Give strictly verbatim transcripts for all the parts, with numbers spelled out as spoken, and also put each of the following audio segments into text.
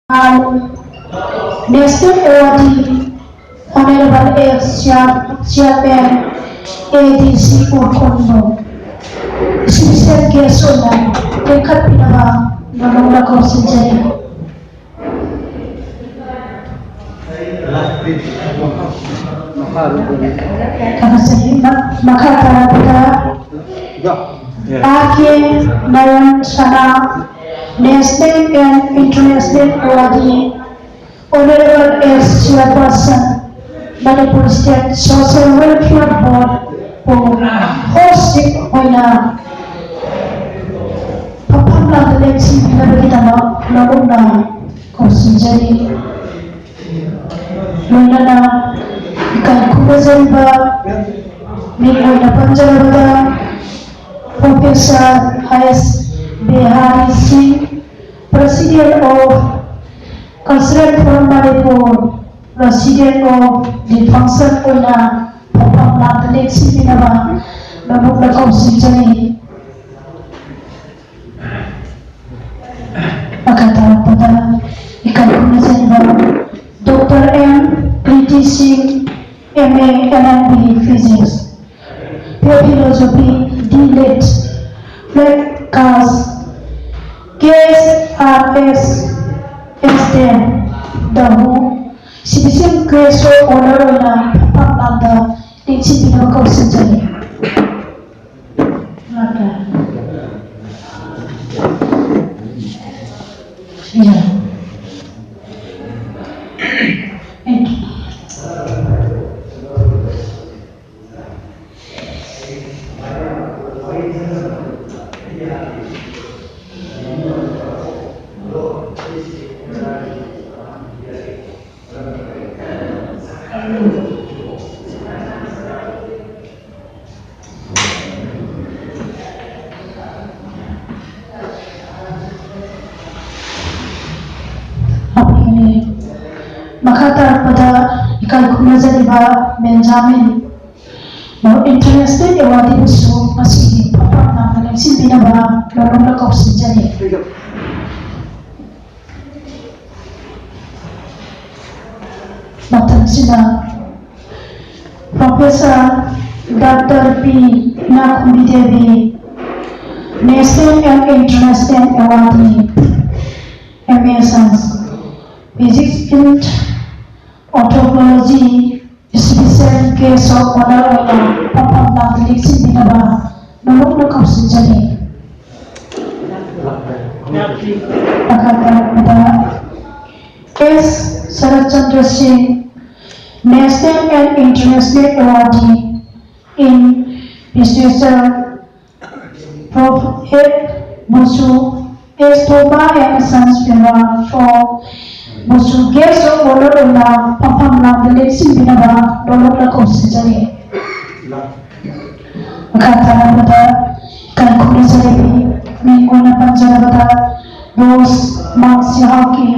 National Awardee Honorable Ex Chairman A D C Urkhondo, special guest ꯑꯣꯏꯅ ꯂꯦꯡꯈꯠꯄꯤꯅꯕ ꯅꯣꯂꯨꯛꯅ ꯀꯧꯁꯤꯟꯖꯔꯤ꯫ ꯊꯥꯒꯠꯆꯔꯤ꯫ ꯃ-, ꯃꯈꯥ ꯇꯥꯔꯛꯄꯗ R K ꯅꯌꯟ ꯁꯅꯥ, National and International Awardee, Honorable Ex Chairperson, Manipur State Social Welfare Board ꯄꯨ host ꯑꯣꯏꯅ ꯐꯝꯐꯝ ꯂꯥꯡꯗ ꯂꯦꯡꯁꯤꯟꯕꯤꯅꯕꯒꯤꯗꯃꯛ ꯅꯣꯂꯨꯛꯅ ꯀꯧꯁꯤꯟꯖꯔꯤ꯫ ꯂꯣꯏꯅꯅ ꯏꯀꯥꯏ ꯈꯨꯝꯅꯖꯔꯤꯕ ꯃꯤꯡ ꯑꯣꯏꯅ ꯄꯟꯖꯔꯕꯗ Professor H S Bihari Singh, President of Cultural Forum Manipur, President of the Function ꯑꯣꯏꯅ ꯐꯝꯐꯝ ꯂꯥꯡꯗ ꯂꯦꯡꯁꯤꯟꯕꯤꯅꯕ ꯅꯣꯂꯨꯛꯅ ꯀꯧꯁꯤꯟꯖꯔꯤ꯫ ꯃꯈꯥ ꯇꯥꯔꯛꯄꯗ ꯏꯀꯥꯏ ꯈꯨꯝꯅꯖꯔꯤꯕ Doctor M Preeti Singh, M A, L L B, Physics, Philosophy, D Lit, Flag Cast, K S R S, S ten, The Who, Special Guest of Honor ꯑꯣꯏꯅ ꯐꯝꯐꯝ ꯂꯥꯡꯗ ꯂꯦꯡꯁꯤꯟꯕꯤꯅꯕ ꯀꯧꯁꯤꯟꯖꯔꯤ꯫ ꯃꯈꯥ ꯇꯥꯔꯛꯄꯗ ꯏꯀꯥꯏ ꯈꯨꯝꯅꯖꯔꯤꯕ ꯕꯦꯟꯖꯥꯃꯤꯟ International Awardee ꯕꯨꯁꯨ ꯉꯁꯤꯒꯤ ꯐꯝꯐꯝ ꯂꯥꯡꯗ ꯂꯦꯡꯁꯤꯟꯕꯤꯅꯕ ꯅꯣꯂꯨꯛꯅ ꯀꯧꯁꯤꯟꯖꯔꯤ꯫ ꯑꯁꯤꯅ Professor Doctor P ꯏꯅꯥꯛꯈꯨꯝꯕꯤ Devi, National and International Awardee, M A Science, Physics and Anthropology, Special Guest of Honor ꯑꯣꯏꯅ ꯐꯝꯐꯝ ꯂꯥꯡꯗ ꯂꯦꯡꯁꯤꯟꯕꯤꯅꯕ ꯅꯣꯂꯨꯛꯅ ꯀꯧꯁꯤꯟꯖꯔꯤ꯫ ꯃꯈꯥ ꯇꯥꯔꯛꯄꯗ S ꯁꯔꯠꯆꯟꯗ꯭ꯔ ꯁꯤꯡ, National and International Awardee in Literature, Prof Bosu, S Thoma and Sons Funeral for Bosu Guest of Honor ꯑꯣꯏꯅ ꯐꯝꯐꯝ ꯂꯥꯡꯗ ꯂꯦꯡꯁꯤꯟꯕꯤꯅꯕ ꯅꯣꯂꯨꯛꯅ ꯀꯧꯁꯤꯟꯖꯔꯤ꯫ ꯃꯈꯥ ꯇꯥꯔꯛꯄꯗ ꯏꯀꯥꯏ ꯈꯨꯝꯅꯖꯔꯤꯕꯤ ꯃꯤꯡ ꯑꯣꯏꯅ ꯄꯟꯖꯔꯕꯗ ꯔꯣꯁ ꯃꯥꯡꯁꯤꯍꯥꯎꯒꯤ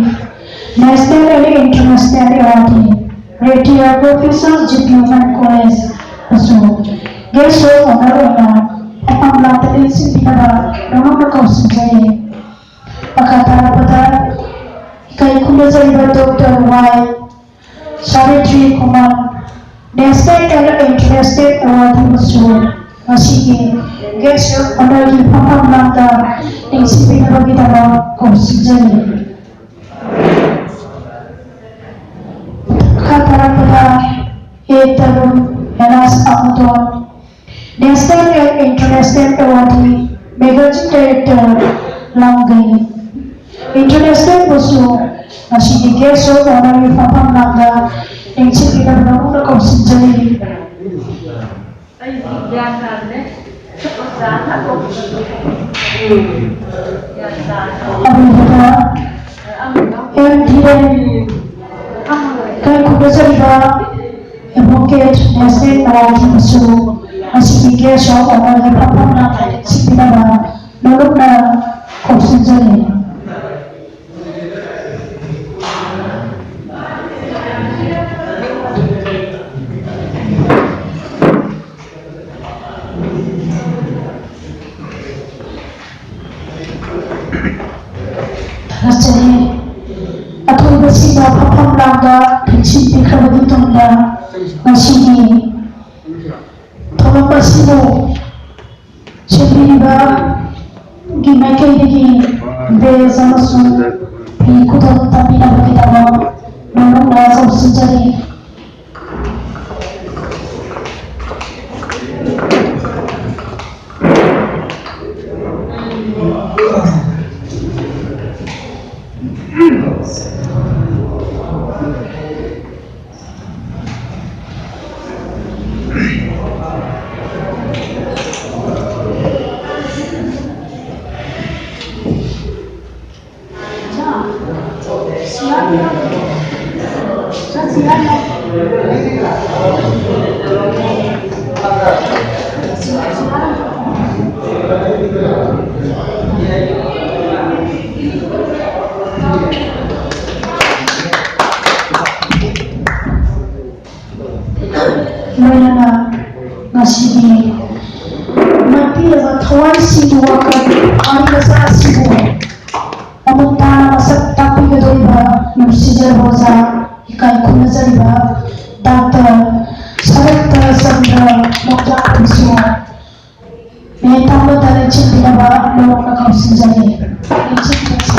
National and International Awardee, Retired Professor G P Women College ꯑꯁꯨ Guest of Honor ꯑꯣꯏꯅ ꯐꯝꯐꯝ ꯂꯥꯡꯗ ꯂꯦꯡꯁꯤꯟꯕꯤꯅꯕ ꯅꯣꯂꯨꯛꯅ ꯀꯧꯁꯤꯟꯖꯔꯤ꯫ ꯃꯈꯥ ꯇꯥꯔꯛꯄꯗ ꯏꯀꯥꯏ ꯈꯨꯝꯅꯖꯔꯤꯕ Doctor Y Savitri Khuman, National and International Award ꯑꯃꯁꯨ ꯉꯁꯤꯒꯤ Guest of Honorꯒꯤ ꯐꯝꯐꯝ ꯂꯥꯡꯗ ꯂꯦꯡꯁꯤꯟꯕꯤꯅꯕꯒꯤꯗꯃꯛ ꯀꯧꯁꯤꯟꯖꯔꯤ꯫ ꯃꯈꯥ ꯇꯥꯔꯛꯄꯗ A ꯇꯔꯨꯛ ꯍꯦꯂꯥꯁ ꯑꯃꯨꯇꯣꯟ, National and International Awardee, Magazine Director, ꯂꯥꯡꯒꯩ꯫ International ꯕꯨꯁꯨ ꯉꯁꯤꯒꯤ Guest of Honorꯒꯤ ꯐꯝꯐꯝ ꯂꯥꯡꯗ ꯂꯦꯡꯁꯤꯟꯕꯤꯅꯕ ꯅꯣꯂꯨꯛꯅ ꯀꯧꯁꯤꯟꯖꯔꯤ꯫ ꯑꯩꯗꯤ ꯒ꯭ꯌꯥꯟ ꯇꯥꯗ꯭ꯔꯦ꯫ ꯑꯣꯖꯥ ꯍꯥꯠꯇꯣꯛꯈꯤꯕꯗꯣ꯫ ꯒ꯭ꯌꯥꯟ ꯇꯥꯗ꯭ꯔꯦ꯫ ꯑꯔꯣꯏꯕꯗ M ꯙꯤꯔꯦꯟ, ꯏꯀꯥꯏ ꯈꯨꯝꯅꯖꯔꯤꯕ Advocate National Award ꯑꯃꯁꯨ ꯉꯁꯤꯒꯤ Guest of Honorꯒꯤ ꯐꯝꯐꯝ ꯂꯥꯡꯗ ꯂꯦꯡꯁꯤꯟꯕꯤꯅꯕ ꯅꯣꯂꯨꯛꯅ ꯀꯧꯁꯤꯟꯖꯔꯤ꯫ ꯊꯥꯒꯠꯆꯔꯤ꯫ ꯑꯊꯣꯏꯕꯁꯤꯡꯅ ꯐꯝꯐꯝ ꯂꯥꯡꯗ ꯊꯤꯡꯖꯤꯟꯕꯤꯈ꯭ꯔꯕꯒꯤ ꯇꯨꯡꯗ ꯉꯁꯤꯒꯤ ꯊꯧꯔꯝ ꯑꯁꯤꯕꯨ ꯁꯦꯝꯕꯤꯔꯤꯕꯒꯤ ꯃꯥꯏꯀꯩꯗꯒꯤ ꯕꯦꯖ ꯑꯃꯁꯨꯡ ꯐꯤ ꯈꯨꯗꯣꯜ ꯇꯝꯕꯤꯅꯕꯒꯤꯗꯃꯛ ꯃꯔꯨꯞꯅ ꯀꯧꯁꯤꯟꯖꯔꯤ꯫ ꯂꯣꯏꯅꯅ ꯉꯁꯤꯒꯤ ꯃꯥꯏꯄꯤꯔꯕ ꯊꯋꯥꯏꯁꯤꯡꯒꯤ ꯋꯥꯈꯜ ꯋꯥꯔꯤ ꯃꯆꯥ ꯑꯁꯤꯕꯨ ꯃꯃꯨꯠ ꯇꯥꯅ ꯃꯁꯛ ꯇꯥꯛꯄꯤꯒꯗꯧꯔꯤꯕ ꯅꯨꯡꯁꯤꯖꯔꯕ ꯑꯣꯖꯥ, ꯏꯀꯥꯏ ꯈꯨꯝꯅꯖꯔꯤꯕ ꯗꯥꯛꯇꯔ ꯁꯔꯠ ꯆꯟꯗ꯭ꯔ ꯅꯣꯡꯖꯥꯡꯕꯨꯁꯨ ꯃꯤꯅꯤꯠ ꯑꯃꯗ ꯂꯦꯡꯁꯤꯟꯕꯤꯅꯕ ꯃꯔꯨꯞꯅ ꯀꯧꯁꯤꯟꯖꯔꯤ꯫ ꯂꯦꯡꯁꯤꯟꯕꯤꯔꯁꯤ꯫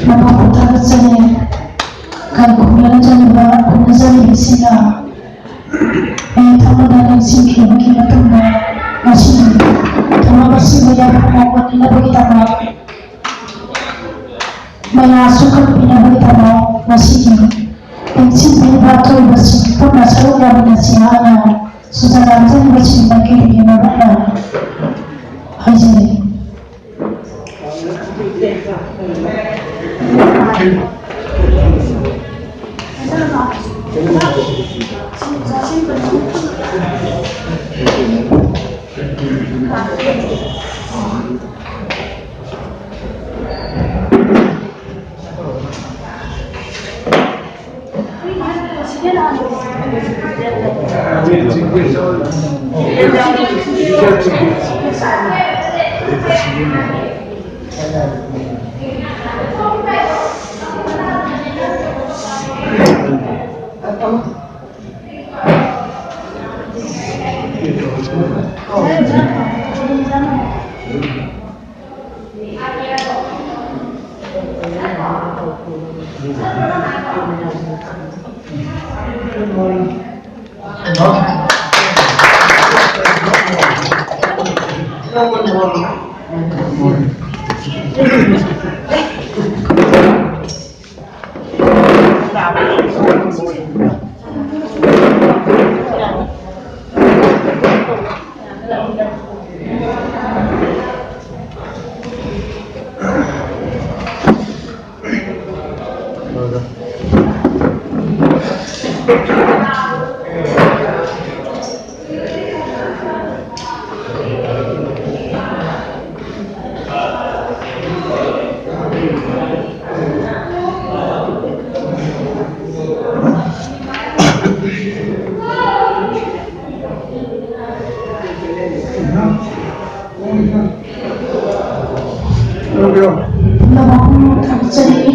ꯃꯄꯥꯟ ꯊꯥꯒꯠꯆꯔꯤ꯫ ꯀꯥꯏꯀꯨ ꯂꯝꯖꯤꯡꯕ ꯈꯣꯡꯖꯪꯕꯤꯁꯤꯡꯅ ꯃꯤꯅꯤꯠ ꯑꯃꯗ ꯂꯦꯡꯁꯤꯟꯈꯤꯕꯒꯤ ꯃꯇꯨꯡꯗ ꯉꯁꯤꯗꯤ ꯊꯧꯔꯝ ꯑꯁꯤꯕꯨ ꯌꯥꯝꯅ ꯃꯥꯏ ꯑꯣꯏꯅꯅꯕꯒꯤꯗꯃꯛ ꯃꯌꯥ ꯁꯨꯡꯀꯠꯄꯤꯅꯕꯒꯤꯗꯃꯛ ꯉꯁꯤꯗꯤ ꯂꯦꯡꯁꯤꯟꯕꯤꯔꯤꯕ ꯑꯊꯣꯏꯕꯁꯤꯡ ꯄꯨꯟꯅ ꯁꯔꯨꯛ ꯌꯥꯃꯤꯟꯅꯁꯤ ꯍꯥꯏꯅ ꯆꯨꯔꯥꯆꯥꯟꯄꯨꯔ ꯂꯣꯏꯁꯤꯟꯕꯒꯤ ꯃꯔꯨꯞꯅ ꯍꯥꯏꯖꯔꯤ꯫ ꯄꯨꯝꯅꯃꯛꯄꯨ ꯊꯥꯒꯠꯆꯔꯤ꯫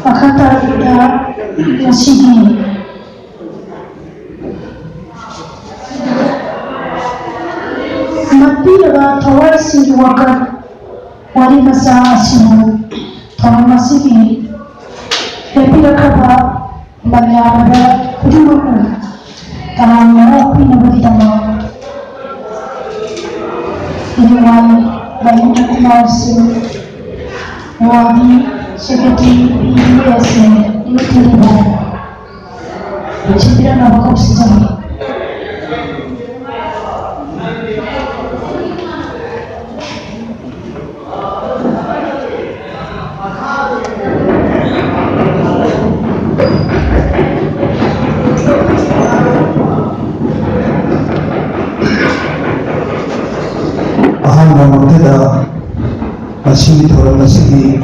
ꯃꯈꯥ ꯇꯥꯔꯛꯄꯗ ꯉꯁꯤꯒꯤ ꯃꯠꯄꯤꯔꯕ ꯊꯋꯥꯏꯁꯤꯡꯒꯤ ꯋꯥꯀꯠ ꯋꯥꯔꯤ ꯃꯆꯥ ꯑꯁꯤꯕꯨ ꯊꯧꯔꯝ ꯑꯁꯤꯒꯤ ꯂꯦꯞꯄꯤꯔꯛꯈ꯭ꯔꯕ ꯃꯌꯥꯝꯗ ꯈꯨꯗꯤꯡꯃꯛꯅ ꯇꯔꯥꯝꯅ ꯑꯣꯛꯄꯤꯅꯕꯒꯤꯗꯃꯛ ꯏꯅꯨꯡꯉꯥꯏ ꯂꯥꯏꯅꯤꯡꯊꯧ ꯏꯃꯥꯁꯤꯡ, ꯋꯥꯔꯤ ꯁꯦꯀ꯭ꯔꯦꯇꯔꯤ, ꯄꯤ ꯑꯦꯁ ꯑꯦ, ꯌꯨꯠ ꯂꯤꯗꯔ, ꯂꯣꯏꯁꯤꯟꯕꯤꯔꯝꯅꯕ ꯈꯪꯁꯤꯡꯖꯔꯤ꯫ ꯑꯍꯥꯟꯕ ꯃꯛꯇꯗ ꯉꯁꯤꯒꯤ ꯊꯧꯔꯝ ꯑꯁꯤꯒꯤ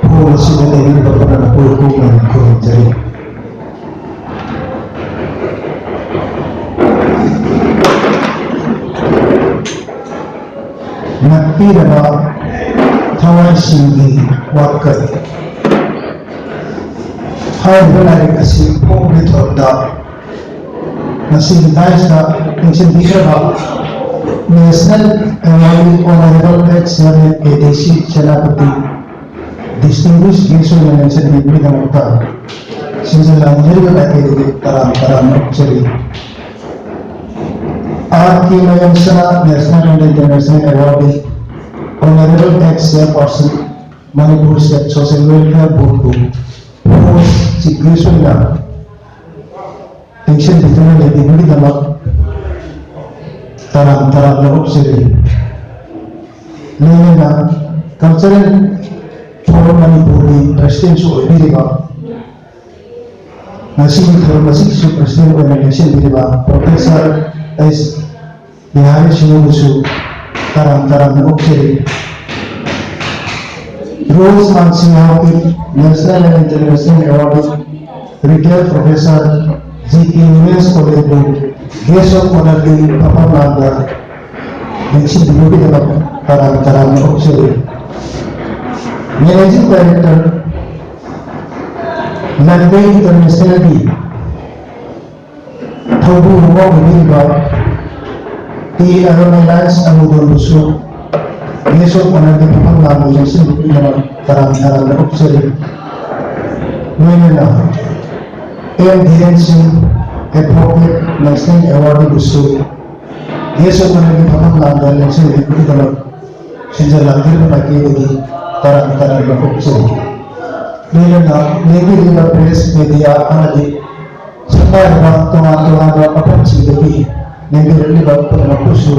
ꯍꯣꯜ ꯑꯁꯤꯗ ꯂꯩꯔꯤꯕ ꯄꯨꯝꯅꯃꯛꯄꯨ ꯍꯨꯞꯅ ꯈꯨꯔꯨꯝꯖꯔꯤ꯫ ꯅꯛꯄꯤꯔꯕ ꯊꯋꯥꯏꯁꯤꯡꯒꯤ ꯋꯥꯀꯠ꯫ ꯍꯥꯏꯔꯤꯕ ꯂꯥꯏꯔꯤꯛ ꯑꯁꯤ ꯐꯣꯡꯕꯒꯤ ꯊꯧꯔꯝꯗ ꯉꯁꯤꯒꯤ ꯗꯥꯏꯁꯇ ꯂꯦꯡꯁꯤꯟꯕꯤꯈ꯭ꯔꯕ National Awardee Honorable Ex Chairman A D C Senapati, distinguished guest ꯑꯣꯏꯅ ꯂꯦꯡꯁꯤꯟꯕꯤꯕꯒꯤꯗꯃꯛꯇ ꯁꯤꯟꯖ ꯂꯥꯡꯖꯔꯤꯕ ꯃꯥꯏꯀꯩꯗꯒꯤ ꯇꯔꯥꯝ ꯇꯔꯥꯝꯅ ꯑꯣꯛꯆꯔꯤ꯫ Art ꯀꯤ ꯃꯌꯥꯝꯁꯤꯅ National and International Awardee Honorable Ex Chairperson Manipur State Social Welfare Board ꯕꯨ host chief guest ꯑꯣꯏꯅ ꯂꯦꯡꯁꯤꯟꯕꯤꯗꯨꯅ ꯂꯩꯕꯤꯕꯒꯤꯗꯃꯛ ꯇꯔꯥꯝ ꯇꯔꯥꯝꯅ ꯑꯣꯛꯆꯔꯤ꯫ ꯂꯣꯏꯅꯅ Cultural Forum ꯃꯅꯤꯄꯨꯔꯒꯤ president ꯁꯨ ꯑꯣꯏꯕꯤꯔꯤꯕ, ꯉꯁꯤꯒꯤ ꯊꯧꯔꯝ ꯑꯁꯤꯒꯤꯁꯨ president ꯑꯣꯏꯅ ꯂꯦꯡꯁꯤꯟꯕꯤꯔꯤꯕ Professor ꯑꯦꯁ ꯕꯤꯍꯥꯔꯤ ꯁꯤꯡꯍꯕꯨꯁꯨ ꯇꯔꯥꯝ ꯇꯔꯥꯝꯅ ꯑꯣꯛꯆꯔꯤ꯫ Rose Mangsi Haokip National and International Awardee Retired Professor G K Women's College ꯕꯨ Guest of Honour ꯒꯤ ꯐꯝꯐꯝ ꯂꯥꯡꯗ ꯂꯦꯡꯁꯤꯟꯕꯤꯕꯒꯤꯗꯃꯛ ꯇꯔꯥꯝ ꯇꯔꯥꯝꯅ ꯑꯣꯛꯆꯔꯤ꯫ Managing Director, ꯂꯟꯗꯦ International ꯒꯤ ꯊꯧꯕꯨ ꯑꯃ ꯑꯣꯏꯕꯤꯔꯤꯕ ꯇꯤ ꯑꯔꯨꯟ ꯑꯦꯂꯥꯏꯟꯁ ꯑꯅꯨꯗꯣꯟꯕꯨꯁꯨ Guest of Honour ꯒꯤ ꯐꯝꯐꯝ ꯂꯥꯡꯗ ꯂꯦꯡꯁꯤꯟꯕꯤꯕꯒꯤꯗꯃꯛ ꯇꯔꯥꯝ ꯇꯔꯥꯝꯅ ꯑꯣꯛꯆꯔꯤ꯫ ꯂꯣꯏꯅꯅ ꯑꯦꯝ ꯙꯤꯔꯦꯟ ꯁꯤꯡ, Advocate National Awardee ꯕꯨꯁꯨ Guest of Honour ꯒꯤ ꯐꯝꯐꯝ ꯂꯥꯡꯗ ꯂꯦꯡꯁꯤꯟꯕꯤꯕꯒꯤꯗꯃꯛ ꯁꯤꯟꯖ ꯂꯥꯡꯖꯔꯤꯕ ꯃꯥꯏꯀꯩꯗꯒꯤ ꯇꯔꯥꯝ ꯇꯔꯥꯝꯅ ꯑꯣꯛꯆꯔꯤ꯫ ꯂꯣꯏꯅꯅ ꯂꯦꯡꯕꯤꯔꯤꯕ press, media ꯑꯃꯗꯤ ꯁꯪꯒꯥꯏꯔꯕ ꯇꯣꯉꯥꯟ ꯇꯣꯉꯥꯟꯕ ꯃꯐꯝꯁꯤꯡꯗꯒꯤ ꯂꯦꯡꯕꯤꯔꯛꯂꯤꯕ ꯄꯨꯝꯅꯃꯛꯄꯨꯁꯨ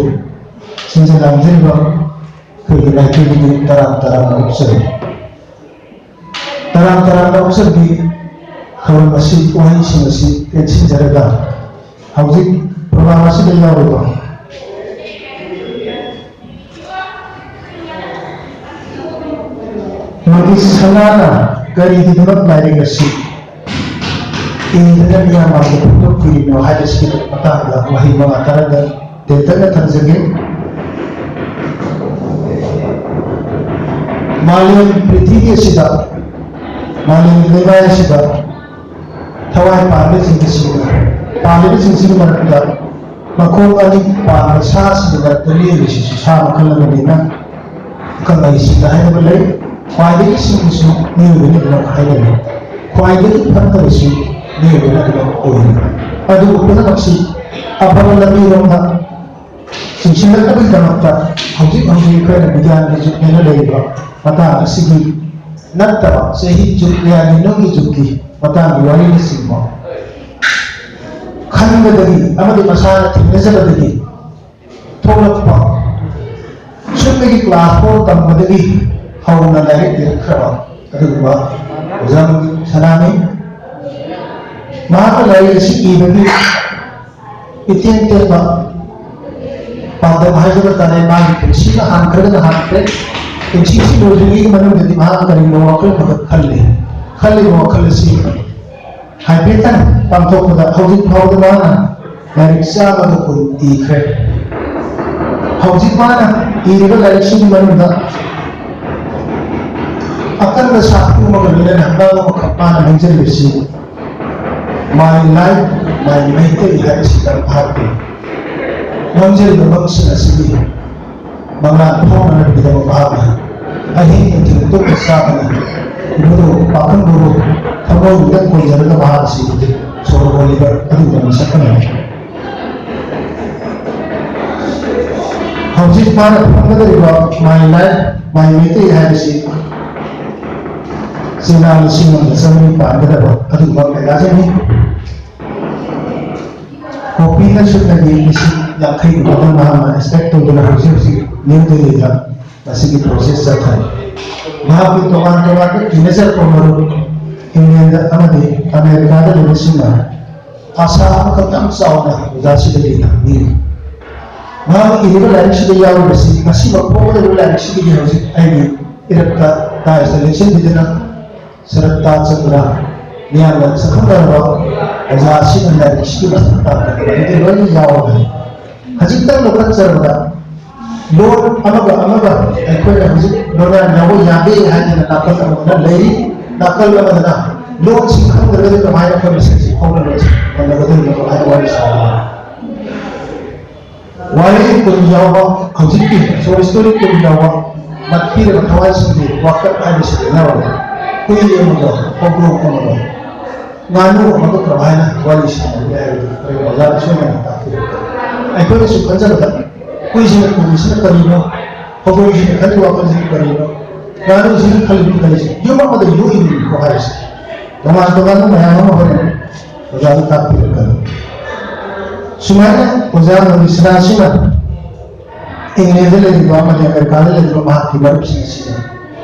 ꯁꯤꯟꯖ ꯂꯥꯡꯖꯔꯤꯕ ꯑꯩꯈꯣꯏꯒꯤ ꯃꯥꯏꯀꯩꯗꯒꯤ ꯇꯔꯥꯝ ꯇꯔꯥꯝꯅ ꯑꯣꯛꯆꯔꯤ꯫ ꯇꯔꯥꯝ ꯇꯔꯥꯝꯅ ꯑꯣꯛꯆꯕꯤ ꯊꯧꯔꯝ ꯑꯁꯤ, ꯋꯥꯍꯩꯁꯤꯡ ꯑꯁꯤ ꯇꯦꯟꯁꯤꯟꯖꯔꯒ, ꯍꯧꯖꯤꯛ ꯄ꯭ꯔꯣꯒ꯭ꯔꯥꯝ ꯑꯁꯤꯗ ꯌꯥꯎꯔꯤꯕ ꯃꯥꯒꯤ ꯁꯅꯥꯅ ꯀꯔꯤꯒꯤꯗꯃꯛ ꯂꯥꯏꯔꯤꯛ ꯑꯁꯤ ꯏꯗꯨꯅ ꯃꯤꯌꯥꯝ ꯃꯥꯡꯗ ꯐꯣꯡꯗꯣꯛꯄꯤꯔꯤꯕꯅꯣ ꯍꯥꯏꯕꯁꯤꯒꯤ ꯃꯇꯥꯡꯗ ꯋꯥꯍꯩ ꯃꯉꯥ ꯇꯔꯥꯗ ꯇꯦꯟꯇꯛꯅ ꯊꯝꯖꯒꯦ꯫ ꯃꯥꯂꯦꯝ ꯄ꯭ꯔꯤꯊꯤꯕꯤ ꯑꯁꯤꯗ, ꯃꯥꯂꯦꯝꯒꯤ ꯂꯩꯃꯥꯏ ꯑꯁꯤꯗ ꯊꯋꯥꯏ ꯄꯥꯟꯕꯁꯤꯡ ꯑꯁꯤꯅ ꯄꯥꯜꯂꯤꯕꯁꯤꯡꯁꯤꯒꯤ ꯃꯔꯛꯇ ꯃꯈꯣꯡ ꯑꯅꯤ ꯄꯥꯟꯕ ꯁꯥꯁꯤꯡꯒꯤ ꯃꯔꯛꯇ ꯃꯤꯑꯣꯏꯕꯁꯤꯁꯨ ꯁꯥ ꯃꯈꯜ ꯑꯃꯅꯤꯅ ꯀꯪꯂꯩꯁꯤꯡꯗ ꯍꯥꯏꯅꯕ ꯂꯩ꯫ ꯈ꯭ꯋꯥꯏꯗꯒꯤ ꯁꯤꯡꯕꯁꯨ ꯃꯤꯑꯣꯏꯕꯅ ꯑꯗꯨꯃꯛ ꯍꯥꯏꯅꯕ, ꯈ꯭ꯋꯥꯏꯗꯒꯤ ꯐꯠꯇꯕꯁꯨ ꯃꯤꯑꯣꯏꯕꯅ ꯑꯗꯨꯃꯛ ꯑꯣꯏꯔꯤꯕ꯫ ꯑꯗꯨꯕꯨ ꯄꯨꯝꯅꯃꯛꯁꯤ ꯑꯐꯕ ꯂꯝꯕꯤꯔꯣꯝꯗ ꯆꯤꯡꯁꯤꯜꯂꯛꯅꯕꯒꯤꯗꯃꯛꯇ ꯍꯧꯖꯤꯛ ꯍꯧꯖꯤꯛ ꯑꯩꯈꯣꯏꯅ ꯕꯤꯒ꯭ꯌꯥꯟꯒꯤ ꯖꯨꯒ ꯍꯥꯏꯅ ꯂꯩꯔꯤꯕ ꯃꯇꯥꯡ ꯑꯁꯤꯒꯤ ꯅꯠꯇꯕ ꯆꯍꯤ ꯖꯨꯒ ꯀꯌꯥꯒꯤ ꯃꯅꯨꯡꯒꯤ ꯖꯨꯒꯀꯤ ꯃꯇꯥꯡꯒꯤ ꯋꯥꯔꯤꯅꯆꯤꯡꯕ ꯈꯟꯕꯗꯒꯤ ꯑꯃꯗꯤ ꯃꯁꯥꯅ ꯊꯦꯡꯅꯖꯕꯗꯒꯤ ꯊꯣꯛꯂꯛꯄ, ꯁꯨꯞꯅꯒꯤ ꯀ꯭ꯂꯥꯁ ꯐꯣꯔ ꯇꯝꯕꯗꯒꯤ ꯍꯧꯅ ꯂꯥꯏꯔꯤꯛ ꯏꯔꯛꯈ꯭ꯔꯕ ꯑꯗꯨꯒꯨꯝꯕ ꯑꯣꯖꯥ ꯁꯅꯥꯅꯤ꯫ ꯃꯍꯥꯛꯅ ꯂꯥꯏꯔꯤꯛ ꯑꯁꯤ ꯏꯕꯒꯤ ꯏꯇꯦꯟ ꯇꯦꯟꯕ ꯄꯥꯟꯗꯝ ꯍꯥꯏꯖꯕ ꯇꯥꯔꯦ꯫ ꯃꯥꯒꯤ ꯄꯨꯟꯁꯤꯅ ꯍꯥꯟꯈ꯭ꯔꯒꯅ ꯍꯥꯟꯈ꯭ꯔꯦ꯫ ꯄꯨꯟꯁꯤꯁꯤ ꯂꯣꯏꯗ꯭ꯔꯤꯉꯩꯒꯤ ꯃꯅꯨꯡꯗꯗꯤ ꯃꯍꯥꯛ ꯀꯔꯤꯒꯨꯝꯕ ꯋꯥꯈꯜ ꯑꯃꯈꯛ ꯈꯜꯂꯤ꯫ ꯈꯜꯂꯤꯕ ꯋꯥꯈꯜ ꯑꯁꯤ ꯍꯥꯏꯐꯦꯠꯇꯪ ꯄꯥꯡꯊꯣꯛꯄꯗ ꯍꯧꯖꯤꯛ ꯐꯥꯎꯕꯗ ꯃꯥꯅ ꯂꯥꯏꯔꯤꯛ ꯆꯥꯝꯃꯒ ꯀꯨꯟ ꯏꯈ꯭ꯔꯦ꯫ ꯍꯧꯖꯤꯛ ꯃꯥꯅ ꯏꯔꯤꯕ ꯂꯥꯏꯔꯤꯛꯁꯤꯡꯒꯤ ꯃꯅꯨꯡꯗ ꯑꯀꯟꯕ ꯁꯥꯐꯨ ꯑꯃꯒ ꯂꯣꯏꯅꯅ ꯍꯪꯒꯥꯝ ꯑꯃꯈꯛ ꯃꯥꯅ ꯃꯥꯡꯖꯔꯤꯕꯁꯤ My Life, My Meitei ꯍꯥꯏꯕꯁꯤꯗ ꯃꯍꯥꯛꯀꯤ ꯃꯥꯡꯖꯔꯤꯕ ꯃꯪꯁꯤꯡ ꯑꯁꯤꯒꯤ ꯃꯪꯂꯥꯟ ꯐꯥꯎꯅꯅꯕꯒꯤꯗꯃꯛ ꯃꯍꯥꯛꯅ ꯑꯍꯤꯡ ꯅꯨꯡꯊꯤꯜ ꯇꯨꯝꯕ ꯆꯥꯗꯅ ꯏꯕꯨꯙꯧ ꯄꯥꯈꯪꯕꯕꯨ ꯊꯃꯣꯏ ꯃꯤꯇꯪ ꯀꯣꯟꯖꯔꯒ ꯃꯍꯥꯛ ꯑꯁꯤ ꯍꯧꯖꯤꯛ ꯁꯣꯔ ꯍꯣꯜꯂꯤꯕ ꯑꯗꯨꯒꯨꯝꯕ ꯃꯤꯁꯛ ꯑꯃꯅꯤ꯫ ꯍꯧꯖꯤꯛ ꯃꯥꯅ ꯐꯣꯡꯒꯗꯧꯔꯤꯕ My Life, My Meitei ꯍꯥꯏꯕꯁꯤ ꯆꯤꯅꯥ ꯂꯤꯁꯤꯡ ꯑꯃꯒ ꯆꯥꯃꯔꯤ ꯄꯥꯟꯒꯗꯕ ꯑꯗꯨꯒꯨꯝꯕ ꯃꯦꯒꯥꯖꯤꯟꯅꯤ꯫ ꯄꯤꯅ ꯁꯨꯞꯅꯒꯤ ꯂꯤꯁꯤꯡ ꯌꯥꯡꯈꯩꯒꯤ ꯃꯊꯪ ꯃꯍꯥꯛꯅ ꯑꯦꯛꯁꯄꯦꯛ ꯇꯧꯗꯨꯅ ꯍꯧꯖꯤꯛ ꯍꯧꯖꯤꯛ ꯅ꯭ꯌꯨ ꯗꯦꯜꯂꯤꯗ ꯃꯁꯤꯒꯤ ꯄ꯭ꯔꯣꯁꯦꯁ ꯆꯠꯊꯔꯤ꯫ ꯃꯍꯥꯛꯀꯤ ꯇꯣꯉꯥꯟ ꯇꯣꯉꯥꯟꯕ ꯇꯤꯅꯦꯖꯔ ꯀꯣꯃꯔꯨ ꯏꯪꯂꯦꯟꯗ ꯑꯃꯗꯤ ꯑꯃꯦꯔꯤꯀꯥꯗ ꯂꯩꯕꯁꯤꯡꯅ ꯑꯁꯥ ꯑꯃꯈꯛ ꯌꯥꯝ ꯆꯥꯎꯅ ꯑꯣꯖꯥꯁꯤꯗꯒꯤ ꯊꯝꯕꯤꯔꯤ꯫ ꯃꯍꯥꯛꯅ ꯏꯔꯤꯕ ꯂꯥꯏꯔꯤꯛꯁꯤꯗ ꯌꯥꯎꯔꯤꯕꯁꯤ ꯉꯁꯤꯃꯛ ꯐꯣꯡꯒꯗꯧꯔꯤꯕ ꯂꯥꯏꯔꯤꯛꯁꯤꯗꯒꯤ ꯍꯧꯖꯤꯛ ꯑꯩꯒꯤ ꯏꯔꯛꯇ ꯗꯥꯏꯁꯇ ꯂꯦꯡꯁꯤꯟꯕꯤꯗꯨꯅ ꯁꯔꯠ ꯇꯥꯖ ꯆꯟꯗ꯭ꯔ ꯃꯤꯌꯥꯝꯅ ꯁꯛꯈꯪꯅꯔꯕ ꯑꯣꯖꯥ ꯑꯁꯤꯅ ꯂꯥꯏꯔꯤꯛꯁꯤꯒꯤ ꯃꯁꯛ ꯇꯥꯛꯄ ꯃꯔꯤꯗ ꯂꯣꯏꯅ ꯌꯥꯎꯔꯕꯅꯤ꯫ ꯈꯖꯤꯛꯇꯪ ꯂꯧꯈꯠꯆꯔꯕꯗ ꯂꯣꯟ ꯑꯃꯒ ꯑꯃꯒ ꯑꯩꯈꯣꯏꯅ ꯍꯧꯖꯤꯛ ꯂꯣꯟꯌꯥꯟ ꯌꯥꯎꯕ ꯌꯥꯗꯦ ꯍꯥꯏꯗꯅ ꯅꯥꯀꯜ ꯑꯃꯗꯅ ꯂꯩꯔꯤ, ꯅꯥꯀꯜ ꯑꯃꯗꯅ ꯂꯣꯟꯁꯤ ꯈꯪꯗ꯭ꯔꯒꯗꯤ ꯀꯃꯥꯏꯅ ꯑꯩꯈꯣꯏ ꯃꯁꯦꯟꯁꯤ ꯐꯥꯎꯅꯒꯗꯣꯏꯅꯣ ꯍꯥꯏꯅ ꯋꯥꯔꯤ ꯁꯥꯕ꯫ ꯋꯥꯔꯤ ꯀꯨꯟ ꯌꯥꯎꯕ ꯍꯧꯖꯤꯛꯀꯤ ꯁꯣꯔꯤ ꯁ꯭ꯇꯣꯔꯤ ꯀꯨꯟ ꯌꯥꯎꯕ ꯃꯠꯄꯤꯔꯕ ꯊꯋꯥꯏꯁꯤꯡꯒꯤ ꯋꯥꯀꯠ ꯍꯥꯏꯕꯁꯤꯗ ꯌꯥꯎꯔꯦ꯫ ꯍꯨꯏ ꯑꯃꯒ ꯍꯧꯗꯣꯡ ꯑꯃꯒ ꯉꯥꯅꯨ ꯑꯃꯒ ꯀꯔꯝꯍꯥꯏꯅ ꯋꯥꯔꯤ ꯁꯥꯟꯅꯒꯦ ꯍꯥꯏꯕꯗꯨ ꯑꯩꯈꯣꯏ ꯑꯣꯖꯥꯅ ꯁꯣꯏꯗꯅ ꯇꯥꯛꯄꯤꯔꯛꯀꯅꯤ꯫ ꯑꯩꯈꯣꯏꯅꯁꯨ ꯈꯟꯖꯕꯗ ꯍꯨꯏꯁꯤꯅ ꯈꯣꯡꯉꯤꯁꯤꯅ ꯀꯔꯤꯅꯣ, ꯍꯧꯗꯣꯡꯁꯤꯅ ꯈꯜꯂꯤ ꯋꯥꯈꯜꯁꯤꯅ ꯀꯔꯤꯅꯣ, ꯉꯥꯅꯨꯁꯤꯅ ꯈꯜꯂꯤꯕ ꯈꯜꯂꯤꯁꯤ ꯌꯨꯝ ꯑꯃꯗ ꯌꯣꯛꯏꯕꯅꯤꯀꯣ ꯍꯥꯏꯕꯁꯦ꯫ ꯇꯣꯉꯥꯟ ꯇꯣꯉꯥꯟꯕ ꯃꯌꯥꯝ ꯑꯃ ꯍꯣꯔꯦꯟ ꯑꯣꯖꯥꯅ ꯇꯥꯛꯄꯤꯔꯛꯀꯅꯤ꯫ ꯁꯨꯃꯥꯏꯅ ꯑꯣꯖꯥ ꯃꯅꯤꯁꯅꯥꯁꯤꯅ ꯏꯪꯂꯦꯟꯗ ꯂꯩꯔꯤꯕ ꯑꯃꯗꯤ ꯑꯃꯦꯔꯤꯀꯥꯗ ꯂꯩꯔꯤꯕ ꯃꯍꯥꯛꯀꯤ ꯃꯔꯨꯞꯁꯤꯡ ꯑꯁꯤꯅ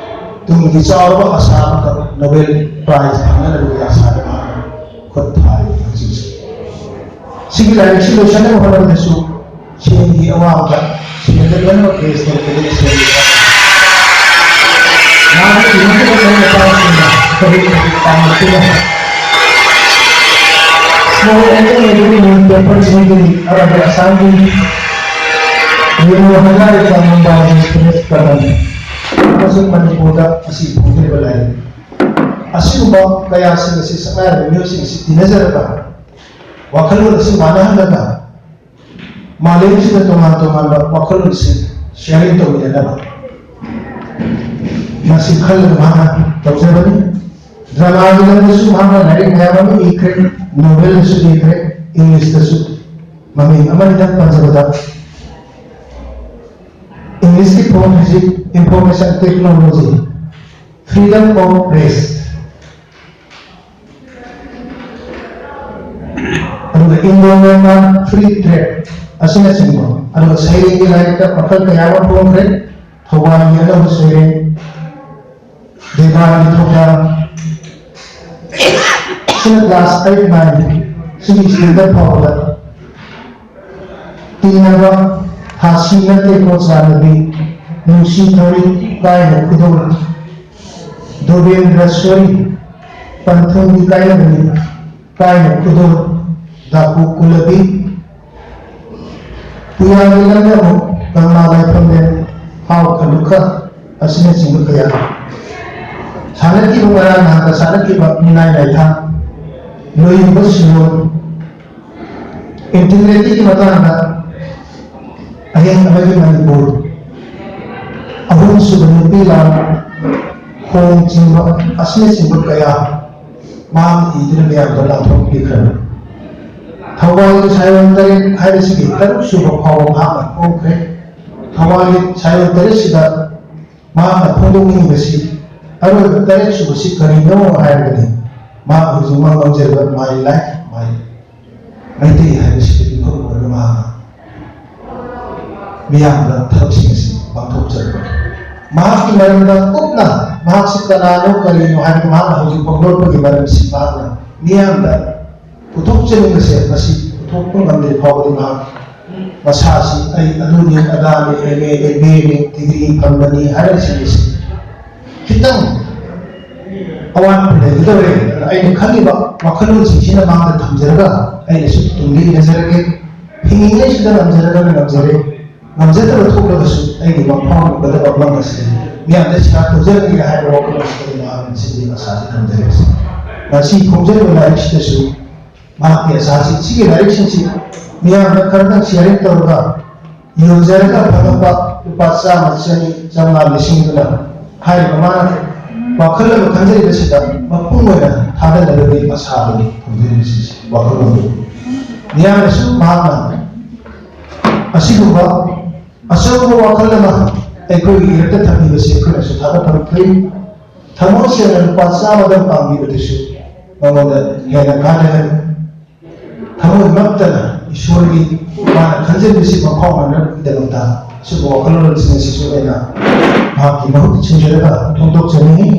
ꯇꯨꯡꯒꯤ ꯆꯥꯎꯔꯕ ꯑꯁꯥ ꯑꯃꯈꯛ ꯅꯣꯕꯦꯜ ꯄ꯭ꯔꯥꯏꯖ ꯐꯪꯅꯅꯕꯒꯤ ꯑꯁꯥꯗ ꯃꯍꯥꯛꯅ ꯈꯨꯠ ꯊꯥꯔꯤ ꯍꯧꯖꯤꯛꯁꯦ꯫ ꯁꯤꯒꯤ ꯂꯥꯏꯔꯤꯛꯁꯤ ꯂꯣꯏꯁꯤꯟꯅꯕ ꯍꯣꯠꯅꯕꯗꯁꯨ ꯁꯦꯟꯒꯤ ꯑꯋꯥꯕ, ꯁꯦꯟꯗ ꯂꯣꯏꯅꯃꯛ ꯕꯦꯁ ꯇꯧꯔꯛꯄꯗꯒꯤ ꯁꯦꯟꯒꯤ ꯑꯋꯥꯕ꯫ ꯃꯥꯒꯤ ꯏꯅꯤꯡꯒꯗꯕ ꯃꯔꯨꯞ ꯃꯄꯥꯡꯁꯤꯡꯅ ꯀꯔꯤ ꯀꯔꯤ ꯄꯥꯝꯂꯛꯇꯨꯅ ꯁ꯭ꯃꯣꯜ ꯑꯦꯟꯇꯔꯄ꯭ꯔꯥꯏꯖ ꯄꯦꯄꯔꯁꯤꯡꯒꯤ ꯑꯔꯥꯏꯕ ꯑꯁꯥꯝꯒꯤ ꯔꯦꯅꯨ ꯍꯖꯥꯔꯤꯀꯥ ꯃꯨꯝꯕꯥꯏ ꯑꯦꯛꯁꯄ꯭ꯔꯦꯁ ꯀꯗꯝ ꯑꯃꯁꯨꯡ ꯃꯅꯤꯄꯨꯔꯗ ꯑꯁꯤ ꯐꯣꯡꯗꯣꯛꯂꯤꯕ ꯂꯥꯏꯔꯤꯛ꯫ ꯑꯁꯤꯒꯨꯝꯕ ꯀꯌꯥꯁꯤꯡ ꯑꯁꯤ ꯁꯛꯅꯥꯏꯔꯕ ꯃꯤꯑꯣꯏꯁꯤꯡ ꯑꯁꯤ ꯇꯤꯟꯅꯖꯔꯒ ꯋꯥꯈꯜꯂꯣꯟ ꯑꯁꯤ ꯃꯥꯟꯅꯍꯜꯂꯒ ꯃꯥꯂꯦꯝꯁꯤꯗ ꯇꯣꯉꯥꯟ ꯇꯣꯉꯥꯟꯕ ꯋꯥꯈꯜꯂꯣꯟꯁꯤꯡ ꯁꯤꯌꯥꯔꯤꯡ ꯇꯧꯃꯤꯟꯅꯅꯕ ꯃꯁꯤ ꯈꯜꯂꯒ ꯃꯍꯥꯛꯅ ꯇꯧꯖꯕꯅꯤ꯫ ꯗ꯭ꯔꯃꯥꯒꯤ ꯂꯝꯗꯁꯨ ꯃꯍꯥꯛꯅ ꯂꯥꯏꯔꯤꯛ ꯃꯌꯥꯝ ꯑꯃ ꯏꯈ꯭ꯔꯦ, ꯅꯣꯕꯦꯜꯗꯁꯨ ꯏꯈ꯭ꯔꯦ, ꯏꯪꯂꯤꯁꯇꯁꯨ꯫ ꯃꯃꯤꯡ ꯑꯃꯅꯤꯗꯪ ꯄꯟꯖꯕꯗ, ꯏꯪꯂꯤꯁꯀꯤ ꯐꯣꯟ ꯍꯧꯖꯤꯛ information technology, freedom of press, ꯑꯗꯨꯒ ꯏꯟꯗꯣ ꯃ꯭ꯌꯥꯟꯃꯥꯔ ꯐ꯭ꯔꯤ ꯇ꯭ꯔꯦꯗ ꯑꯁꯤꯅꯆꯤꯡꯕ, ꯑꯗꯨꯒ ꯁꯩꯔꯦꯡꯒꯤ ꯂꯥꯏꯔꯤꯛꯇ ꯃꯈꯜ ꯀꯌꯥ ꯑꯃ ꯐꯣꯡꯈ꯭ꯔꯦ꯫ ꯊꯧꯕꯥꯜꯒꯤ ꯑꯅꯧꯕ ꯁꯩꯔꯦꯡ, ꯗꯦꯕꯥꯟꯒꯤ ꯊꯧꯗꯥ, ꯁꯤꯅ ꯀ꯭ꯂꯥꯁ ꯑꯩꯠ ꯅꯥꯏꯟ ꯁꯤꯒꯤ ꯁ꯭ꯇꯦꯟꯗꯔꯗ ꯐꯥꯎꯕꯗ ꯇꯤꯟꯅꯕ, ꯊꯥꯁꯤ ꯅꯠꯇꯦ ꯀꯣ ꯆꯥꯟꯅꯕꯤ, ꯅꯨꯡꯁꯤ ꯊꯧꯔꯤ ꯀꯥꯏꯅ ꯈꯨꯗꯣꯜ, ꯗꯣꯕꯦꯟꯗ꯭ꯔ ꯁꯣꯔꯤ, ꯄꯟꯊꯨꯡꯗꯤ ꯀꯥꯏꯅꯕꯅꯤ ꯀꯥꯏꯅ ꯈꯨꯗꯣꯜ, ꯗꯥꯀꯨ ꯀꯨꯂꯕꯤ, ꯄꯨꯌꯥꯒꯤ ꯂꯝꯗ ꯑꯃꯨꯛ ꯀꯪꯂꯥ ꯂꯥꯏꯐꯝꯂꯦꯟ, ꯍꯥꯎ ꯈꯂꯨꯈ ꯑꯁꯤꯅꯆꯤꯡꯕ ꯀꯌꯥ꯫ ꯁꯥꯟꯅꯈꯤꯕ ꯉꯔꯥꯡ ꯅꯍꯥꯟꯗ ꯁꯥꯟꯅꯈꯤꯕ ꯃꯤꯅꯥꯏ ꯂꯥꯏꯊꯥꯡ, ꯂꯣꯏꯔꯤꯕ ꯁꯤꯔꯣꯏ, ꯏꯟꯇꯤꯒ꯭ꯔꯤꯇꯤꯒꯤ ꯃꯇꯥꯡꯗ ꯑꯍꯦꯟ ꯑꯃꯒꯤ ꯃꯅꯤꯄꯨꯔ, ꯑꯍꯨꯝꯁꯨꯕ ꯅꯨꯄꯤ ꯂꯥꯟ, ꯈꯣꯡ ꯆꯤꯡꯕ ꯑꯁꯤꯅꯆꯤꯡꯕ ꯀꯌꯥ ꯃꯍꯥꯛꯅ ꯏꯗꯨꯅ ꯃꯌꯥꯝꯗ ꯂꯥꯎꯊꯣꯛꯄꯤꯈ꯭ꯔꯕꯅꯤ꯫ ꯊꯧꯕꯥꯜꯒꯤ ꯁꯥꯏꯑꯣꯟ ꯇꯔꯦꯠ ꯍꯥꯏꯕꯁꯤꯒꯤ ꯇꯔꯨꯛ ꯁꯨꯕ ꯐꯥꯎꯕ ꯃꯍꯥꯛꯅ ꯐꯣꯡꯈ꯭ꯔꯦ꯫ ꯊꯧꯕꯥꯜꯒꯤ ꯁꯥꯏꯑꯣꯟ ꯇꯔꯦꯠꯁꯤꯗ ꯃꯍꯥꯛꯅ ꯐꯣꯡꯗꯣꯛꯅꯤꯡꯕꯁꯤ ꯑꯔꯣꯏꯕ ꯇꯔꯦꯠ ꯁꯨꯕꯁꯤ ꯀꯔꯤꯅꯣ ꯍꯥꯏꯔꯒꯗꯤ, ꯃꯍꯥꯛ ꯍꯧꯖꯤꯛꯃꯛ ꯂꯧꯖꯔꯤꯕ My Life, My ꯃꯩꯇꯩ ꯍꯥꯏꯕꯁꯤꯗꯒꯤ ꯍꯧꯔꯒ ꯃꯍꯥꯛꯅ ꯃꯤꯌꯥꯝꯗ ꯊꯕꯛꯁꯤꯡ ꯑꯁꯤ ꯄꯥꯡꯊꯣꯛꯆꯔꯛꯄꯅꯤ꯫ ꯃꯍꯥꯛꯀꯤ ꯃꯔꯝꯗ ꯀꯨꯞꯅ ꯃꯍꯥꯛꯁꯤ ꯀꯅꯥꯅꯣ ꯀꯔꯤꯅꯣ ꯍꯥꯏꯕꯗꯨ ꯃꯍꯥꯛꯅ ꯍꯧꯖꯤꯛ ꯐꯣꯡꯗꯣꯔꯛꯄꯒꯤ ꯃꯔꯝꯁꯤ ꯃꯍꯥꯛꯅ ꯃꯤꯌꯥꯝꯗ ꯄꯨꯊꯣꯛꯆꯅꯤꯡꯕꯁꯦ ꯃꯁꯤ ꯄꯨꯊꯣꯛꯄ ꯉꯝꯗ꯭ꯔꯤ ꯐꯥꯎꯕꯗꯤ ꯃꯍꯥꯛ ꯃꯁꯥꯁꯤ ꯑꯩ ꯑꯗꯨꯅꯤ ꯑꯗꯥꯅꯤ, ꯑꯦꯝ ꯑꯦ, ꯑꯦꯝ ꯕꯤ ꯑꯦꯅꯤ, ꯗꯤꯒ꯭ꯔꯤ ꯐꯪꯕꯅꯤ ꯍꯥꯏꯔꯤꯕꯁꯤꯡ ꯑꯁꯤ ꯈꯤꯇꯪ ꯑꯋꯥꯠꯄ ꯂꯩꯒꯗꯧꯔꯦ꯫ ꯑꯗꯨꯅ ꯑꯩꯅ ꯈꯜꯂꯤꯕ ꯋꯥꯈꯜꯂꯣꯟꯁꯤꯡꯁꯤꯅ ꯃꯥꯡꯗ ꯊꯝꯖꯔꯒ ꯑꯩꯅꯁꯨ ꯇꯨꯡꯗ ꯏꯟꯅꯖꯔꯒꯦ꯫ ꯍꯤꯡꯂꯤꯉꯩꯁꯤꯗ ꯉꯝꯖꯔꯒꯅ ꯉꯝꯖꯔꯦ, ꯉꯝꯖꯗꯕ ꯊꯣꯛꯂꯒꯁꯨ ꯑꯩꯒꯤ ꯃꯐꯝ ꯐꯥꯎꯒꯗꯕ ꯃꯪ ꯑꯁꯤ ꯃꯤꯌꯥꯝꯗ ꯁꯤꯌꯥꯔ ꯇꯧꯖꯔꯒꯦ ꯍꯥꯏꯕ ꯋꯥꯈꯜꯂꯣꯟꯁꯤꯗ ꯑꯩꯅ ꯃꯍꯥꯛꯅ ꯁꯤꯟꯖꯦ ꯑꯁꯥꯁꯤ ꯊꯝꯖꯔꯦ꯫ ꯉꯁꯤ ꯐꯣꯡꯖꯔꯤꯕ ꯂꯥꯏꯔꯤꯛꯁꯤꯗꯁꯨ ꯃꯍꯥꯛꯀꯤ ꯑꯁꯥꯁꯤ, ꯁꯤꯒꯤ ꯂꯥꯏꯔꯤꯛꯁꯤꯡꯁꯤ ꯃꯤꯌꯥꯝꯗ ꯈꯔꯗꯪ ꯁꯤꯌꯥꯔꯤꯡ ꯇꯧꯔꯒ ꯌꯣꯟꯖꯔꯒ ꯐꯪꯉꯛꯄ ꯂꯨꯄꯥ ꯆꯥꯝꯃ, ꯆꯅꯤ, ꯆꯥꯝꯃꯉꯥ, ꯂꯤꯁꯤꯡꯗꯨꯅ ꯍꯥꯏꯔꯤꯕ ꯃꯥꯅ ꯋꯥꯈꯜ ꯑꯃ ꯈꯟꯖꯔꯤꯕꯁꯤꯗ ꯃꯄꯨꯡ ꯑꯣꯏꯅ ꯊꯥꯗꯅꯕꯒꯤ ꯑꯁꯥꯗꯨꯅꯤ ꯊꯝꯖꯔꯤꯕꯁꯤ, ꯋꯥꯈꯜꯂꯣꯟꯗꯨ꯫ ꯃꯤꯌꯥꯝꯅꯁꯨ ꯃꯍꯥꯛꯅ ꯑꯁꯤꯒꯨꯝꯕ ꯑꯆꯧꯕ ꯋꯥꯈꯜ ꯑꯃ ꯑꯩꯈꯣꯏꯒꯤ ꯏꯔꯛꯇ ꯊꯝꯕꯤꯕꯁꯤ ꯑꯩꯈꯣꯏꯅꯁꯨ ꯊꯥꯒꯠꯐꯝ ꯊꯣꯛꯏ꯫ ꯊꯃꯣꯏ ꯁꯦꯡꯅ ꯂꯨꯄꯥ ꯆꯥꯝꯃꯗꯪ ꯄꯥꯡꯕꯤꯕꯗꯨꯁꯨ ꯃꯉꯣꯟꯗ ꯍꯦꯟꯅ ꯀꯥꯟꯅꯒꯅꯤ꯫ ꯊꯃꯣꯏꯃꯛꯇꯅ ꯏꯁꯣꯔꯒꯤ ꯃꯥꯅ ꯈꯟꯖꯕꯁꯤ ꯃꯐꯥꯎꯅꯅꯕꯒꯤꯗꯃꯛꯇ ꯁꯤꯒꯨꯝꯕ ꯋꯥꯈꯜꯂꯣꯟꯁꯤꯡ ꯑꯁꯤꯁꯨ ꯑꯩꯅ ꯃꯍꯥꯛꯀꯤ ꯃꯍꯨꯠ ꯁꯤꯟꯖꯔꯒ ꯐꯣꯡꯗꯣꯛꯆꯅꯤꯡꯏ꯫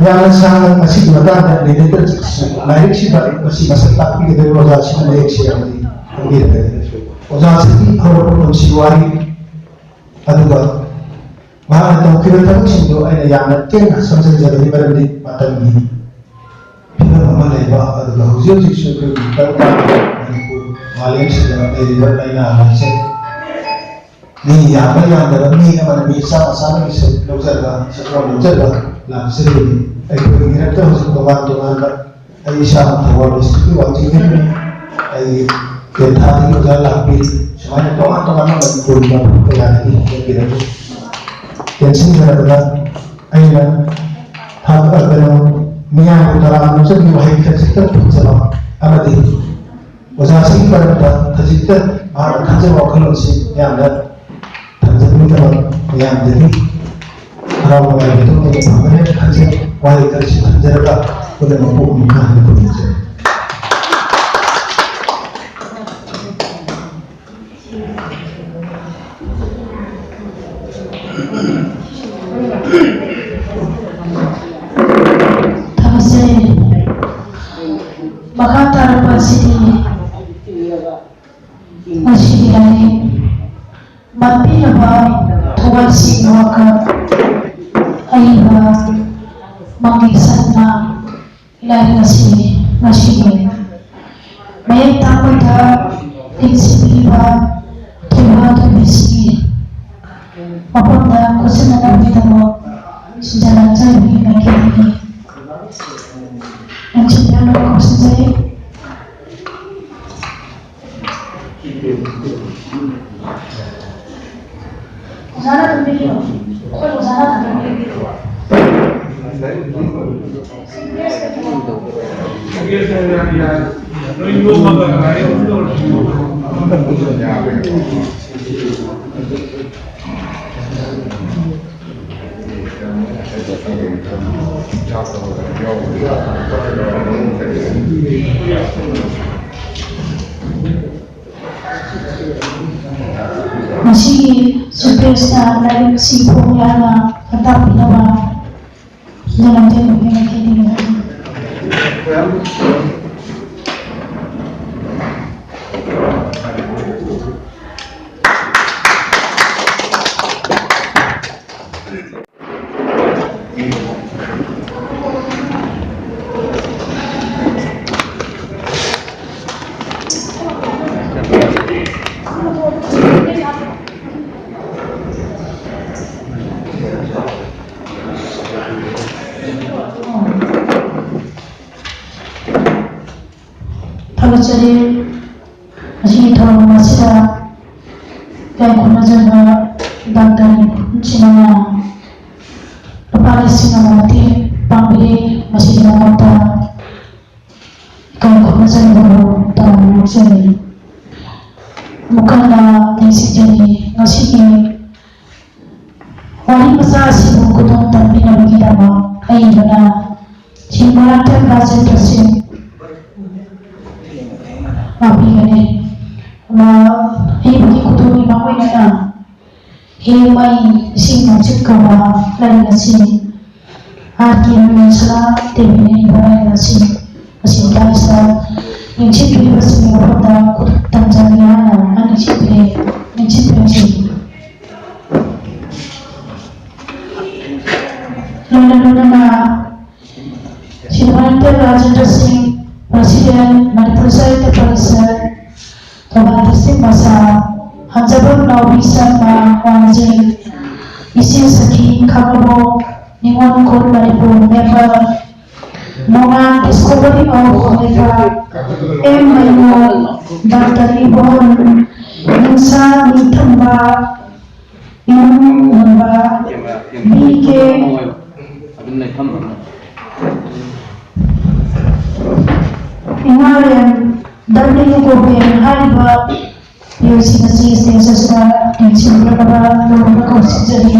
ꯌꯥꯝꯅ ꯁꯥꯡꯅ ꯃꯁꯤꯒꯤ ꯃꯇꯥꯡꯗ ꯂꯤꯔꯒꯁꯨ ꯂꯥꯏꯔꯤꯛꯁꯤꯗ ꯃꯁꯤ ꯃꯁꯛ ꯇꯥꯛꯄꯤꯒꯗꯧꯔꯤꯕ ꯑꯣꯖꯥꯁꯤꯅ ꯃꯌꯦꯛ ꯁꯦꯡꯅꯗꯤ ꯈꯪꯕꯤꯔꯒꯅꯤ꯫ ꯑꯣꯖꯥꯁꯤꯒꯤ ꯍꯧꯔꯛꯄ ꯄꯨꯟꯁꯤ ꯋꯥꯔꯤ, ꯑꯗꯨꯒ ꯃꯍꯥꯛꯅ ꯇꯧꯈꯤꯕ ꯊꯕꯛꯁꯤꯡꯗꯨ ꯑꯩꯅ ꯌꯥꯝꯅ ꯇꯦꯟꯅ ꯁꯝꯖꯤꯟꯖꯕꯒꯤ ꯃꯔꯝꯗꯤ ꯃꯇꯝꯒꯤ ꯐꯤꯕꯝ ꯑꯃ ꯂꯩꯕ, ꯑꯗꯨꯒ ꯍꯧꯖꯤꯛ ꯍꯧꯖꯤꯛꯁꯨ ꯑꯩꯈꯣꯏꯒꯤ ꯇꯔꯨꯛ ꯃꯅꯤꯄꯨꯔ ꯃꯥꯂꯦꯝꯁꯤꯗ ꯂꯩꯔꯤꯕ ꯂꯥꯏꯅꯥ ꯂꯥꯏꯆꯠ, ꯃꯤ ꯌꯥꯝꯕ ꯌꯥꯝꯗꯕ, ꯃꯤ ꯑꯃꯅ ꯃꯤ ꯆꯥꯝꯃ ꯆꯥꯝꯃꯒꯤ ꯁꯔꯨꯛ ꯂꯧꯖꯕ, ꯁꯔꯨꯛ ꯂꯧꯖꯕ ꯂꯥꯛꯆꯔꯤꯕꯅꯤ꯫ ꯑꯩꯈꯣꯏꯒꯤ ꯃꯤꯔꯛꯇ ꯍꯧꯖꯤꯛ ꯇꯣꯉꯥꯟ ꯇꯣꯉꯥꯟꯕ, ꯑꯩ ꯏꯁꯥꯃꯛ ꯊꯧꯕꯥꯜ ꯗꯤꯁꯇ꯭ꯔꯤꯛꯀꯤ ꯋꯥꯡꯖꯤꯡꯗꯒꯤꯅꯤ꯫ ꯑꯩꯒꯤ ꯇꯦꯟꯊꯥꯗꯒꯤ ꯑꯣꯖꯥ ꯂꯥꯛꯄꯤ, ꯁꯨꯃꯥꯏꯅ ꯇꯣꯉꯥꯟ ꯇꯣꯉꯥꯟꯕ ꯃꯅꯤꯄꯨꯔꯒꯤ ꯃꯐꯝ ꯀꯌꯥꯗꯒꯤ ꯂꯩꯕꯤꯔꯛꯏ꯫ ꯇꯦꯟꯁꯤꯟꯖꯔꯕꯗ ꯑꯩꯅ ꯊꯥ-, ꯀꯩꯅꯣ, ꯃꯤꯌꯥꯝꯕꯨ ꯇꯔꯥꯝꯅ ꯑꯣꯛꯆꯕꯒꯤ ꯋꯥꯍꯩ ꯈꯖꯤꯛꯇꯪ ꯊꯝꯖꯕ ꯑꯃꯗꯤ ꯑꯣꯖꯥꯁꯤꯡꯒꯤ ꯃꯔꯛꯇ ꯈꯖꯤꯛꯇ ꯃꯍꯥꯛꯅ ꯈꯟꯖꯕ ꯋꯥꯈꯜꯂꯣꯟꯁꯤ ꯃꯤꯌꯥꯝꯗ ꯊꯝꯖꯅꯤꯡꯗꯕ, ꯃꯤꯌꯥꯝꯗꯒꯤ ꯍꯔꯥꯎꯕ ꯉꯥꯏꯕꯗꯨ ꯑꯩꯅ ꯐꯪꯒꯅꯤ ꯍꯥꯏꯅ ꯈꯟꯖꯩ꯫ ꯋꯥꯍꯩ ꯈꯔꯁꯤ ꯊꯝꯖꯔꯒ ꯄꯨꯝꯅꯃꯛꯄꯨ ꯑꯃꯨꯛ ꯍꯟꯅ ꯈꯨꯔꯨꯝꯖꯔꯤ꯫ ꯊꯝꯖꯩ꯫ ꯃꯈꯥ ꯇꯥꯔꯛꯄ ꯑꯁꯤꯗꯤ ꯉꯁꯤꯒꯤ ꯂꯥꯏꯔꯤꯛ ꯃꯟꯕꯤꯔꯕ ꯊꯧꯒꯜꯁꯤꯡ ꯋꯥꯀꯠ ꯑꯏꯕ ꯃꯪꯒꯦꯁꯟꯅ ꯂꯥꯏꯔꯤꯛ ꯑꯁꯤ ꯉꯁꯤꯒꯤ ꯃꯌꯦꯛ ꯇꯥꯛꯄꯗ ꯂꯤꯡꯁꯤꯟꯕꯤꯔꯤꯕ ꯊꯣꯏꯕ ꯊꯣꯏꯕꯤꯁꯤꯡꯒꯤ ꯃꯐꯝꯗ ꯈꯨꯠꯁꯤꯟꯅꯅꯕꯒꯤꯗꯃꯛ ꯁꯤꯟꯖꯥ ꯂꯥꯡꯖꯥꯕꯤꯒꯤ ꯃꯥꯏꯀꯩꯗꯒꯤ ꯂꯤꯡꯁꯤꯟꯕꯤꯔꯝꯅꯕ ꯈꯪꯖꯩ꯫ ꯑꯣꯖꯥꯅ ꯑꯗꯨꯝ ꯄꯤꯕꯤꯔꯣ꯫ ꯑꯩꯈꯣꯏ ꯑꯣꯖꯥꯅ ꯑꯗꯨꯝ ꯄꯤꯕꯤꯔꯣ꯫ ꯉꯁꯤꯒꯤ ꯁꯨꯄ꯭ꯔꯦꯁꯇ ꯂꯥꯏꯔꯤꯛ ꯑꯁꯤ ꯐꯣꯡꯂꯛꯑꯒ ꯈꯟꯇꯥꯛꯄꯤꯅꯕ ꯅꯉꯣꯟꯗ ꯍꯥꯏꯅꯤꯡꯉꯤ꯫ ꯊꯥꯒꯠꯆꯔꯤ꯫ ꯉꯁꯤꯒꯤ ꯊꯧꯔꯝ ꯑꯁꯤꯗ ꯏꯀꯥꯏ ꯈꯨꯝꯅꯖꯕ ꯗꯥꯛꯇꯔ ꯅꯤꯄꯨꯟꯁꯤꯡꯅ ꯂꯨꯄꯥ ꯂꯤꯁꯤꯡ ꯑꯃ ꯃꯇꯦꯡ ꯄꯥꯡꯕꯤꯔꯦ꯫ ꯃꯁꯤꯒꯤꯗꯃꯛꯇ ꯏꯀꯥꯏ ꯈꯨꯝꯅꯖꯕ ꯇꯥꯎꯟ ꯌꯣꯛꯆꯔꯤ꯫ ꯑꯃꯨꯛ ꯍꯟꯅ ꯅꯤꯡꯁꯤꯡꯖꯔꯤ꯫ ꯉꯁꯤꯒꯤ ꯋꯥꯔꯤ ꯃꯆꯥ ꯑꯁꯤꯕꯨ ꯈꯨꯗꯣꯡ ꯇꯝꯕꯤꯅꯕꯒꯤꯗꯃꯛ ꯑꯏꯕꯅ ꯁꯤ ꯃꯔꯛꯇ ꯄ꯭ꯔꯥꯖꯦꯟꯇꯔꯁꯤꯡ ꯂꯥꯛꯄꯤꯒꯅꯤ꯫ ꯑ, ꯑꯏꯕꯒꯤ ꯈꯨꯗꯣꯜꯒꯤ ꯃꯥꯡꯑꯣꯏꯅꯅ ꯍꯦ ꯃꯩ ꯏꯁꯤꯡ ꯅꯨꯡꯁꯤꯠ ꯀꯧꯕ ꯂꯥꯏꯔꯤꯛ ꯑꯁꯤꯅꯤ꯫ ꯑꯥꯔ ꯀꯦ ꯃꯤꯁ꯭ꯔꯥ ꯗꯦꯕꯤꯅ ꯏꯕ ꯂꯥꯏꯔꯤꯛ ꯑꯁꯤ ꯃꯁꯤ ꯃꯇꯥꯡꯁꯤꯗ ꯅꯤꯡꯁꯤꯡꯕꯤꯔꯤꯕꯁꯤꯡꯒꯤ ꯃꯐꯝꯗ ꯈꯨꯗꯣꯜ ꯇꯝꯖꯒꯦ ꯍꯥꯏꯅ ꯅꯤꯡꯁꯤꯡꯕꯤꯔꯦ꯫ ꯅꯤꯡꯁꯤꯡꯕꯤꯔꯛꯁꯤ꯫ ꯂꯣꯏꯅ ꯂꯣꯏꯅꯅ ꯁꯤꯗ ꯃꯔꯛꯇ ꯔꯥꯖꯦꯟꯗ꯭ꯔ ꯁꯤꯡ, ꯄ꯭ꯔꯁꯤꯗꯦꯟ, ꯃꯅꯤꯄꯨꯔ ꯁꯥꯍꯤꯇ꯭ꯌ ꯄꯔꯤꯁꯠ, ꯊꯧꯕꯥꯜ ꯗꯤꯁꯇ꯭ꯔꯤꯛ ꯃꯁꯥ, ꯍꯟꯖꯕꯝ ꯅꯥꯎꯕꯤ ꯁꯔꯃ ꯋꯥꯡꯖꯤꯡ, ꯏꯆꯦ ꯁꯈꯤ ꯈꯥꯉꯕꯣꯛ, ꯅꯤꯉꯣꯜ ꯈꯨꯜ ꯃꯅꯤꯄꯨꯔ ꯃꯦꯝꯕꯔ, ꯅꯣꯡꯉꯥꯟ discovery of America, M Meingol, doctor Ibohan, Nungsa Ningthamba, ꯏꯃꯨꯡ ꯉꯝꯕ, ꯕꯤ ꯀꯦ, ꯑꯗꯨꯝ ꯂꯩꯐꯝ ꯏꯃꯥꯂꯦꯝ, ꯗꯕ꯭ꯂꯤꯎ ꯒꯣꯕꯤꯟ ꯍꯥꯏꯔꯤꯕ ꯃꯤꯑꯣꯏꯁꯤꯡ ꯑꯁꯤ ꯁ꯭ꯇꯦꯖ ꯑꯁꯤꯗ ꯌꯦꯡꯁꯤꯟꯕꯤꯔꯛꯅꯕ ꯂꯨꯅ ꯀꯧꯁꯤꯟꯖꯔꯤ꯫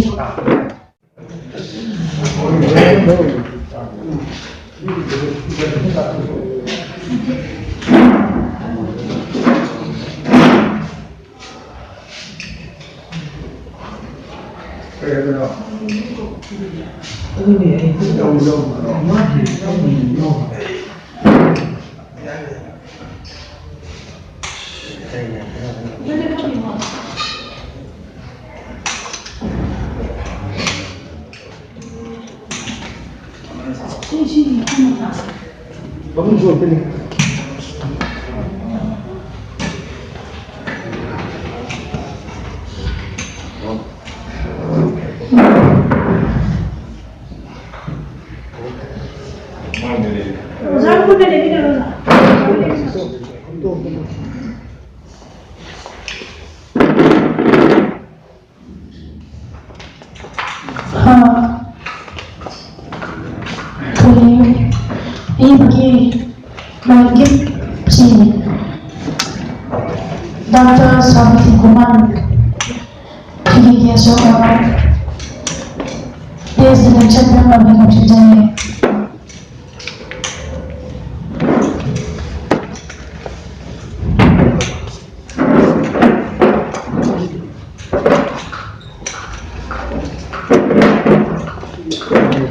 ꯑꯣꯖꯥ ꯄꯨꯟꯅ ꯂꯦꯞꯃꯤꯟꯅꯔꯣ, ꯑꯣꯖꯥ꯫ ꯑꯩꯈꯣꯏꯒꯤ ꯃꯥꯒꯤ ꯁꯤ ꯗꯥꯛꯇꯔ ꯁꯥꯕꯤꯇ꯭ꯔꯤ ꯀꯨꯃꯥꯔ, ꯁꯤꯒꯤ ꯀꯦꯁ ꯑꯣꯐ ꯄꯦꯁ ꯏꯂꯦꯛꯁꯟ ꯃꯦꯝꯕꯔꯒꯤ ꯀꯧꯁꯤꯟꯖꯔꯤ꯫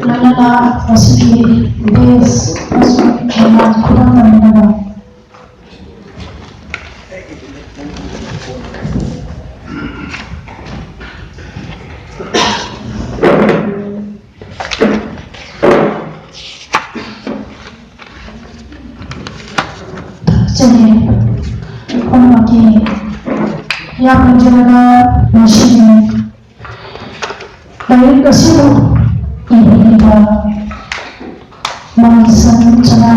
ꯂꯣꯏꯅꯅ ꯃꯁꯤꯒꯤ ꯕꯦꯁ ꯑꯃꯁꯨꯡ ꯃꯌꯥꯝ ꯈꯨꯗꯝ ꯇꯝꯅꯕ꯫ ꯊꯥꯒꯠꯆꯔꯤ꯫ ꯄꯨꯝꯅꯃꯛꯀꯤ ꯌꯥꯝꯅ ꯅꯨꯡꯁꯤꯅ ꯂꯥꯏꯔꯤꯛ ꯑꯁꯤꯕꯨ ꯏꯕꯤꯔꯤꯕ ꯃꯥꯡꯁꯪ ꯆꯅꯥ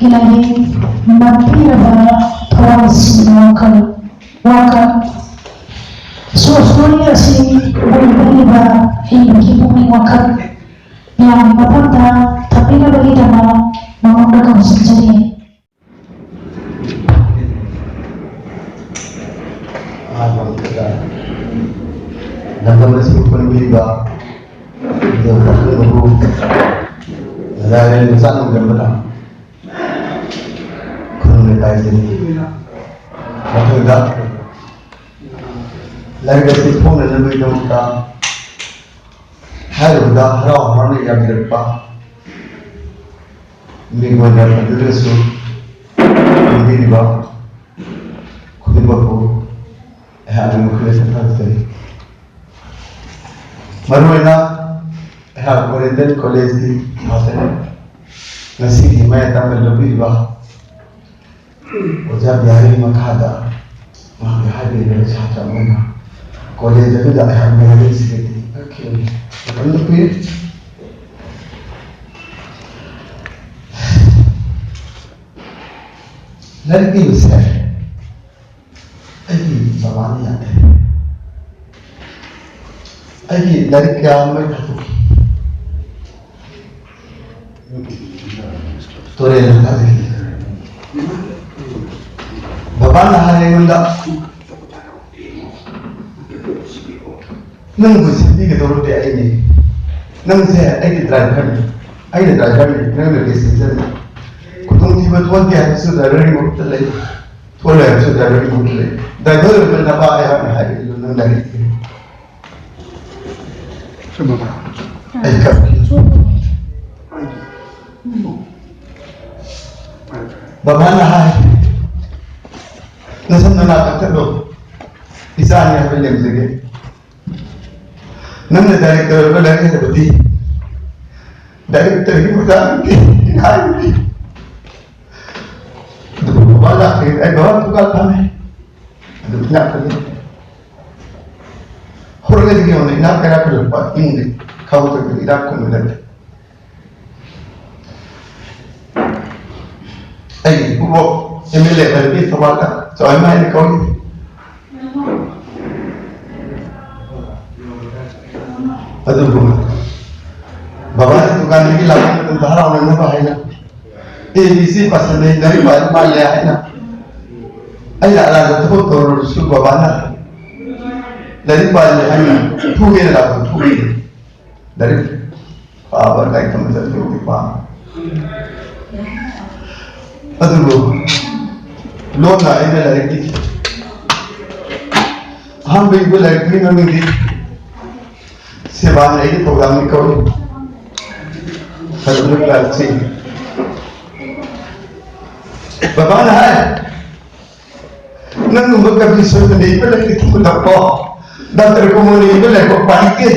ꯏꯂꯥꯏ ꯅꯥꯄꯤꯔꯕ ꯊꯋꯥꯏꯁꯤꯡ ꯋꯥꯈꯜ ꯋꯥꯈꯜ ꯁꯣꯁꯇꯣꯔꯤ ꯑꯁꯤ ꯎꯠꯂꯤꯕ ꯏꯕꯒꯤ ꯄꯨꯛꯅꯤꯡ ꯋꯥꯈꯜ ꯃꯌꯥꯝꯒꯤ ꯃꯐꯝꯗ ꯊꯝꯕꯤꯅꯕꯒꯤꯗꯃꯛ ꯃꯉꯣꯟꯗ ꯀꯧꯁꯤꯟꯖꯔꯤ꯫ ꯑꯍꯥꯟꯕ ꯃꯛꯇꯗ ꯂꯝꯗꯝ ꯑꯁꯤꯕꯨ ꯀꯣꯟꯕꯤꯔꯤꯕ ꯅꯤꯡꯊꯧ ꯄꯥꯈꯪ ꯂꯥꯏꯔꯦꯟ ꯃꯆꯥ ꯅꯣꯡꯗꯝꯕꯅ ꯈꯨꯔꯨꯝꯅ ꯇꯥꯏꯖꯅꯤ꯫ ꯃꯊꯪꯗ ꯂꯥꯏꯔꯤꯛ ꯑꯁꯤ ꯐꯣꯡꯅꯅꯕꯒꯤꯗꯃꯛꯇ ꯍꯥꯏꯔꯕꯗ ꯍꯔꯥꯎ ꯍꯔꯥꯎꯅ ꯌꯥꯕꯤꯔꯛꯄ ꯃꯤꯡ ꯑꯣꯏꯅ ꯄꯟꯖꯗ꯭ꯔꯁꯨ ꯄꯟꯕꯤꯔꯤꯕ ꯈꯨꯗꯤꯡꯃꯛꯄꯨ ꯑꯩꯍꯥꯛꯅ ꯃꯈꯣꯏꯗ ꯊꯥꯒꯠꯆꯔꯤ꯫ ꯃꯔꯨꯑꯣꯏꯅ ꯑꯩꯍꯥꯛ ꯑꯣꯔꯤꯌꯦꯟꯇꯦꯜ ꯀꯣꯂꯦꯖꯀꯤ ꯃꯥꯁꯇꯔ ꯉꯁꯤꯒꯤ ꯃꯌꯥꯏ ꯇꯝꯕ ꯂꯧꯕꯤꯔꯤꯕ ꯑꯣꯖꯥ ꯕꯤꯍꯥꯔꯤ ꯃꯈꯥꯗ ꯃꯍꯥꯛꯀꯤ ꯍꯥꯏꯕꯤꯔꯤꯕ ꯁꯥꯇ꯭ꯔ ꯑꯃ ꯑꯣꯏꯅ ꯀꯣꯂꯦꯖ ꯑꯗꯨꯗ ꯑꯩꯍꯥꯛ ꯃꯦꯅꯦꯖꯤꯡ ꯁꯦꯀ꯭ꯔꯦꯇꯔꯤ ꯑꯣꯏꯈꯤꯕꯅꯤ꯫ ꯃꯇꯝꯗꯨ ꯀꯨꯏꯔꯦ꯫ ꯂꯥꯏꯔꯤꯛ ꯏꯕꯁꯦ ꯑꯩꯒꯤ ꯕꯕꯥꯅ ꯌꯥꯗꯦ꯫ ꯑꯩꯒꯤ ꯂꯥꯏꯔꯤꯛ ꯀꯌꯥ ꯑꯃ ꯊꯥꯗꯣꯛꯈꯤ꯫ ꯇꯨꯔꯦꯜ ꯃꯈꯥꯗꯒꯤ ꯕꯕꯥꯅ ꯍꯥꯏ ꯑꯩꯉꯣꯟꯗ, "ꯅꯪꯕꯨ ꯁꯦꯝꯕꯤꯒꯗꯧꯔꯗꯤ ꯑꯩꯅꯤ꯫ ꯅꯪꯁꯦ ꯑꯩꯒꯤ ꯗ꯭ꯔꯥꯏꯚꯔꯅꯤ꯫ ꯑꯩꯅ ꯗ꯭ꯔꯥꯏꯚꯔꯅꯤ, ꯅꯪꯅ ꯄꯦꯁꯦꯟꯖꯔꯅꯤ꯫ ꯈꯨꯗꯣꯡꯊꯤꯕ ꯊꯣꯛꯍꯟꯒꯦ ꯍꯥꯏꯕꯁꯨ ꯗ꯭ꯔꯥꯏꯚꯔꯒꯤ ꯃꯍꯨꯠꯇ ꯂꯩ, ꯊꯣꯛꯍꯜꯂꯣꯏ ꯍꯥꯏꯕꯁꯨ ꯗ꯭ꯔꯥꯏꯚꯔꯒꯤ ꯃꯍꯨꯠꯇ ꯂꯩ꯫ ꯗ꯭ꯔꯥꯏꯚꯔ ꯑꯣꯏꯕ ꯅꯄꯥ ꯑꯩꯍꯥꯛꯅ ꯍꯥꯏꯕꯤꯔꯤꯗꯨ ꯅꯪ ꯂꯥꯏꯔꯤꯛ ꯏꯌꯨ꯫" ꯆꯨꯝꯃꯕ꯭ꯔꯥ? ꯑꯩ ꯀꯞꯈꯤ꯫ ꯕꯕꯥꯅ ꯍꯥꯏ, "ꯅꯁꯝ ꯅꯅꯥ ꯀꯛꯊꯠꯂꯣ, ꯏꯆꯥꯅꯤ ꯍꯥꯏꯕ ꯂꯦꯝꯖꯒꯦ꯫ ꯅꯪꯅ ꯗꯥꯏꯔꯦꯛꯇꯔ ꯑꯣꯏꯕ ꯂꯥꯏꯔꯤꯛ ꯍꯩꯔꯕꯗꯤ ꯗꯥꯏꯔꯦꯛꯇꯔꯒꯤ ꯃꯇꯥꯡꯗꯤ ꯍꯥꯏꯕꯗꯤ꯫" ꯑꯗꯨꯕꯨ ꯕꯕꯥ ꯂꯥꯛꯈ꯭ꯔꯦ꯫ ꯑꯩ ꯕꯕꯥ ꯗꯨꯀꯥꯟ ꯐꯝꯃꯦ꯫ ꯑꯗꯨ ꯏꯅꯥꯛ ꯈꯨꯜꯂꯦ꯫ ꯍꯧꯔꯛꯂꯗꯒꯤ ꯍꯧꯅ ꯏꯅꯥꯛ ꯀꯩꯔꯥꯛ ꯈꯨꯜꯂꯛꯄ ꯏꯃꯨꯡꯗꯤ ꯈꯥꯎ ꯇꯣꯏꯕ ꯏꯅꯥꯛ ꯈꯨꯟꯕ ꯅꯠꯇꯦ꯫ ꯑꯩꯒꯤ ꯏꯀꯨꯕꯣꯛ ꯑꯦꯝ ꯑꯦꯜ ꯑꯦ ꯑꯣꯏꯔꯝꯃꯤ ꯊꯧꯕꯥꯜꯗ, ꯆꯥꯎꯏꯃꯥ ꯍꯥꯏꯅ ꯀꯧꯏ꯫ ꯑꯗꯨꯕꯨ ꯕꯕꯥꯒꯤ ꯗꯨꯀꯥꯟꯗꯒꯤ ꯂꯥꯛꯄ ꯃꯇꯝꯗ ꯍꯔꯥꯎꯅꯅꯕ ꯍꯥꯏꯅ ꯑꯦ ꯕꯤ ꯁꯤ ꯄꯥꯁꯟꯅꯩ, ꯂꯥꯏꯔꯤꯛ ꯄꯥꯕ ꯃꯥꯜꯂꯦ ꯍꯥꯏꯅ ꯑꯩꯅ ꯑꯔꯥꯟꯕ ꯊꯕꯛ ꯇꯧꯔꯨꯔꯁꯨ ꯕꯕꯥꯅ ꯂꯥꯏꯔꯤꯛ ꯄꯥꯍꯜꯂꯦ ꯍꯥꯏꯅ ꯐꯨꯒꯦꯅ ꯂꯥꯛꯄ ꯐꯨꯒꯦ꯫ ꯂꯥꯏꯔꯤꯛ ꯄꯥꯕ, ꯂꯥꯏꯔꯤꯛ ꯇꯝꯕ ꯆꯠꯄꯗꯤ ꯄꯥꯝꯃꯤ꯫ ꯑꯗꯨꯕꯨ ꯂꯣꯟꯅ ꯑꯩꯅ ꯂꯥꯏꯔꯤꯛꯀꯤ ꯑꯍꯥꯟꯕ ꯏꯕ ꯂꯥꯏꯔꯤꯛꯇꯨꯒꯤ ꯃꯃꯤꯡꯗꯤ ꯁꯦꯕꯥꯅ ꯑꯩꯒꯤ ꯊꯧꯗꯥꯡꯅꯤ ꯀꯧꯏ꯫ ꯑꯗꯨꯅ ꯂꯥꯏꯔꯤꯛꯁꯤ ꯕꯕꯥꯅ ꯍꯥꯏ, "ꯅꯪꯒꯨꯝꯕ ꯀꯕꯤ ꯁꯣꯏꯗꯅ ꯏꯕ ꯂꯥꯏꯔꯤꯛ ꯊꯤꯕ ꯇꯝꯃꯣ꯫ ꯗꯥꯛꯇꯔ ꯀꯨꯃꯣꯔꯅ ꯏꯕ ꯂꯥꯏꯔꯤꯛ ꯄꯥꯅꯤꯡꯗꯦ꯫"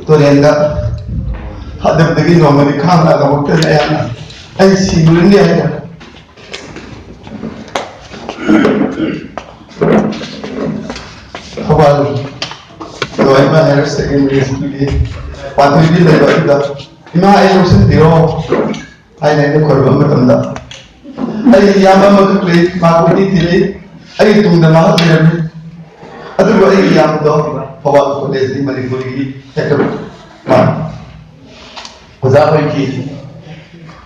ꯇꯨꯔꯦꯟꯗ ꯊꯥꯗꯕꯗꯒꯤ ꯅꯣꯡꯃꯗꯤ ꯈꯥꯡ ꯂꯥꯛꯂꯃꯛꯇꯅ ꯑꯩꯍꯥꯛꯅ "ꯑꯩ ꯁꯤꯔꯨꯔꯅꯤ" ꯍꯥꯏꯅ ꯊꯧꯕꯥꯜ ꯂꯣꯏꯃ ꯍꯥꯌꯔ ꯁꯦꯀꯦꯟꯗꯔꯤ ꯁ꯭ꯀꯨꯜꯒꯤ ꯄꯥꯟꯊꯣꯏꯕꯤ ꯂꯩꯕ ꯑꯗꯨꯗ, "ꯏꯃꯥ, ꯑꯩ ꯂꯧꯁꯤꯟꯕꯤꯔꯣ" ꯍꯥꯏꯅ ꯑꯩꯅ ꯈꯣꯏꯔꯨꯝꯕ ꯃꯇꯝꯗ, ꯑꯩꯒꯤ ꯏꯌꯥꯝꯕ ꯑꯃꯈꯛ ꯂꯩ, ꯃꯍꯥꯛ ꯎꯇꯤ ꯊꯤꯜꯂꯤ, ꯑꯩꯒꯤ ꯇꯨꯡꯗ ꯃꯍꯥꯛ ꯂꯩꯔꯝꯃꯤ꯫ ꯑꯗꯨꯕꯨ ꯑꯩꯒꯤ ꯏꯌꯥꯝꯕꯗꯣ ꯊꯧꯕꯥꯜ ꯀꯣꯂꯦꯖꯀꯤ ꯃꯅꯤꯄꯨꯔꯤꯒꯤ ꯍꯦꯛꯇ ꯑꯣꯖꯥ ꯑꯣꯏꯈꯤ꯫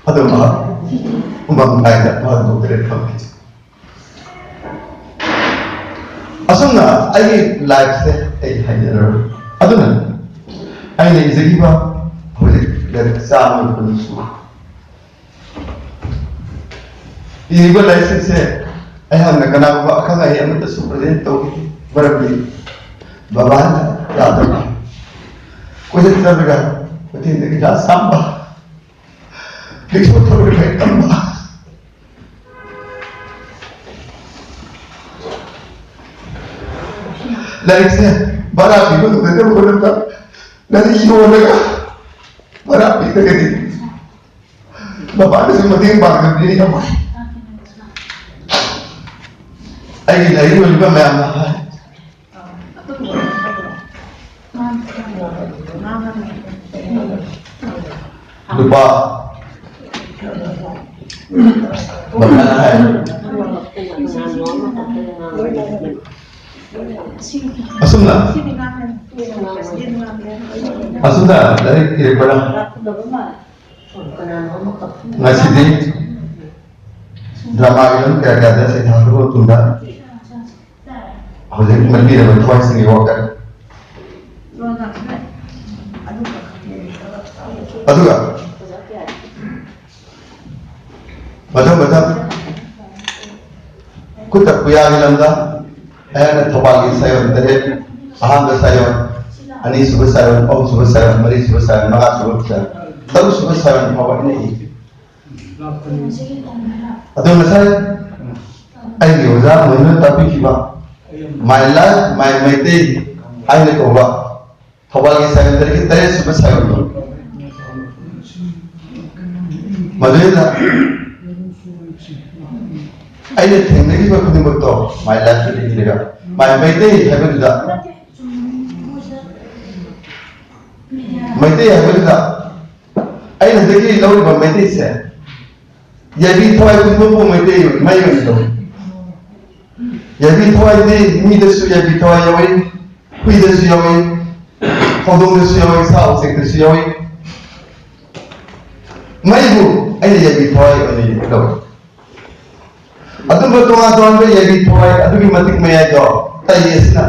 ꯑꯗꯨ ꯃꯍꯥꯛ ꯎꯃꯪ ꯀꯥꯏꯗ ꯃꯍꯥꯛ ꯗꯣꯛꯇꯔꯦꯠ ꯐꯪꯈꯤ꯫ ꯑꯁꯨꯝꯅ ꯑꯩꯒꯤ ꯂꯥꯏꯐꯁꯦ ꯑꯩ ꯍꯥꯏꯖꯔꯔꯣꯏ꯫ ꯑꯗꯨꯅ ꯑꯩꯅ ꯏꯖꯈꯤꯕ ꯍꯧꯖꯤꯛ ꯂꯥꯏꯔꯤꯛ ꯆꯥꯝꯃ ꯅꯤꯐꯨ ꯁꯨ ꯏꯔꯤꯕ ꯂꯥꯏꯔꯤꯛꯁꯤꯡꯁꯦ ꯑꯩꯍꯥꯛꯅ ꯀꯅꯥꯒꯨꯝꯕ ꯑꯈꯪ ꯑꯍꯩ ꯑꯃꯠꯇꯁꯨ ꯄ꯭ꯔꯖꯦꯟ ꯇꯧꯈꯤꯗꯦ꯫ ꯃꯔꯝꯗꯤ ꯕꯕꯥꯅ ꯌꯥꯗꯕ, ꯀꯣꯏꯆꯠ ꯆꯠꯂꯒ ꯀꯩꯊꯦꯜꯗꯒꯤ ꯆꯥ ꯆꯥꯝꯕ, ꯔꯤꯛꯁꯣ ꯊꯧꯔꯒ ꯂꯥꯏꯔꯤꯛ ꯇꯝꯕ꯫ ꯂꯥꯏꯔꯤꯛꯁꯦ ꯚꯔꯥ ꯄꯤꯕ ꯉꯝꯅꯗꯕ ꯃꯔꯝꯗ ꯂꯥꯏꯔꯤꯛ ꯌꯣꯜꯂꯒ ꯚꯔꯥ ꯄꯤꯗ꯭ꯔꯒꯗꯤ ꯃꯄꯥꯟꯗꯁꯨ ꯃꯇꯦꯡ ꯄꯥꯡꯗꯕꯅꯤꯅ ꯌꯥꯝ ꯋꯥꯏ꯫ ꯑꯩꯒꯤ ꯂꯥꯏꯔꯤꯛ ꯌꯣꯜꯂꯤꯕ ꯃꯌꯥꯝꯅ ꯍꯥꯏ, ꯂꯨꯄꯥ ꯃꯈꯥꯅ ꯍꯥꯏ꯫ ꯑꯁꯨꯝꯅ, ꯑꯁꯨꯝꯅ ꯂꯥꯏꯔꯤꯛ ꯏꯔꯛꯄꯅ ꯉꯁꯤꯗꯤ ꯗ꯭ꯔꯃꯥꯒꯤ ꯂꯝ ꯀꯌꯥ ꯀꯌꯥꯗ ꯁꯩꯊꯥꯈ꯭ꯔꯕ ꯃꯇꯨꯡꯗ ꯍꯧꯖꯤꯛ ꯃꯟꯕꯤꯔꯕ ꯊꯋꯥꯏꯁꯤꯡꯒꯤ ꯋꯥꯀꯠ ꯑꯗꯨꯒ ꯃꯊꯪ ꯃꯊꯪ ꯈꯨꯠꯇ ꯄꯨꯌꯥꯒꯤ ꯂꯝꯗ ꯑꯩꯍꯥꯛꯅ ꯊꯧꯕꯥꯜꯒꯤ ꯁꯥꯌꯣꯟ ꯇꯔꯦꯠ, ꯑꯍꯥꯟꯕ ꯁꯥꯌꯣꯟ, ꯑꯅꯤꯁꯨꯕ ꯁꯥꯌꯣꯟ, ꯑꯍꯨꯝꯁꯨꯕ ꯁꯥꯌꯣꯟ, ꯃꯔꯤꯁꯨꯕ ꯁꯥꯌꯣꯟ, ꯃꯉꯥꯁꯨꯕ ꯁꯥꯌꯣꯟ, ꯇꯔꯨꯛꯁꯨꯕ ꯁꯥꯌꯣꯟ ꯐꯥꯎꯕ ꯑꯩꯅ ꯏ꯫ ꯑꯗꯣ ꯉꯁꯥꯏ ꯑꯩꯒꯤ ꯑꯣꯖꯥ ꯃꯣꯏꯅ ꯇꯥꯛꯄꯤꯈꯤꯕ My Life My Meitei ꯍꯥꯏꯅ ꯀꯧꯕ ꯊꯧꯕꯥꯜꯒꯤ ꯁꯥꯌꯣꯟ ꯇꯔꯦꯠꯀꯤ ꯇꯔꯦꯠꯁꯨꯕ ꯁꯥꯌꯣꯟꯗꯣ, ꯃꯗꯨꯗ ꯑꯩꯅ ꯊꯦꯡꯅꯈꯤꯕ ꯈꯨꯗꯤꯡꯃꯛꯇꯣ My Life ꯏꯔꯒ My Meitei ꯍꯥꯏꯕꯗꯨꯗ, ꯃꯩꯇꯩ ꯍꯥꯏꯕꯗꯨꯗ ꯑꯩꯅ ꯍꯧꯖꯤꯛꯀꯤ ꯂꯧꯔꯤꯕ ꯃꯩꯇꯩꯁꯦ ꯌꯥꯏꯕꯤ ꯊꯋꯥꯏ ꯄꯨꯝꯕꯕꯨ ꯃꯩꯇꯩ ꯃꯩ ꯑꯣꯏꯅ ꯂꯧꯏ꯫ ꯌꯥꯏꯕꯤ ꯊꯋꯥꯏꯗꯤ ꯃꯤꯗꯁꯨ ꯌꯥꯏꯕꯤ ꯊꯋꯥꯏ ꯌꯥꯎꯏ, ꯍꯨꯏꯗꯁꯨ ꯌꯥꯎꯏ, ꯍꯧꯗꯣꯡꯗꯁꯨ ꯌꯥꯎꯏ, ꯁꯥ ꯎꯆꯦꯛꯇꯁꯨ ꯌꯥꯎꯏ꯫ ꯃꯩꯕꯨ ꯑꯩꯅ ꯌꯥꯏꯕꯤ ꯊꯋꯥꯏ ꯑꯣꯏꯅ ꯂꯧꯏ꯫ ꯑꯗꯨꯝꯕ ꯇꯣꯉꯥꯟ ꯇꯣꯉꯥꯟꯕ ꯌꯥꯏꯕꯤ ꯊꯋꯥꯏ ꯑꯗꯨꯒꯤ ꯃꯇꯤꯛ ꯃꯌꯥꯏꯗꯣ ꯇꯩ ꯑꯁꯤꯅ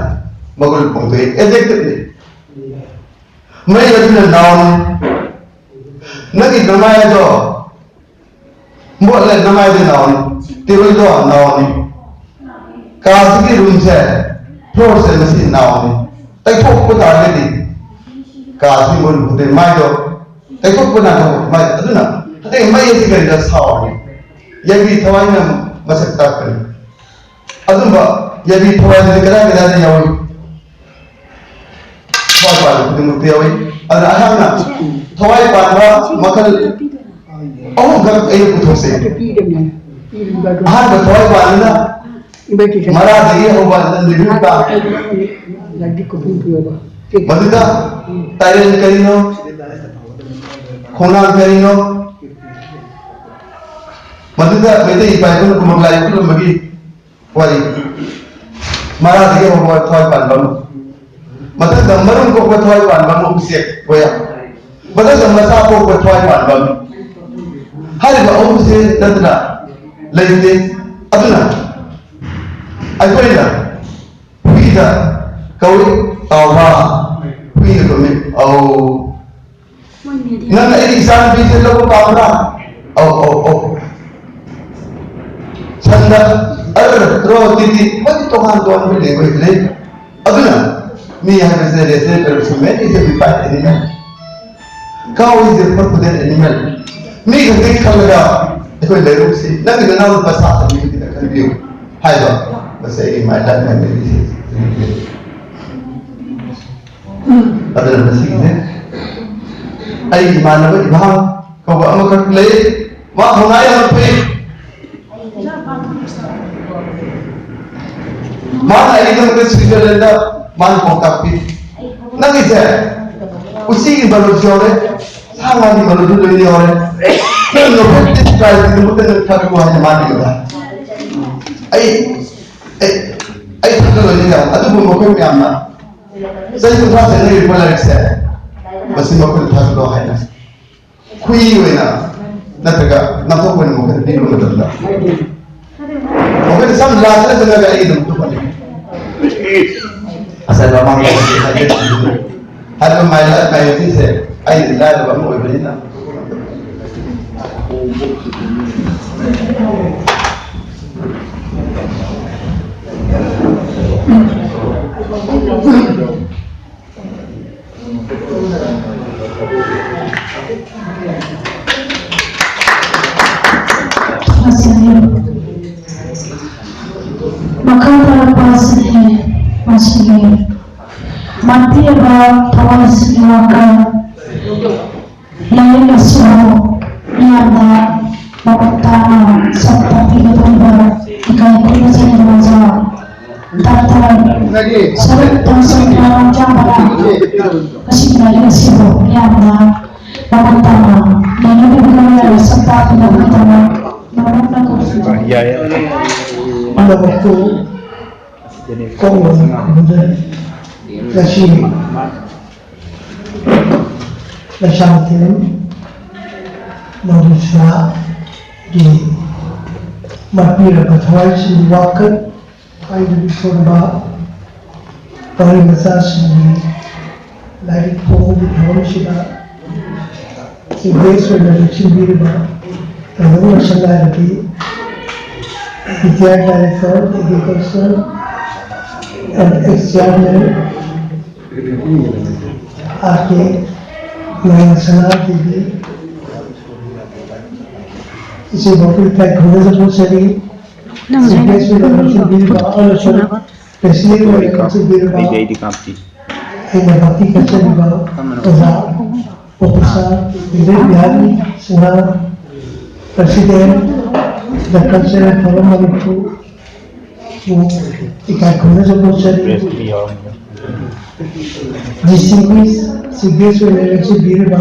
ꯃꯒꯨꯟ ꯐꯣꯡꯗꯣꯛꯏ꯫ ꯑꯦꯗꯖꯦꯛꯇꯤꯚꯅꯤ꯫ ꯃꯩ ꯑꯗꯨꯅ ꯅꯥꯎꯅꯤ꯫ ꯅꯪꯒꯤ ꯅꯃꯥꯏ ꯑꯗꯣ ꯃꯣꯠꯂꯦ, ꯅꯃꯥꯏꯗ ꯅꯥꯎꯅꯤ꯫ ꯇꯦꯕꯜꯗꯣ ꯅꯥꯎꯅꯤ꯫ ꯀꯥꯁꯤꯒꯤ ꯔꯨꯝꯁꯦ, ꯐ꯭ꯂꯣꯔꯁꯦ ꯃꯁꯤ ꯅꯥꯎꯅꯤ꯫ ꯇꯩꯊꯣꯛꯄ ꯇꯥꯔꯒꯗꯤ ꯀꯥꯁꯤ ꯃꯣꯠ ꯐꯗꯦ꯫ ꯃꯥꯏꯗꯣ ꯇꯩꯊꯣꯛꯄ ꯅꯥꯏꯗꯕ ꯃꯥꯏ꯫ ꯑꯗꯨꯅ ꯍꯟꯗꯛ ꯃꯩ ꯑꯁꯤ ꯀꯔꯤꯗ ꯁꯥꯎꯔꯤ? ꯌꯥꯏꯕꯤ ꯊꯋꯥꯏꯅ ꯃꯁꯛ ꯇꯥꯛꯄꯅꯤ꯫ ꯑꯗꯨꯝꯕ ꯌꯥꯏꯕꯤ ꯊꯋꯥꯏꯗꯨꯗꯤ ꯀꯗꯥꯏ ꯀꯗꯥꯏꯗ ꯌꯥꯎꯏ? ꯊꯋꯥꯏ ꯄꯥꯟꯕ ꯈꯨꯗꯤꯡꯃꯛꯇ ꯌꯥꯎꯏ꯫ ꯑꯗꯨꯅ ꯑꯩꯍꯥꯛꯅ ꯊꯋꯥꯏ ꯄꯥꯟꯕ ꯃꯈꯜ ꯑꯍꯨꯝꯈꯛ ꯑꯩꯅ ꯄꯨꯊꯣꯛꯆꯩ꯫ ꯑꯍꯥꯟꯕ ꯊꯋꯥꯏ ꯄꯥꯟꯕꯅ ꯃꯔꯥꯗꯒꯤ ꯍꯧꯕ ꯂꯤꯚꯤꯡ ꯄꯥꯔꯠ꯫ ꯃꯗꯨꯗ ꯇꯥꯏꯔꯦꯟ ꯀꯔꯤꯅꯣ? ꯈꯣꯡꯅꯥꯡ ꯀꯔꯤꯅꯣ? ꯃꯗꯨꯗ ꯃꯩꯇꯩ ꯏꯄꯥ ꯏꯄꯨꯅ ꯀꯨꯝꯃꯛ ꯂꯥꯏ ꯈꯨꯔꯨꯝꯕꯒꯤ ꯋꯥꯔꯤ꯫ ꯃꯔꯥꯗꯒꯤ ꯍꯧꯕ ꯊꯋꯥꯏ ꯄꯥꯟꯕ ꯑꯃ꯫ ꯃꯊꯪꯗ ꯃꯔꯨꯝ ꯀꯣꯛꯄ ꯊꯋꯥꯏ ꯄꯥꯟꯕ ꯑꯃ ꯎꯆꯦꯛ ꯀꯣꯌꯥ꯫ ꯃꯊꯪꯗ ꯃꯆꯥ ꯄꯣꯛꯄ ꯊꯋꯥꯏ ꯄꯥꯟꯕ ꯑꯃ꯫ ꯍꯥꯏꯔꯤꯕ ꯑꯍꯨꯝꯁꯤ ꯅꯠꯇꯅ ꯂꯩꯇꯦ꯫ ꯑꯗꯨꯅ ꯑꯩꯈꯣꯏꯅ ꯍꯨꯏꯗ ꯀꯧꯏ, "ꯇꯥꯎꯕ"꯫ ꯍꯨꯏꯅ ꯈꯨꯝꯃꯤ, "ꯑꯧ"꯫ ꯅꯪ ꯄꯥꯝꯕꯤꯁꯦ ꯂꯧꯕ ꯄꯥꯝꯕ꯭ꯔꯥ? ꯑꯧ, ꯑꯧ, ꯑꯧ꯫ ꯁꯟꯗ ꯑꯔ ꯔꯣ ꯇꯤꯇꯤ ꯃꯣꯏꯗꯤ ꯇꯣꯉꯥꯟ ꯇꯣꯉꯥꯟꯕ language ꯂꯩ꯫ ꯑꯗꯨꯅ ꯃꯤ ꯍꯥꯏꯕꯁꯦ rational person, man is a divine animal. Cow is a crocodile animal. ꯃꯤ ꯈꯛꯇꯒꯤ ꯈꯜꯂꯒ ꯑꯩꯈꯣꯏ ꯂꯩꯔꯨꯁꯤ, ꯅꯪꯒꯤ ꯅꯅꯥꯎ ꯅꯨꯄꯥ ꯁꯥꯇ꯭ꯔ ꯃꯤ ꯈꯛꯇ ꯈꯟꯕꯤꯌꯨ ꯍꯥꯏꯕ꯫ ꯃꯁꯤ ꯑꯩꯒꯤ my life, my meditation꯫ ꯑꯗꯨꯅ ꯃꯁꯤꯒꯤꯁꯦ ꯑꯩꯒꯤ ꯏꯃꯥꯟꯅꯕ ꯏꯚꯥꯟ ꯀꯧꯕ ꯑꯃꯈꯛ ꯂꯩ꯫ ꯃꯥ ꯊꯧꯅꯥ ꯌꯥꯝ ꯐꯩ꯫ ꯃꯥꯅ ꯑꯩꯒꯤꯗꯃꯛꯇ ꯁ꯭ꯋꯤꯖꯔꯂꯦꯟꯗ ꯃꯥꯅ ꯄꯥꯎꯇꯥꯛ ꯄꯤ꯫ "ꯅꯪꯒꯤꯁꯦ ꯎꯆꯤꯒꯤ ꯃꯔꯨꯁꯨ ꯌꯥꯎꯔꯦ, ꯁꯥ ꯉꯥꯒꯤ ꯃꯔꯨꯁꯨ ꯂꯣꯏꯅ ꯌꯥꯎꯔꯦ꯫ ꯅꯪ Nobel Peace Prizeꯀꯤꯗꯃꯛꯇ ꯅꯪ ꯊꯥꯒꯠꯂꯨ" ꯍꯥꯏꯅ ꯃꯥꯅ ꯑꯩꯉꯣꯟꯗ꯫ ꯑꯩ, ꯑꯩ, ꯑꯩ ꯊꯥꯒꯠꯂꯣꯏꯅꯦ ꯀꯥꯏꯅ꯫ ꯑꯗꯨꯕꯨ ꯃꯈꯣꯏ ꯃꯌꯥꯝꯅ ꯆꯍꯤ ꯀꯨꯟꯊ꯭ꯔꯥ ꯆꯠꯅꯔꯤꯕ ꯂꯥꯏꯔꯤꯛꯁꯦ ꯃꯁꯤ ꯃꯈꯣꯏꯅ ꯊꯥꯒꯠꯂꯣ ꯍꯥꯏꯅ ꯈꯨꯏ ꯑꯣꯏꯅ ꯅꯠꯇ꯭ꯔꯒ ꯅꯥꯊꯣꯛ ꯑꯣꯏꯅ ꯃꯈꯣꯏꯗ ꯄꯤꯕ ꯃꯇꯝꯗ, ꯃꯈꯣꯏꯅ ꯁꯝ ꯂꯥꯛꯇꯅ ꯆꯠꯂꯒ ꯑꯩꯒꯤꯗꯃꯛꯇ ꯍꯣꯠꯅꯩ꯫ ꯉꯁꯥꯏ ꯃꯃꯥꯡꯗ ꯍꯥꯏꯕ my life, my dutyꯁꯦ ꯑꯩꯅ ꯂꯥꯏꯔꯕ ꯑꯃ ꯑꯣꯏꯕꯅꯤꯅ꯫ ꯃꯈꯥ ꯇꯥꯔꯛꯄ ꯑꯁꯤꯗꯤ ꯃꯁꯤꯒꯤ ꯃꯥꯏꯄꯤꯔꯕ ꯊꯋꯥꯏꯁꯤꯡꯒꯤ ꯋꯥꯈꯜ ꯂꯥꯏꯔꯤꯛ ꯑꯁꯤꯕꯨ ꯃꯤꯌꯥꯝꯅ ꯃꯃꯨꯠ ꯇꯥꯅ ꯁꯛ ꯇꯥꯛꯄꯤꯒꯗꯧꯔꯤꯕ ꯏꯀꯥꯏ ꯈꯨꯝꯅꯖꯔꯤ ꯃꯆꯥ ꯗꯥꯛꯇꯔ ꯁꯔꯨꯛ ꯇꯝꯁꯝ ꯂꯥꯏꯔꯣꯡ ꯆꯥꯝꯕꯅ ꯉꯁꯤꯒꯤ ꯂꯥꯏꯔꯤꯛ ꯑꯁꯤꯕꯨ ꯃꯤꯌꯥꯝꯅ ꯃꯃꯨꯠ ꯇꯥꯅ ꯌꯦꯡꯅꯕꯤꯒꯗꯧꯔꯤꯕ ꯁꯛ ꯇꯥꯛꯄꯤꯅꯕꯒꯤꯗꯃꯛ ꯃꯔꯝꯅ ꯀꯧꯖꯔꯤ꯫ ꯌꯥꯏ, ꯌꯥꯏ꯫ ꯂꯧꯕꯨꯛꯇꯨ ꯀꯣꯡꯕ ꯈꯨꯟꯗ ꯉꯁꯤ ꯂꯩꯁꯥꯡꯊꯦꯝ ꯅꯧꯔꯤꯁꯥꯒꯤ ꯃꯥꯏꯄꯤꯔꯕ ꯊꯋꯥꯏꯁꯤꯡꯒꯤ ꯋꯥꯈꯜ ꯍꯥꯏꯗꯨꯅ ꯁꯣꯟꯕ ꯄꯥꯔꯤ ꯃꯆꯥꯁꯤꯡꯒꯤ ꯂꯥꯏꯔꯤꯛ ꯐꯣꯡꯕꯒꯤ ꯊꯧꯔꯝꯁꯤꯗ ꯒꯦꯁ ꯑꯣꯏꯅ ꯂꯦꯡꯁꯤꯟꯕꯤꯔꯤꯕ ꯊꯧꯒꯜ ꯂꯣꯏꯁꯪ ꯍꯥꯏꯕꯗꯤ retired director agriculture and ex chairman R K Mayangsana Devi, ꯏꯆꯦꯐꯥꯎꯕ ꯏꯀꯥꯏ ꯈꯨꯝꯅꯖꯕ ꯎꯠꯆꯔꯤ꯫ ꯆꯤꯐ ꯒꯦꯁ ꯑꯣꯏꯅ ꯂꯦꯡꯁꯤꯟꯕꯤꯔꯤꯕ ꯑꯃꯁꯨꯡ ꯄ꯭ꯔꯦꯁꯤꯗꯦꯟ ꯑꯣꯏꯅ ꯂꯦꯡꯁꯤꯟꯕꯤꯔꯤꯕ ꯑꯩꯅ ꯚꯛꯇꯤ ꯀꯠꯆꯔꯤꯕ ꯑꯣꯖꯥ ꯄ꯭ꯔꯣꯐꯦꯁꯔ ꯕꯤꯖꯦ ꯕꯤꯍꯥꯔꯤ ꯁꯤꯡꯍ, ꯄ꯭ꯔꯦꯁꯤꯗꯦꯟ ꯗ ꯀꯜꯆꯔꯦꯜ ꯐꯣꯔꯝ ꯃꯅꯤꯄꯨꯔ, ꯏꯀꯥꯏ ꯈꯨꯝꯅꯖꯕ ꯎꯠꯆꯔꯤ꯫ ꯗꯤꯁꯇꯤꯡꯒ꯭ꯋꯤꯁ ꯆꯤꯐ ꯒꯦꯁ ꯑꯣꯏꯅ ꯂꯦꯡꯁꯤꯟꯕꯤꯔꯤꯕ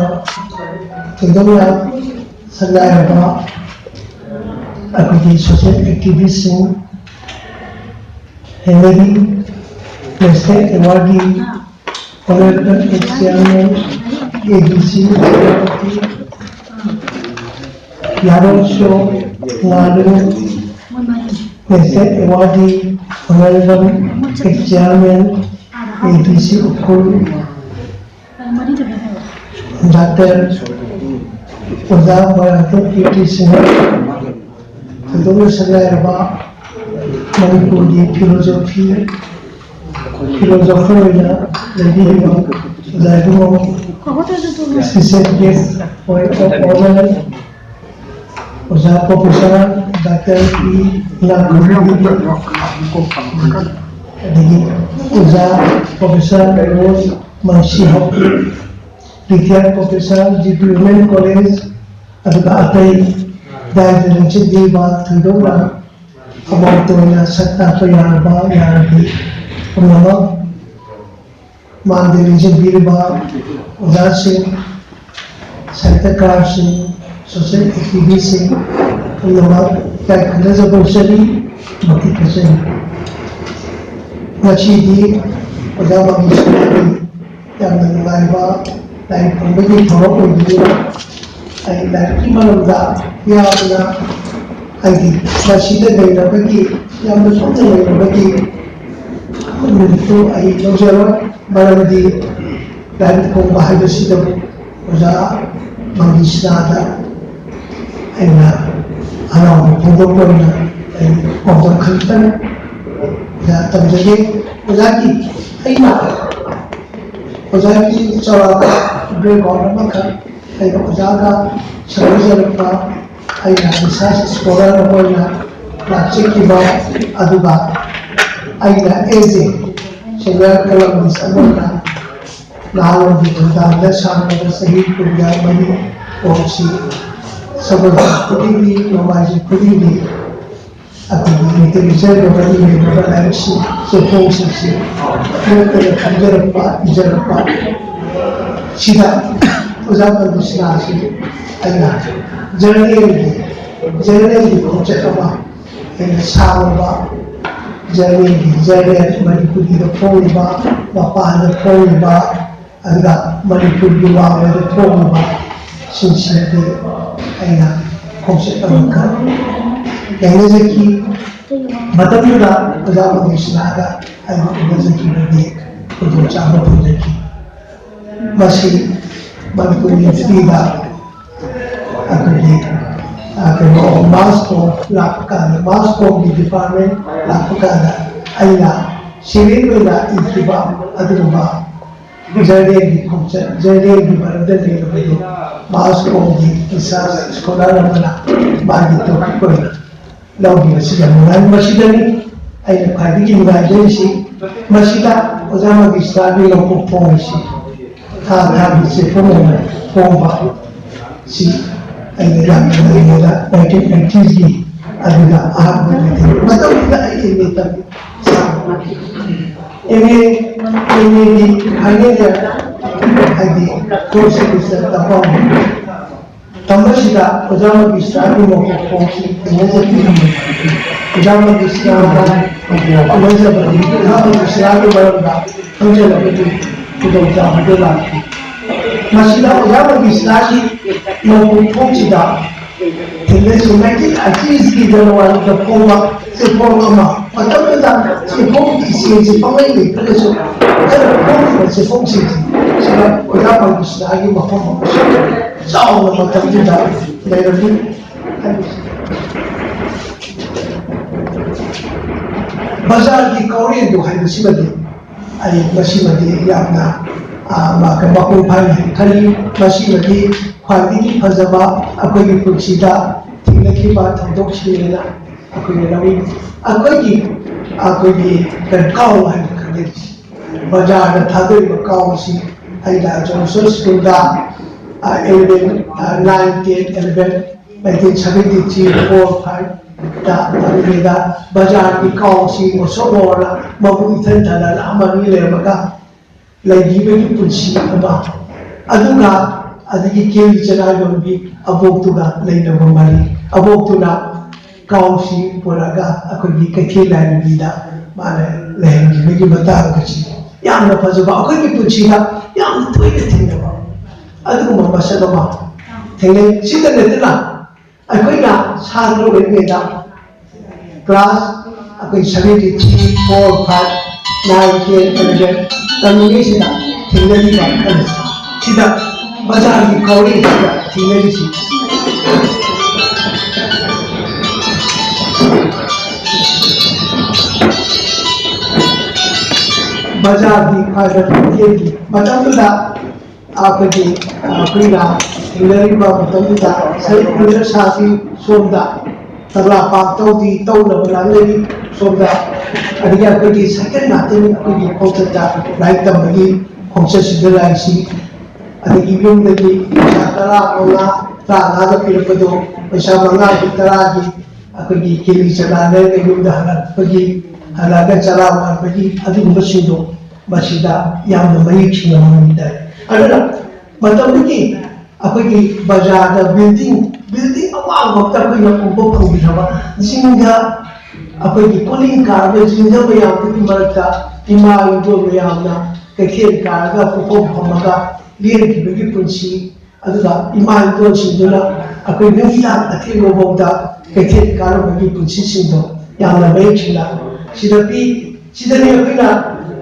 ꯊꯣꯏꯗꯣꯛꯅ ꯁꯛꯅꯥꯏꯔꯕ ꯑꯩꯈꯣꯏꯒꯤ ꯁꯣꯁꯤꯌꯦꯜ ꯑꯦꯛꯇꯤꯚꯤꯁꯁꯤꯡ, ꯍꯦꯅꯔꯤ ꯅꯦꯁꯅꯦꯜ ꯑꯦꯋꯥꯔꯗꯤ, honourable ex chairman, A D C Senapati, Yarongso Ngalu, national ꯑꯦꯋꯥꯔꯗꯤ, honourable ex chairman, A D C Ukhrul, doctor ꯑꯣꯖꯥ ꯃꯣꯏꯔꯥꯡꯊꯦꯝ ꯀꯤꯔꯇꯤ ꯁꯤꯡꯍ, ꯊꯣꯏꯗꯣꯛꯅ ꯁꯛꯅꯥꯏꯔꯕ ꯃꯅꯤꯄꯨꯔꯒꯤ ꯐꯤꯂꯣꯖꯣꯐꯤ, ꯐꯤꯂꯣꯖꯣꯐꯔ ꯑꯣꯏꯅ ꯂꯩꯕꯤꯔꯤꯕ ꯑꯣꯖꯥ ꯏꯕꯨꯡꯉꯣ, ꯏꯁꯄꯤꯁꯦꯜ ꯒꯦꯁ ꯑꯣꯏ honour Oja professor doctor P Langbam, ꯑꯗꯒꯤ Oja professor Rose Mangsi Haokip, retired professor G P women college, ꯑꯗꯨꯒ ꯑꯇꯩ ꯗꯥꯏꯗ ꯂꯦꯡꯁꯤꯟꯕꯤꯔꯤꯕ ꯊꯣꯏꯗꯣꯛꯅ ꯑꯃꯃꯝꯇ ꯑꯣꯏꯅ ꯁꯛ ꯇꯥꯛꯄ ꯌꯥꯔꯕ ꯌꯥꯔꯕꯤ ꯄꯨꯝꯅꯃꯛ, ꯃꯥꯡꯗ ꯂꯦꯡꯁꯤꯟꯕꯤꯔꯤꯕ ꯑꯣꯖꯥꯁꯤꯡ, ꯁꯥꯍꯤꯇ꯭ꯌꯀꯥꯔꯁꯤꯡ, ꯁꯣꯁꯤꯌꯦꯜ ꯑꯦꯛꯇꯤꯚꯤꯁꯁꯤꯡ ꯄꯨꯝꯅꯃꯛ ꯏꯀꯥꯏ ꯈꯨꯝꯅꯖꯕ ꯎꯠꯆꯔꯤ, ꯃꯇꯤꯛ ꯐꯖꯔꯤ꯫ ꯉꯁꯤꯗꯤ ꯑꯣꯖꯥ ꯃꯥꯃꯤ ꯁꯅꯥꯒꯤ ꯌꯥꯝꯅ ꯅꯨꯡꯉꯥꯏꯕ ꯂꯥꯏꯔꯤꯛ ꯐꯣꯡꯕꯒꯤ ꯊꯧꯔꯝ ꯑꯣꯏꯕꯅꯤꯅ ꯑꯩ ꯂꯥꯏꯔꯤꯛꯀꯤ ꯃꯔꯝꯗ ꯌꯥꯝꯅ, ꯍꯥꯏꯗꯤ, ꯃꯁꯤꯗ ꯂꯩꯔꯕꯒꯤ, ꯌꯥꯝꯅ ꯁꯣꯛꯅ ꯂꯩꯔꯕꯒꯤ ꯅꯨꯃꯤꯠꯇꯨ ꯑꯩ ꯂꯧꯖꯔꯣꯏ꯫ ꯃꯔꯝꯗꯤ ꯂꯥꯏꯔꯤꯛ ꯐꯣꯡꯕ ꯍꯥꯏꯕꯁꯤꯗꯕꯨ ꯑꯣꯖꯥ ꯃꯪꯒꯤꯁꯅꯥꯗ ꯑꯩꯅ ꯍꯔꯥꯎꯕ ꯐꯣꯡꯗꯣꯛꯄ ꯑꯣꯏꯅ ꯑꯩ ꯄꯥꯎꯗꯝ ꯈꯖꯤꯛꯇꯪ ꯑꯣꯖꯥ ꯇꯝꯖꯒꯦ꯫ ꯑꯣꯖꯥꯒꯤ ꯑꯩꯅ ꯑꯣꯖꯥꯒꯤ ꯆꯥꯎꯔꯥꯛꯄ ꯕꯦꯛꯒ꯭ꯔꯥꯎꯟ ꯑꯃꯈꯛ ꯑꯩꯅ ꯑꯣꯖꯥꯒ ꯁꯥꯟꯅꯖꯔꯛꯄ, ꯑꯩꯅ ꯔꯤꯁꯔꯁ ꯁ꯭ꯀꯣꯂꯔ ꯑꯃ ꯑꯣꯏꯅ ꯂꯥꯛꯆꯈꯤꯕ, ꯑꯗꯨꯒ ꯑꯩꯅ ꯑꯦꯖ ꯑꯦ ꯁꯦꯅꯤꯌꯔ ꯀꯂꯝꯅꯤꯁ ꯑꯃ ꯑꯣꯏꯅ ꯅꯍꯥꯔꯣꯜꯒꯤ ꯊꯧꯗꯥꯡꯗ ꯁꯥꯡꯂꯕ ꯆꯍꯤ ꯀꯨꯟꯒ ꯃꯔꯤ ꯀꯣꯡꯁꯤ ꯁꯒꯣꯜꯁꯦꯜ ꯈꯨꯗꯤꯡꯒꯤ, ꯅꯣꯡꯃꯥꯏꯖꯤꯡ ꯈꯨꯗꯤꯡꯒꯤ ꯑꯩꯈꯣꯏꯒꯤ ꯂꯤꯇꯔꯦꯆꯔꯒ ꯃꯔꯤ ꯂꯩꯅꯕ ꯂꯥꯏꯔꯤꯛꯁꯤꯡ, ꯆꯦꯐꯣꯡꯁꯤꯡꯁꯤ ꯂꯦꯞꯇꯅ ꯈꯟꯖꯔꯛꯄ, ꯏꯖꯔꯛꯄ ꯁꯤꯗ ꯑꯣꯖꯥ ꯃꯟꯖꯨꯁꯤꯂꯥꯁꯤ ꯑꯩꯅ ꯖꯔꯅꯦꯜꯒꯤ, ꯖꯔꯅꯦꯜꯒꯤ ꯈꯣꯡꯆꯠ ꯑꯃ, ꯑꯩꯅ ꯁꯥꯡꯂꯕ ꯖꯔꯅꯦꯜꯒꯤ, ꯖꯔꯅꯦꯜ ꯃꯅꯤꯄꯨꯔꯤꯗ ꯐꯣꯡꯂꯤꯕ, ꯃꯄꯥꯟꯗ ꯐꯣꯡꯂꯤꯕ, ꯑꯗꯨꯒ ꯃꯅꯤꯄꯨꯔꯒꯤ ꯋꯥꯡꯃꯗ ꯊꯣꯛꯂꯤꯕ ꯁꯤꯡꯁꯤꯗꯤ ꯑꯩꯅ ꯈꯣꯡꯆꯠ ꯑꯃꯈꯛ ꯅꯩꯅꯖꯈꯤ꯫ ꯃꯇꯝꯗꯨꯗ ꯑꯣꯖꯥ ꯃꯪꯒꯤꯁꯅꯥꯒ ꯑꯩꯒ ꯎꯅꯖꯈꯤꯕꯒꯤ ꯈꯨꯗꯣꯡꯆꯥꯕ ꯐꯪꯖꯈꯤ꯫ ꯃꯁꯤ ꯃꯅꯤꯄꯨꯔ ꯌꯨꯅꯤꯚꯔꯁꯤꯇꯤꯗ ꯑꯩꯈꯣꯏꯒꯤ, ꯑ, ꯀꯩꯅꯣ, ꯃꯥꯁ ꯀꯣꯝ ꯂꯥꯛꯄ ꯀꯥꯟꯗ, ꯃꯥꯁ ꯀꯣꯝꯒꯤ ꯗꯤꯄꯥꯔꯠꯃꯦꯟ ꯂꯥꯛꯄ ꯀꯥꯟꯗ ꯑꯩꯅ ꯁꯤꯔꯤꯌꯦꯜ ꯑꯣꯏꯅ ꯏꯈꯤꯕ ꯑꯗꯨꯒꯨꯝꯕ ꯖꯔꯅꯦꯜꯒꯤ ꯈꯣꯡꯆꯠ, ꯖꯔꯅꯦꯜꯒꯤ ꯃꯔꯝꯗ ꯂꯩꯔꯕꯗꯤ ꯃꯥꯁ ꯀꯣꯝꯒꯤ ꯔꯤꯁꯔꯁ ꯁ꯭ꯀꯣꯂꯔ ꯑꯃꯅ ꯃꯥꯒꯤ ꯇꯣꯄꯤꯛ ꯑꯣꯏꯅ ꯂꯧꯈꯤꯕꯁꯤ ꯌꯥꯝ ꯅꯨꯡꯉꯥꯏ꯫ ꯃꯁꯤꯗꯅꯤ ꯑꯩꯅ ꯈ꯭ꯋꯥꯏꯗꯒꯤ ꯅꯨꯡꯉꯥꯏꯖꯔꯤꯁꯤ꯫ ꯃꯁꯤꯗ ꯑꯣꯖꯥ ꯃꯪꯒꯤꯁꯅꯥꯒꯤ ꯂꯧꯊꯣꯛ ꯐꯣꯡꯕꯁꯤ ꯊꯥ ꯊꯥꯒꯤ ꯆꯦꯐꯣꯡ ꯑꯣꯏꯅ ꯐꯣꯡꯕ ꯁꯤ ꯑꯩꯅ ꯌꯥꯝꯅ ꯅꯨꯡꯉꯥꯏꯖꯕ ꯅꯥꯏꯟꯇꯤꯟ ꯅꯥꯏꯟꯇꯤꯁꯀꯤ ꯑꯗꯨꯗ ꯑꯍꯥꯟꯕ ꯃꯇꯝꯗꯨꯗ ꯑꯩ ꯑꯦꯝ ꯑꯦ ꯇꯝꯃꯤ꯫ ꯑꯦꯝ ꯑꯦ, ꯑꯦꯝ ꯑꯦꯒꯤ ꯐꯥꯏꯅꯦꯜ ꯏꯌꯥꯔ, ꯍꯥꯏꯗꯤ ꯐꯣꯔꯠ ꯁꯦꯃꯤꯁꯇꯔ ꯇꯝꯕ ꯍꯧꯔꯛꯄ ꯇꯝꯕꯁꯤꯗ ꯑꯣꯖꯥ ꯃꯪꯒꯤꯁꯅꯥꯒꯤ ꯃꯀꯣꯛ ꯐꯣꯡꯈꯤ, ꯊꯦꯡꯅꯖꯈꯤ꯫ ꯑꯣꯖꯥ ꯃꯪꯒꯤꯁꯅꯥꯒ ꯎꯅꯖꯕꯗꯤ ꯑꯣꯖꯥ ꯃꯪꯒꯤꯁꯅꯥꯒꯤ ꯃꯔꯝꯗ ꯈꯪꯖꯅꯕꯒꯤ ꯈꯨꯗꯣꯡꯆꯥꯕꯗꯨ ꯂꯥꯛꯈꯤ꯫ ꯃꯁꯤꯗ ꯑꯣꯖꯥ ꯃꯪꯒꯤꯁꯅꯥꯒꯤ ꯃꯀꯣꯛ ꯐꯣꯡꯁꯤꯗ ꯊꯦꯡꯅꯖꯩ꯫ ꯅꯥꯏꯟꯇꯤꯟ ꯑꯥꯏꯇꯤꯁꯀꯤ ꯖꯅꯋꯥꯔꯤꯗ ꯐꯣꯡꯕ ꯆꯦꯐꯣꯡ ꯑꯃ, ꯃꯇꯝꯗꯨꯗ ꯆꯦꯐꯣꯡꯒꯤ ꯏꯆꯦꯜꯁꯤ ꯄꯪꯂꯩ ꯂꯩꯇ꯭ꯔꯒꯁꯨ ꯈꯔ ꯐꯣꯡꯈꯤꯕ ꯆꯦꯐꯣꯡꯁꯤꯡꯁꯤ ꯁꯤꯗ ꯑꯣꯖꯥ ꯃꯪꯒꯤꯁꯅꯥꯒꯤ ꯃꯐꯝ ꯑꯃꯁꯨ ꯆꯥꯎꯅ ꯃꯇꯝꯗꯨꯗ ꯂꯩꯔꯝꯃꯤ꯫ ꯕꯖꯥꯔꯒꯤ ꯀꯥꯎꯔꯦꯟꯗꯨ ꯍꯥꯏꯕꯁꯤꯃꯗꯤ ꯑꯩ ꯃꯁꯤꯃꯗꯤ ꯌꯥꯝꯅ, ꯑ, ꯃ-, ꯃꯄꯨꯡ ꯐꯥꯏ ꯍꯥꯏꯅ ꯈꯜꯂꯤ꯫ ꯃꯁꯤꯃꯗꯤ ꯈ꯭ꯋꯥꯏꯗꯒꯤ ꯐꯖꯕ ꯑꯩꯈꯣꯏꯒꯤ ꯄꯨꯟꯁꯤꯗ ꯊꯦꯡꯅꯈꯤꯕ ꯊꯧꯗꯣꯛꯁꯤꯡꯅꯦꯅ ꯑꯩꯈꯣꯏꯅ ꯂꯧꯏ꯫ ꯑꯩꯈꯣꯏꯒꯤ, ꯑꯩꯈꯣꯏꯒꯤ ꯀꯥꯎ ꯍꯥꯏꯅ ꯈꯪꯅꯩ꯫ ꯕꯖꯥꯔꯗ ꯊꯥꯗꯣꯛꯏꯕ ꯀꯥꯎ ꯑꯁꯤ ꯑꯩꯅ ꯖꯣꯟꯁꯟ ꯁ꯭ꯀꯨꯜꯗ, ꯑ, eleven, ꯑ, nine, ten, eleven, nineteen seventy three, four, five ꯇ ꯇꯝꯂꯤꯉꯩꯗ ꯕꯖꯥꯔꯒꯤ ꯀꯥꯎꯁꯤ ꯃꯨꯁꯣꯛ ꯃꯣꯔꯅ ꯃꯕꯨꯛ ꯏꯊꯟ ꯊꯟꯅ ꯑꯃ ꯑꯅꯤ ꯂꯩꯔꯝꯃꯒ ꯂꯩꯈꯤꯕꯒꯤ ꯄꯨꯟꯁꯤ ꯑꯃ, ꯑꯗꯨꯒ ꯑꯗꯒꯤ ꯀꯦꯂꯤ ꯆꯅꯥ ꯌꯣꯟꯕꯤ ꯑꯕꯣꯛꯇꯨꯒ ꯂꯩꯅꯕ ꯃꯔꯤ, ꯑꯕꯣꯛꯇꯨꯅ ꯀꯥꯎꯁꯤ ꯄꯨꯔꯛꯑꯒ ꯑꯩꯈꯣꯏꯒꯤ ꯀꯩꯊꯦꯜ ꯂꯥꯏꯔꯦꯝꯕꯤꯗ ꯃꯥꯅ ꯂꯩꯍꯟꯈꯤꯕꯒꯤ ꯃꯇꯥꯡ ꯑꯁꯤ ꯌꯥꯝꯅ ꯐꯖꯕ, ꯑꯩꯈꯣꯏꯒꯤ ꯄꯨꯟꯁꯤꯗ ꯌꯥꯝꯅ ꯇꯣꯏꯅ ꯊꯦꯡꯅꯕ ꯑꯗꯨꯒꯨꯝꯕ ꯃꯁꯛ ꯑꯃ ꯊꯦꯡꯅꯩ꯫ ꯁꯤꯇ ꯅꯠꯇꯅ ꯑꯩꯈꯣꯏꯅ ꯁꯥꯇ꯭ꯔ ꯑꯣꯏꯔꯤꯉꯩꯗ class ꯑꯩꯈꯣꯏ seventy three, four, five, nine, ten, eleven ꯇꯝꯂꯤꯉꯩꯁꯤꯗ ꯊꯦꯡꯅꯔꯤꯕ ꯑꯗꯨ ꯁꯤꯗ ꯕꯖꯥꯔꯒꯤ ꯀꯥꯎꯔꯦꯟꯁꯤꯗ ꯊꯦꯡꯅꯔꯤꯁꯤ꯫ ꯕꯖꯥꯔꯒꯤ ꯈ꯭ꯋꯥꯏꯗ ꯀꯩꯊꯦꯜꯒꯤ ꯃꯇꯝꯗꯨꯗ ꯑꯩꯈꯣꯏꯒꯤ, ꯑꯩꯈꯣꯏꯅ ꯊꯦꯡꯅꯔꯤꯕ ꯃꯇꯝꯗꯨꯗ ꯁꯔꯤꯛ ꯈꯨꯟꯗ ꯁꯥꯁꯤ ꯁꯣꯝꯗ ꯇꯕ꯭ꯂꯥ ꯄꯥꯛ ꯇꯧꯗꯤ ꯇꯧꯅꯕ ꯂꯥꯛꯅꯔꯤ ꯁꯣꯝꯗ, ꯑꯗꯒꯤ ꯑꯩꯈꯣꯏꯒꯤ ꯁꯥꯏꯀꯜ ꯉꯥꯛꯇꯅꯤ ꯑꯩꯈꯣꯏꯒꯤ ꯈꯣꯡꯆꯠꯇ ꯂꯥꯏꯔꯤꯛ ꯇꯝꯕꯒꯤ ꯈꯣꯡꯆꯠꯁꯤꯗ ꯂꯥꯏꯔꯤꯛꯁꯤ ꯑꯗꯒꯤ ꯌꯨꯝꯗꯒꯤ ꯄꯩꯁꯥ ꯇꯔꯥ ꯃꯉꯥ, ꯇꯔꯥꯃꯉꯥꯗ ꯄꯤꯔꯛꯄꯗꯣ ꯄꯩꯁꯥ ꯃꯉꯥꯒꯤ, ꯇꯔꯥꯒꯤ ꯑꯩꯈꯣꯏꯒꯤ ꯀꯦꯂꯤ ꯆꯅꯥ ꯂꯩꯔꯒ ꯌꯨꯝꯗ ꯍꯜꯂꯛꯄꯒꯤ, ꯍꯜꯂꯛꯑꯒ ꯆꯔꯥ ꯋꯥꯟꯕꯒꯤ ꯑꯗꯨꯒꯨꯝꯕꯁꯤꯡꯗꯣ ꯃꯁꯤꯗ ꯌꯥꯝꯅ ꯃꯌꯦꯛ ꯁꯦꯡꯅ ꯃꯃꯤ ꯇꯥꯏ꯫ ꯑꯗꯨꯅ ꯃꯇꯝꯗꯨꯒꯤ ꯑꯩꯈꯣꯏꯒꯤ ꯕꯖꯥꯔꯗ building, building ꯑꯋꯥꯡꯕ ꯑꯝꯇ ꯑꯩꯈꯣꯏꯅ ꯎꯕ ꯐꯪꯈꯤꯗ꯭ꯔꯕ, ꯆꯤꯡꯗ ꯑꯩꯈꯣꯏꯒꯤ ꯀꯣꯂꯤꯡ ꯀꯥꯔꯕ ꯆꯤꯡꯗ ꯃꯌꯥꯝꯗꯨꯒꯤ ꯃꯔꯛꯇ ꯏꯃꯥ ꯏꯕꯦꯟ ꯃꯌꯥꯝꯅ ꯀꯩꯊꯦꯜ ꯀꯥꯔꯒ ꯄꯨꯐꯝ ꯐꯝꯃꯒ ꯂꯦꯟꯈꯤꯕꯒꯤ ꯄꯨꯟꯁꯤ, ꯑꯗꯨꯒ ꯏꯃꯥ ꯏꯕꯦꯟꯁꯤꯡꯗꯨꯅ ꯑꯩꯈꯣꯏ ꯅꯨꯃꯤꯗꯥꯡ ꯑꯊꯦꯡꯕ ꯐꯥꯎꯗ ꯀꯩꯊꯦꯜ ꯀꯥꯔꯝꯕꯒꯤ ꯄꯨꯟꯁꯤꯁꯤꯡꯗꯣ ꯌꯥꯝꯅ ꯃꯌꯦꯛ ꯁꯦꯡꯅ ꯁꯤꯗ ꯄꯤ꯫ ꯁꯤꯗꯅꯤ ꯑꯩꯈꯣꯏꯅ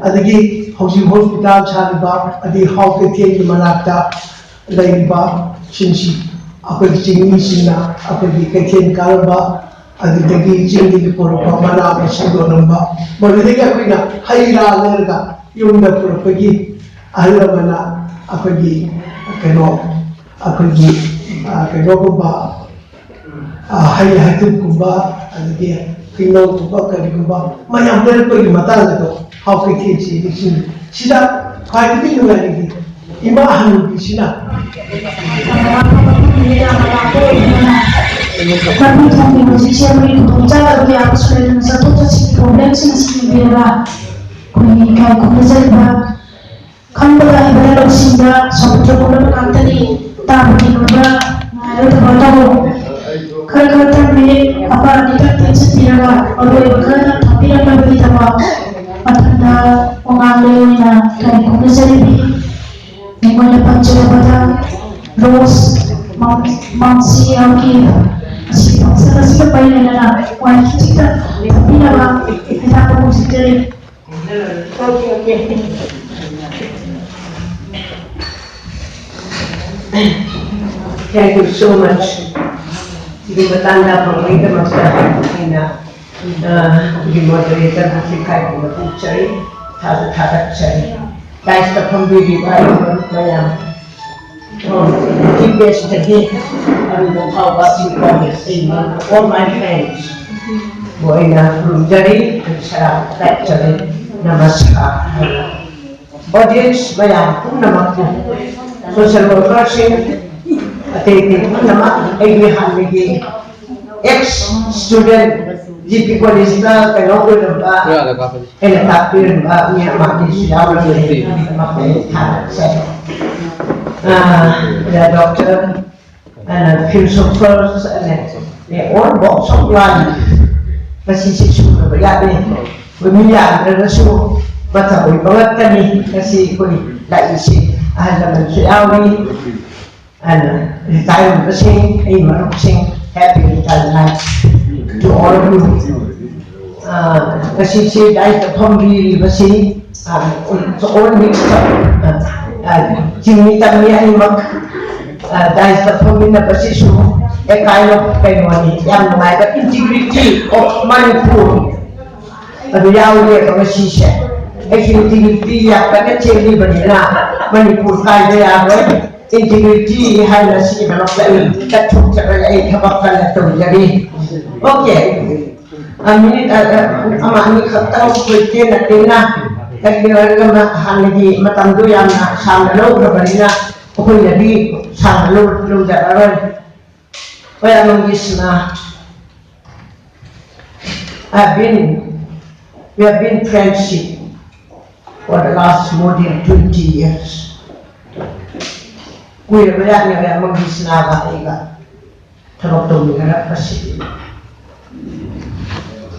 ꯑꯗꯒꯤ ꯍꯧꯖꯤꯛ hospital ꯁꯥꯔꯤꯕ ꯑꯗꯩ ꯍꯥꯎ ꯀꯩꯊꯦꯜꯒꯤ ꯃꯅꯥꯛꯇ ꯂꯩꯔꯤꯕ ꯁꯤꯡꯁꯤ ꯑꯩꯈꯣꯏꯒꯤ ꯆꯤꯡꯃꯤꯁꯤꯡꯅ ꯑꯩꯈꯣꯏꯒꯤ ꯀꯩꯊꯦꯜ ꯀꯥꯔꯝꯕ, ꯑꯗꯨꯗꯒꯤ ꯆꯤꯡꯗꯒꯤ ꯄꯨꯔꯛꯄ ꯃꯅꯥ ꯃꯁꯤꯡ ꯌꯣꯜꯂꯝꯕ, ꯃꯗꯨꯗꯒꯤ ꯑꯩꯈꯣꯏꯅ ꯍꯩ ꯔꯥ ꯂꯩꯔꯒ ꯌꯨꯝꯗ ꯄꯨꯔꯛꯄꯒꯤ ꯑꯍꯜ ꯂꯃꯟꯅ ꯑꯩꯈꯣꯏꯒꯤ ꯀꯩꯅꯣ, ꯑꯩꯈꯣꯏꯒꯤ, ꯑ, ꯀꯩꯅꯣꯒꯨꯝꯕ, ꯑ, ꯍꯩ ꯍꯩꯇꯨꯞꯀꯨꯝꯕ, ꯑꯗꯒꯤ ꯍꯩꯅꯧꯒꯨꯝꯕ, ꯀꯔꯤꯒꯨꯝꯕ ꯃꯌꯥꯝ ꯂꯩꯔꯛꯄꯒꯤ ꯃꯇꯥꯡ ꯑꯗꯣ ꯍꯥꯎ ꯀꯩꯊꯦꯜꯁꯤ ꯅꯤꯡꯁꯤꯡꯉꯤ꯫ ꯁꯤꯗ ꯈ꯭ꯋꯥꯏꯗꯒꯤ ꯅꯨꯡꯉꯥꯏꯔꯤꯗꯤ ꯏꯃꯥ ꯍꯅꯨꯕꯤꯁꯤꯅ ꯂꯝꯕꯤ ꯊꯣꯡꯒꯤ ꯍꯧꯖꯤꯛꯁꯦ ꯑꯩꯈꯣꯏꯒꯤ ꯈꯨꯗꯣꯡꯆꯥꯗꯕ ꯀꯌꯥ ꯑꯃꯁꯨ ꯂꯩꯔꯦ꯫ ꯆꯠꯊꯣꯛ ꯆꯠꯁꯤꯟꯒꯤ ꯄ꯭ꯔꯣꯕ꯭ꯂꯦꯝꯁꯤꯡ ꯑꯁꯤ ꯌꯦꯡꯕꯤꯔꯒ ꯑꯩꯈꯣꯏꯒꯤ ꯏꯀꯥꯏ ꯈꯨꯝꯅꯖꯔꯤꯕ ꯈꯪꯕꯗ ꯍꯩꯕꯗ ꯂꯧꯁꯤꯡꯗ ꯁꯥꯎꯇꯣꯛꯄ ꯉꯥꯛꯇꯅꯤ꯫ ꯇꯥꯕꯒꯤ ꯑꯣꯏꯕ ꯉꯥꯏꯔꯣꯏꯗꯕ ꯇꯧ꯫ ꯈꯔ ꯈꯔ ꯇꯝꯕꯤ, ꯑꯃ ꯑꯅꯤꯇꯪ ꯇꯦꯟꯁꯤꯟꯕꯤꯔꯒ ꯑꯔꯣꯏꯕ ꯈꯔ ꯇꯥꯛꯄꯤꯔꯝꯂꯕꯒꯤꯗꯃꯛ ꯃꯊꯪꯗ ꯋꯥꯉꯥꯡꯂꯣꯏ ꯑꯣꯏꯅ ꯏꯀꯥꯏ ꯈꯨꯝꯅꯖꯔꯤꯕꯤ꯫ ꯃꯤꯉꯣꯟꯗ ꯄꯟꯖꯔꯕꯗ ꯔꯣꯁ ꯃꯥꯡ-, ꯃꯥꯡꯁꯤ ꯌꯥꯎꯈꯤ꯫ ꯑꯁꯤ ꯐꯪꯁꯟ ꯑꯁꯤꯒ ꯃꯔꯤ ꯂꯩꯅꯅ ꯋꯥꯍꯩ ꯈꯤꯇꯪ ꯊꯝꯕꯤꯅꯕ ꯍꯥꯏꯇꯥꯕ ꯈꯣꯡꯖꯤꯟꯖꯔꯤ꯫ Thank you so much. ꯁꯤꯒꯤ ꯃꯇꯥꯡꯗ ꯐꯪꯕꯒꯤꯗꯃꯛꯇ ꯑꯩꯅ, ꯑ, ꯑꯩꯈꯣꯏꯒꯤ moderator ꯕꯨ ꯏꯀꯥꯏ ꯈꯨꯝꯅꯕ ꯎꯠꯆꯔꯤ, ꯊꯥꯁꯨ ꯊꯥꯒꯠꯆꯔꯤ꯫ Dais ꯇ ꯐꯝꯕꯤꯔꯤꯕ ꯃꯔꯨꯞ ꯃꯌꯥꯝ, ꯆꯤꯐ ꯒꯦꯁꯇꯒꯤ ꯑꯔꯨꯕ ꯐꯥꯎꯕ ꯁꯤ ꯀꯣꯡꯒ꯭ꯔꯦꯁꯀꯤ ꯃꯔꯨꯞ, all my friends ꯕꯨ ꯑꯩꯅ ꯈꯨꯔꯨꯝꯖꯔꯤ, ꯁꯂꯥꯝ ꯇꯥꯛꯆꯔꯤ, ꯅꯃꯁꯀꯥꯔ ꯍꯥꯏꯅ꯫ Audience ꯃꯌꯥꯝ ꯄꯨꯝꯅꯃꯛꯄꯨ, social workerꯁꯤꯡ, ꯑꯇꯩ ꯑꯇꯩ ꯄꯨꯝꯅꯃꯛ, ꯑꯩꯒꯤ ꯍꯥꯟꯅꯒꯤ ex student ꯖꯤ ꯄꯤ ꯀꯣꯂꯦꯖꯇ ꯀꯩꯅꯣ ꯑꯣꯏꯔꯝꯕ, ꯑꯩꯅ ꯇꯥꯛꯄꯤꯔꯝꯕ ꯃꯤ ꯑꯃ ꯑꯅꯤꯁꯨ ꯌꯥꯎꯔꯝꯃꯦ꯫ ꯑꯗꯨꯒꯤꯗꯃꯛꯇ ꯑꯩ ꯊꯥꯒꯠꯆꯔꯤ꯫ ꯑꯥ, ꯗꯣꯛꯇꯔ, ꯑꯥ, ꯐꯤꯂꯣꯁꯣꯐꯔꯁ, ꯑꯥ, ꯑꯣꯜ ꯋꯥꯛꯁ ꯑꯣꯐ ꯂꯥꯏꯐ, ꯃꯁꯤꯁꯤ ꯁꯨꯔꯕ ꯌꯥꯠꯅꯤ꯫ ꯑꯩꯈꯣꯏ ꯃꯤ ꯌꯥꯝꯗ꯭ꯔꯒꯁꯨ ꯃꯊꯛ ꯑꯣꯏꯕ ꯉꯥꯛꯇꯅꯤ꯫ ꯉꯁꯤ ꯑꯩꯈꯣꯏ ꯂꯥꯛꯏꯁꯤ ꯑꯍꯜ ꯂꯃꯟꯁꯨ ꯌꯥꯎꯔꯤ꯫ ꯑꯗꯨꯅ ꯔꯤꯇꯥꯌꯔ ꯑꯣꯏꯕꯁꯤꯡ, ꯑꯩ ꯃꯔꯨꯞꯁꯤꯡ, happy retirement to all of you꯫ ꯑꯥ, ꯉꯁꯤꯁꯤ ꯗꯥꯏꯁꯇ ꯐꯝꯕꯤꯔꯤꯕꯁꯤ, ꯑꯥ, all mix of, ꯑꯥ, ꯑꯥ, ꯆꯤꯡꯃꯤ ꯇꯝꯃꯤ ꯑꯅꯤꯃꯛ, ꯗꯥꯏꯁꯇ ꯐꯝꯃꯤꯟꯅꯕꯁꯤꯁꯨ a kind of ꯀꯩꯅꯣꯅꯤ, ꯌꯥꯝ ꯅꯨꯡꯉꯥꯏꯕ, integrity of Manipur ꯑꯗꯨ ꯌꯥꯎꯔꯦꯕ ꯉꯁꯤꯁꯦ꯫ ꯑꯩꯁꯨ integrity ꯌꯥꯝ ꯀꯟꯅ ꯆꯦꯜꯂꯤꯕꯅꯤꯅ ꯃꯅꯤꯄꯨꯔ ꯀꯥꯏꯕ ꯌꯥꯔꯣꯏ꯫ Integrity ꯍꯥꯏꯅ ꯁꯤꯒꯤꯗꯃꯛꯇ ꯑꯩ ꯆꯠꯊꯣꯛꯆꯔꯒ ꯑꯩ ꯊꯕꯛ ꯀꯟꯅ ꯇꯧꯖꯔꯤ꯫ Okay, minute ꯑꯃ ꯑꯅꯤ ꯈꯛꯇꯪ ꯑꯩꯈꯣꯏ ꯇꯦꯟꯅ ꯇꯦꯟꯅ, ꯀꯔꯤꯒꯤꯅꯣ ꯍꯥꯏꯔꯒ ꯍꯥꯟꯅꯒꯤ ꯃꯇꯝꯗꯣ ꯌꯥꯝꯅ ꯁꯥꯡꯅ ꯂꯧꯈ꯭ꯔꯕꯅꯤꯅ ꯑꯩꯈꯣꯏꯅꯗꯤ ꯁꯥꯡꯅ ꯂꯧ- ꯂꯧꯖꯔꯔꯣꯏ꯫ Oya Mangisna, I've been, we have been friendship for the last more than twenty years. ꯀꯨꯏꯔꯕ ꯖꯥꯠꯅꯤ ꯑꯣꯌꯥ ꯃꯪꯒꯤꯁꯅꯥꯒ ꯑꯩꯒ ꯊꯕꯛ ꯇꯧꯃꯤꯟꯅꯔꯛꯄꯁꯤ꯫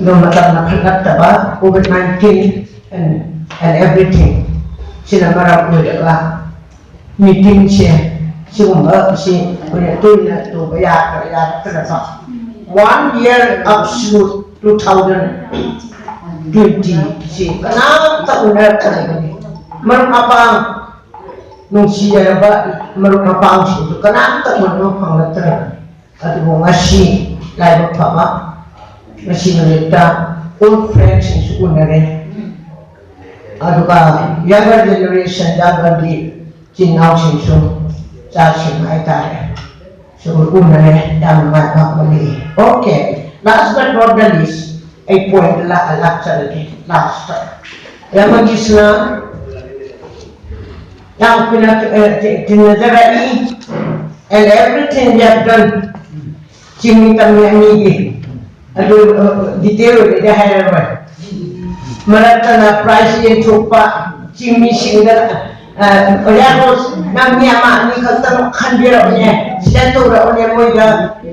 ꯑꯗꯣ ꯃꯇꯝꯅ ꯐꯠꯂꯛꯇꯕ, COVID nineteen and, and everything ꯁꯤꯅ ꯃꯔꯝ ꯑꯣꯏꯔꯒ meetingꯁꯦ ꯁꯤꯒꯨꯝꯕ ꯁꯤ ꯑꯩꯈꯣꯏꯅ ꯇꯣꯏꯅ ꯇꯧꯕ ꯌꯥꯗ꯭ꯔ ꯌꯥꯔꯛꯇ꯭ꯔꯕ꯫ One year up to two thousand twenty ꯁꯤ ꯀꯅꯥꯝꯇ ꯎꯅꯔꯛꯇ꯭ꯔꯕꯅꯤ꯫ ꯃꯔꯨꯞ ꯃꯄꯥꯡ, ꯅꯨꯡꯁꯤꯖꯔꯕ ꯃꯔꯨꯞ ꯃꯄꯥꯡꯁꯤꯡꯁꯨ ꯀꯅꯥꯝꯇ ꯎꯅꯕ ꯐꯪꯂꯛꯇ꯭ꯔꯕꯅꯤ꯫ ꯑꯗꯨꯕꯨ ꯉꯁꯤ ꯂꯥꯏꯕꯛ ꯐꯕ, ꯉꯁꯤ ꯅꯨꯃꯤꯠꯇ old friendꯁꯤꯡꯁꯨ ꯎꯅꯔꯦ꯫ ꯑꯗꯨꯒ younger generation, younger ꯏꯆꯤꯟ ꯏꯅꯥꯎꯁꯤꯡꯁꯨ, ꯏꯆꯥꯁꯤꯡ ꯍꯥꯏꯇꯥꯔꯦ, ꯁꯨꯝ ꯎꯅꯔꯦ, ꯌꯥꯝ ꯅꯨꯡꯉꯥꯏꯕ ꯑꯃ ꯂꯩ꯫ Okay, last but not the least, ꯑꯩ point ꯂꯥꯛꯆꯔꯒꯦ ꯂꯥꯁꯇ꯫ ꯌꯥꯝꯕꯒꯤꯁꯤꯅ ꯌꯥꯝ ꯀꯨꯏꯅ, ꯑꯦ, ꯇꯤ- ꯇꯤꯟꯅꯖꯔꯛꯏ, and everything we have done, ꯆꯤꯡꯃꯤ ꯇꯝꯃꯤ ꯑꯅꯤꯒꯤ ꯑꯗꯨ detail ꯑꯣꯏꯅꯗꯤ ꯍꯥꯏꯔꯔꯣꯏ꯫ ꯃꯔꯛꯇꯅ prize ꯌꯦꯟꯊꯣꯛꯄ, ꯆꯤꯡꯃꯤꯁꯤꯡꯗ, ꯑ, ꯑꯣꯖꯥ ꯔꯣꯁ, ꯅꯪ ꯃꯤ ꯑꯃ ꯑꯅꯤ ꯈꯛꯇꯃꯛ ꯈꯟꯕꯤꯔꯛꯎꯅꯦ, select ꯇꯧꯔꯛꯎꯅꯦ, ꯃꯣꯏꯗ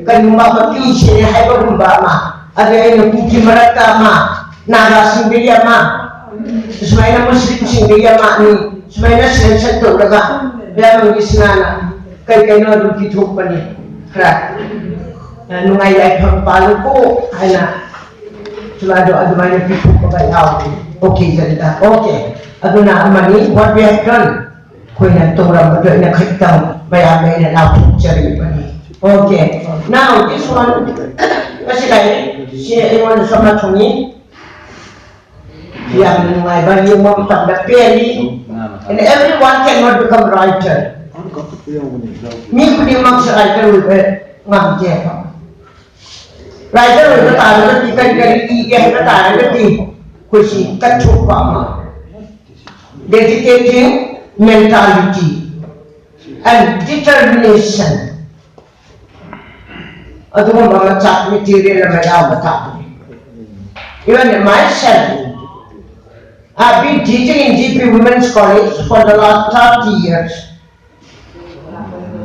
ꯀꯔꯤꯒꯨꯝꯕ ꯑꯃ ꯄꯤꯁꯦ ꯍꯥꯏꯕꯒꯨꯝꯕ ꯑꯃ꯫ ꯑꯗ ꯑꯩꯅ ꯀꯨꯀꯤ ꯃꯔꯛꯇ ꯑꯃ, ꯅꯥꯒꯥꯁꯤꯡꯗꯒꯤ ꯑꯃ, ꯁꯨꯃꯥꯏꯅ ꯃꯨꯁꯂꯤꯝꯁꯤꯡꯗꯒꯤ ꯑꯃ ꯑꯅꯤ, ꯁꯨꯃꯥꯏꯅ selection ꯇꯧꯔꯒ ꯃꯌꯥꯝꯒꯤ ꯁꯤꯅꯥꯅ ꯀꯩ ꯀꯩꯅꯣ ꯑꯗꯨꯝ ꯄꯤꯊꯣꯛꯄꯅꯤ꯫ ꯈꯔ, ꯑ, ꯅꯨꯡꯉꯥꯏ ꯌꯥꯏꯐꯕ ꯄꯥꯜꯂꯨꯀꯣ ꯍꯥꯏꯅ ꯁꯨꯃꯥꯏꯅ ꯑꯗꯨꯃꯥꯏꯅ ꯄꯤꯊꯣꯛꯄꯒ ꯌꯥꯎꯔꯤ꯫ Okay, ꯖꯅꯤꯇꯥ, okay꯫ ꯑꯗꯨꯅ ꯑꯃꯅꯤ, what we have done, ꯑꯩꯈꯣꯏꯅ ꯇꯧꯔꯝꯕꯗꯣ ꯑꯩꯅ ꯈꯖꯤꯛꯇꯪ ꯃꯌꯥꯝ ꯑꯩꯅ ꯂꯥꯎꯊꯣꯛꯆꯔꯤꯕꯅꯤ꯫ Okay, now this one, ꯉꯁꯤ ꯂꯥꯏꯔꯤꯛꯁꯤ ꯑꯩꯉꯣꯟꯗꯁꯨ ꯑꯃ ꯊꯨꯡꯉꯤ꯫ ꯌꯥꯝꯅ ꯅꯨꯡꯉꯥꯏꯕ, ꯌꯦꯡꯕ ꯃꯇꯝꯗ ꯄꯦꯜꯂꯤ꯫ And everyone cannot become writer. ꯃꯤ ꯈꯨꯗꯤꯡꯃꯛꯁꯨ writer ꯑꯣꯏꯕ ꯉꯝꯗꯦꯕ꯫ Writer ꯑꯣꯏꯕ ꯇꯥꯔꯒꯗꯤ, ꯀꯔꯤ ꯀꯔꯤ ꯏꯒꯦ ꯍꯥꯏꯕ ꯇꯥꯔꯒꯗꯤ, ꯑꯩꯈꯣꯏꯁꯤ ꯀꯠꯊꯣꯛꯄ ꯑꯃ, dedicating mentality and determination, ꯑꯗꯨꯒꯨꯝꯕ ꯃꯆꯥꯛ material ꯑꯃ ꯌꯥꯎꯕ ꯇꯥꯕꯅꯤ꯫ Even myself, I've been teaching in G P Women's College for the last thirty years.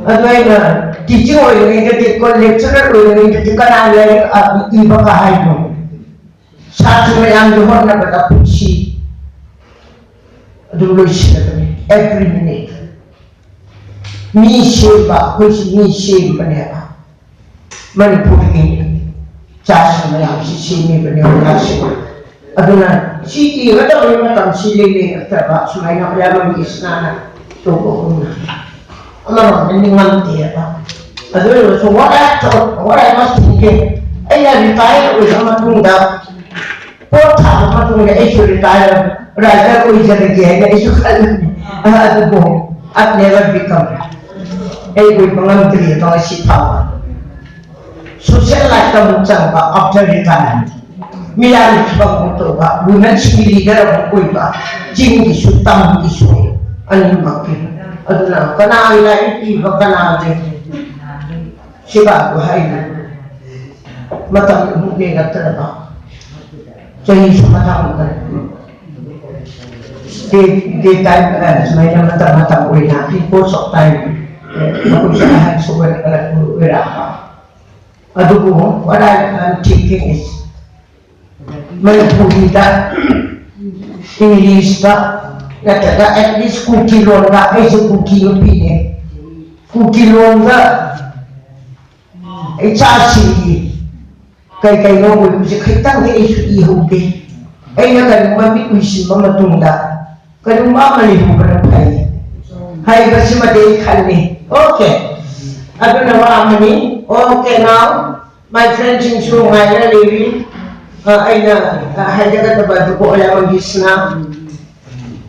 ꯑꯗꯨ ꯑꯩꯅ teaching ꯑꯣꯏꯔꯤꯉꯩꯗꯗꯤ, ꯀꯣ, lecturer ꯑꯣꯏꯔꯤꯉꯩꯗꯗꯤ ꯀꯅꯥ ꯂꯥꯏꯔꯤꯛ ꯏꯕ ꯀꯥ ꯍꯥꯏꯅꯣ? ꯁꯥꯇ꯭ꯔ ꯃꯌꯥꯝꯒꯤ ꯍꯣꯠꯅꯕꯗ ꯄꯨꯟꯁꯤ ꯑꯗꯨꯝ ꯂꯣꯏꯁꯤꯜꯂꯕꯅꯤ꯫ Every minute ꯃꯤ ꯁꯦꯝꯕ, ꯑꯩꯈꯣꯏꯁꯤ ꯃꯤ ꯁꯦꯝꯕꯅꯦꯕ꯫ ꯃꯅꯤꯄꯨꯔꯒꯤ ꯆꯥꯁꯤꯡ ꯃꯌꯥꯝꯁꯤ ꯁꯦꯝꯃꯤꯕꯅꯦ ꯑꯣꯖꯥꯁꯤꯡ꯫ ꯑꯗꯨꯅ ꯁꯤ ꯏꯒꯗꯕꯒꯤ ꯃꯇꯝꯁꯤ ꯂꯩ ꯂꯩꯔꯛꯇ꯭ꯔꯕ, ꯁꯨꯃꯥꯏꯅ ꯑꯣꯖꯥ ꯃꯪꯒꯦꯁꯅꯥꯅ ꯇꯧꯕꯒꯨꯝꯅ꯫ ꯑꯃꯔꯣꯝꯗ ꯅꯤꯡꯉꯝꯗꯦꯕ꯫ ꯑꯗꯨ ꯑꯣꯏꯔꯁꯨ what I thought, what I was thinking, ꯑꯩꯅ retire ꯑꯣꯏꯔ ꯃꯇꯨꯡꯗ, ꯄꯣꯠ ꯊꯥꯕ ꯃꯇꯨꯡꯗ ꯑꯩꯁꯨ retire writer ꯑꯣꯏꯖꯔꯒꯦ ꯍꯥꯏꯅ ꯑꯩꯁꯨ ꯈꯜꯂꯝꯃꯤ꯫ ꯑꯗꯨꯕꯨ I've never become, ꯑꯩ ꯑꯣꯏꯕ ꯉꯝꯗ꯭ꯔꯤꯕ ꯉꯁꯤ ꯐꯥꯎꯕ꯫ Social life ꯇ ꯑꯃꯨꯛ ꯆꯪꯕ after retirement, ꯃꯤꯌꯥꯝꯒꯤ ꯊꯕꯛ ꯑꯃꯨꯛ ꯇꯧꯕ, women ꯁꯤꯡꯒꯤ leader ꯑꯃꯨꯛ ꯑꯣꯏꯕ, ꯆꯤꯡꯒꯤꯁꯨ ꯇꯝꯒꯤꯁꯨ ꯑꯅꯤꯃꯛꯀꯤ꯫ ꯑꯗꯨꯅ ꯀꯅꯥꯒꯤ ꯂꯥꯏꯔꯤꯛ ꯏꯕ, ꯀꯅꯥꯒꯤ ꯁꯦꯕꯥꯕꯨ ꯍꯥꯏꯅ ꯃꯇꯝ ꯑꯃꯨꯛ ꯂꯩꯔꯛꯇ꯭ꯔꯕ, ꯆꯍꯤꯁꯨ ꯃꯇꯥꯡ ꯗꯦ ꯗꯦ ꯇꯥꯏꯝ ꯁꯨꯃꯥꯏꯅ ꯃꯇꯝ ꯃꯇꯝ ꯑꯣꯏꯅ in course of time ꯃꯈꯣꯏꯁꯨ ꯑꯍꯟꯁꯨ ꯑꯣꯏꯔꯛꯄ ꯑꯣꯏꯔꯛꯄ꯫ ꯑꯗꯨꯕꯨ what I am thinking is, ꯃꯅꯤꯄꯨꯔꯤꯗ, ꯏꯪꯂꯤꯁꯇ, ꯅꯠꯇ꯭ꯔꯒ at least ꯀꯨꯀꯤ ꯂꯣꯟꯗ, ꯑꯩꯁꯨ ꯀꯨꯀꯤ ꯅꯨꯄꯤꯅꯦ, ꯀꯨꯀꯤ ꯂꯣꯟꯗ ꯏꯆꯥꯁꯤꯡꯒꯤ ꯀꯩ ꯀꯩꯅꯣ ꯑꯣꯏꯕꯁꯦ ꯈꯤꯇꯪꯗꯤ ꯑꯩꯁꯨ ꯏꯍꯧꯒꯦ꯫ ꯑꯩꯅ ꯀꯔꯤꯒꯨꯝꯕ ꯃꯤꯠ ꯎꯏꯁꯤꯟꯕ ꯃꯇꯨꯡꯗ ꯀꯔꯤꯒꯨꯝꯕ ꯑꯃ ꯂꯩꯍꯧꯕꯅ ꯐꯩ ꯍꯥꯏꯕꯁꯤꯃꯗꯤ ꯑꯩ ꯈꯜꯂꯤ꯫ Okay. ꯑꯗꯨꯅ ꯋꯥ ꯑꯃꯅꯤ꯫ Okay, now, my friend ꯁꯤꯡꯁꯨ ꯉꯥꯏꯔ ꯂꯩꯔꯤ꯫ ꯑ, ꯑꯩꯅ, ꯑ, ꯍꯥꯏꯖꯒꯗꯕ ꯑꯗꯨꯕꯨ ꯑꯣꯖꯥ ꯃꯪꯒꯤꯁꯅꯥ,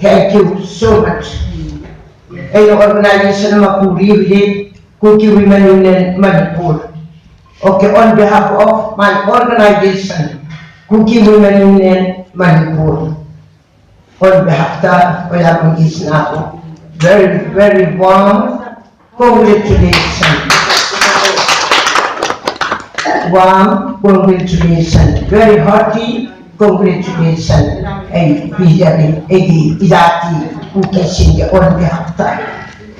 thank you so much. ꯑꯩꯅ organization ꯑꯃ ꯄꯨꯔꯤ ꯍꯧꯖꯤꯛ, Kuki Women Union Manipur. Okay, on behalf of my organization, Kuki Women Union Manipur, on behalf of Oya Mangishna, very, very warm congratulations. Warm congratulations. Very hearty congratulations. ꯑꯩ ꯄꯤꯖꯔꯤ ꯑꯩꯒꯤ ꯏꯖꯥꯇꯤ ꯀꯨꯀꯤꯁꯤꯡꯒꯤ on behalf of꯫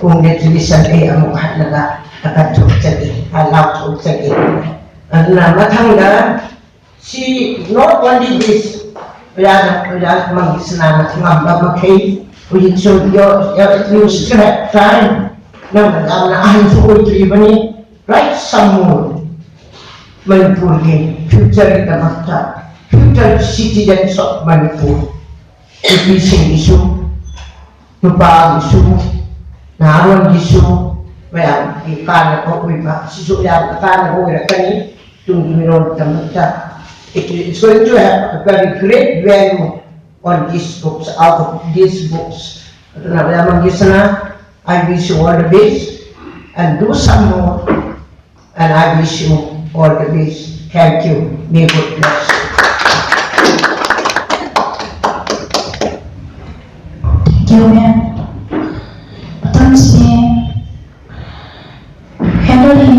Congratulations ꯑꯩ ꯑꯃꯨꯛ ꯍꯟꯅꯒ ꯊꯥꯒꯠꯆꯔꯤ, ꯂꯥꯎꯊꯣꯛꯆꯔꯤ꯫ ꯑꯗꯨꯅ ꯃꯊꯪꯗ ꯁꯤ, not only this, ꯑꯣꯖꯥꯅ, ꯑꯣꯖꯥ ꯃꯪꯒꯤꯁꯅꯥꯅ ꯉꯝꯕ ꯃꯈꯩ ꯍꯧꯖꯤꯛꯁꯨ your, your, you still have time. ꯅꯪꯅ ꯌꯥꯝꯅ ꯑꯍꯟꯁꯨ ꯑꯣꯏꯗ꯭ꯔꯤꯕꯅꯤ, write some more. ꯃꯅꯤꯄꯨꯔꯒꯤ future ꯒꯤꯗꯃꯛꯇ, future citizens of Manipur, ꯅꯨꯄꯤꯁꯤꯡꯒꯤꯁꯨ, ꯅꯨꯄꯥꯒꯤꯁꯨ, ꯅꯍꯥꯔꯣꯜꯒꯤꯁꯨ ꯃꯌꯥꯝꯒꯤ ꯀꯥꯟꯅꯕ ꯑꯣꯏꯕ, ꯁꯤꯁꯨ ꯌꯥꯝꯅ ꯀꯥꯟꯅꯕ ꯑꯣꯏꯔꯛꯀꯅꯤ ꯇꯨꯡꯒꯤ ꯃꯤꯔꯣꯜꯒꯤꯗꯃꯛꯇ꯫ It is going to have a very great value on these books, out of these books. ꯑꯗꯨꯅ ꯃꯌꯥꯝ ꯑꯃꯒꯤꯁꯤꯅ, I wish you all the best and do some more. And I wish you all the best. Thank you. May God bless you. Thank you, ma'am. ꯃꯊꯪꯁꯤ Henry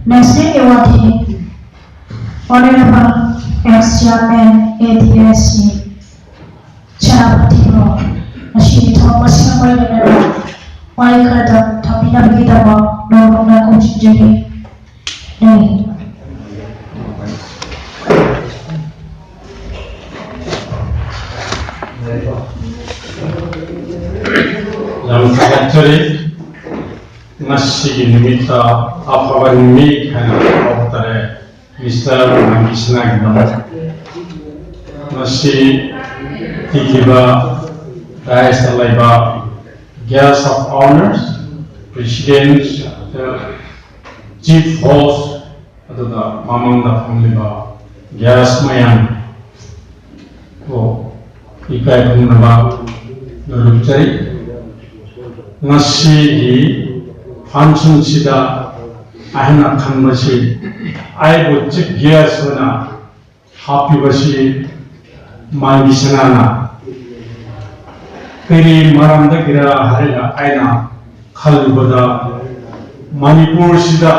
National Award Honorable ex Chairman A D S C ꯁꯦꯅꯥꯄꯇꯤꯕꯨ ꯉꯁꯤꯒꯤ ꯊꯧꯔꯝ ꯑꯁꯤꯒ ꯃꯔꯤ ꯂꯩꯅꯅ ꯋꯥꯍꯩ ꯈꯔꯗꯪ ꯊꯝꯕꯤꯅꯕꯒꯤꯗꯃꯛ ꯅꯧꯅ ꯈꯣꯝꯖꯤꯟꯖꯔꯤ꯫ ꯂꯩ꯫ ꯌꯥꯝ ꯊꯥꯒꯠꯆꯔꯤ꯫ ꯉꯁꯤꯒꯤ ꯅꯨꯃꯤꯠꯇ ꯑꯐꯕ ꯅꯨꯃꯤꯠ ꯍꯥꯏꯅ ꯀꯧꯕ ꯇꯥꯔꯦ꯫ ꯃꯤꯁꯇꯔ ꯃꯪꯒꯤꯁꯅꯥꯒꯤꯗꯃꯛ ꯉꯁꯤ ꯄꯤꯈꯤꯕ ꯗꯥꯏꯁꯇ ꯂꯩꯕ guest of honors, President, Chief Host, ꯑꯗꯨꯒ ꯃꯃꯥꯡꯗ ꯐꯝꯂꯤꯕ guest ꯃꯌꯥꯝ, ꯑꯣ, ꯏꯀꯥꯏ ꯈꯨꯝꯅꯕ ꯅꯣꯂꯨꯛꯆꯔꯤ꯫ ꯉꯁꯤꯒꯤ functionꯁꯤꯗ ꯑꯩꯅ ꯈꯟꯕꯁꯤ, ꯑꯩꯕꯨ chief guest ꯑꯣꯏꯅ ꯍꯥꯞꯄꯤꯕꯁꯤ ꯃꯥꯡꯒꯤ ꯁꯅꯥꯅ꯫ ꯀꯔꯤ ꯃꯔꯝꯗꯒꯤꯔ ꯍꯥꯏꯅ ꯑꯩꯅ ꯈꯜꯂꯨꯕꯗ, ꯃꯅꯤꯄꯨꯔꯁꯤꯗ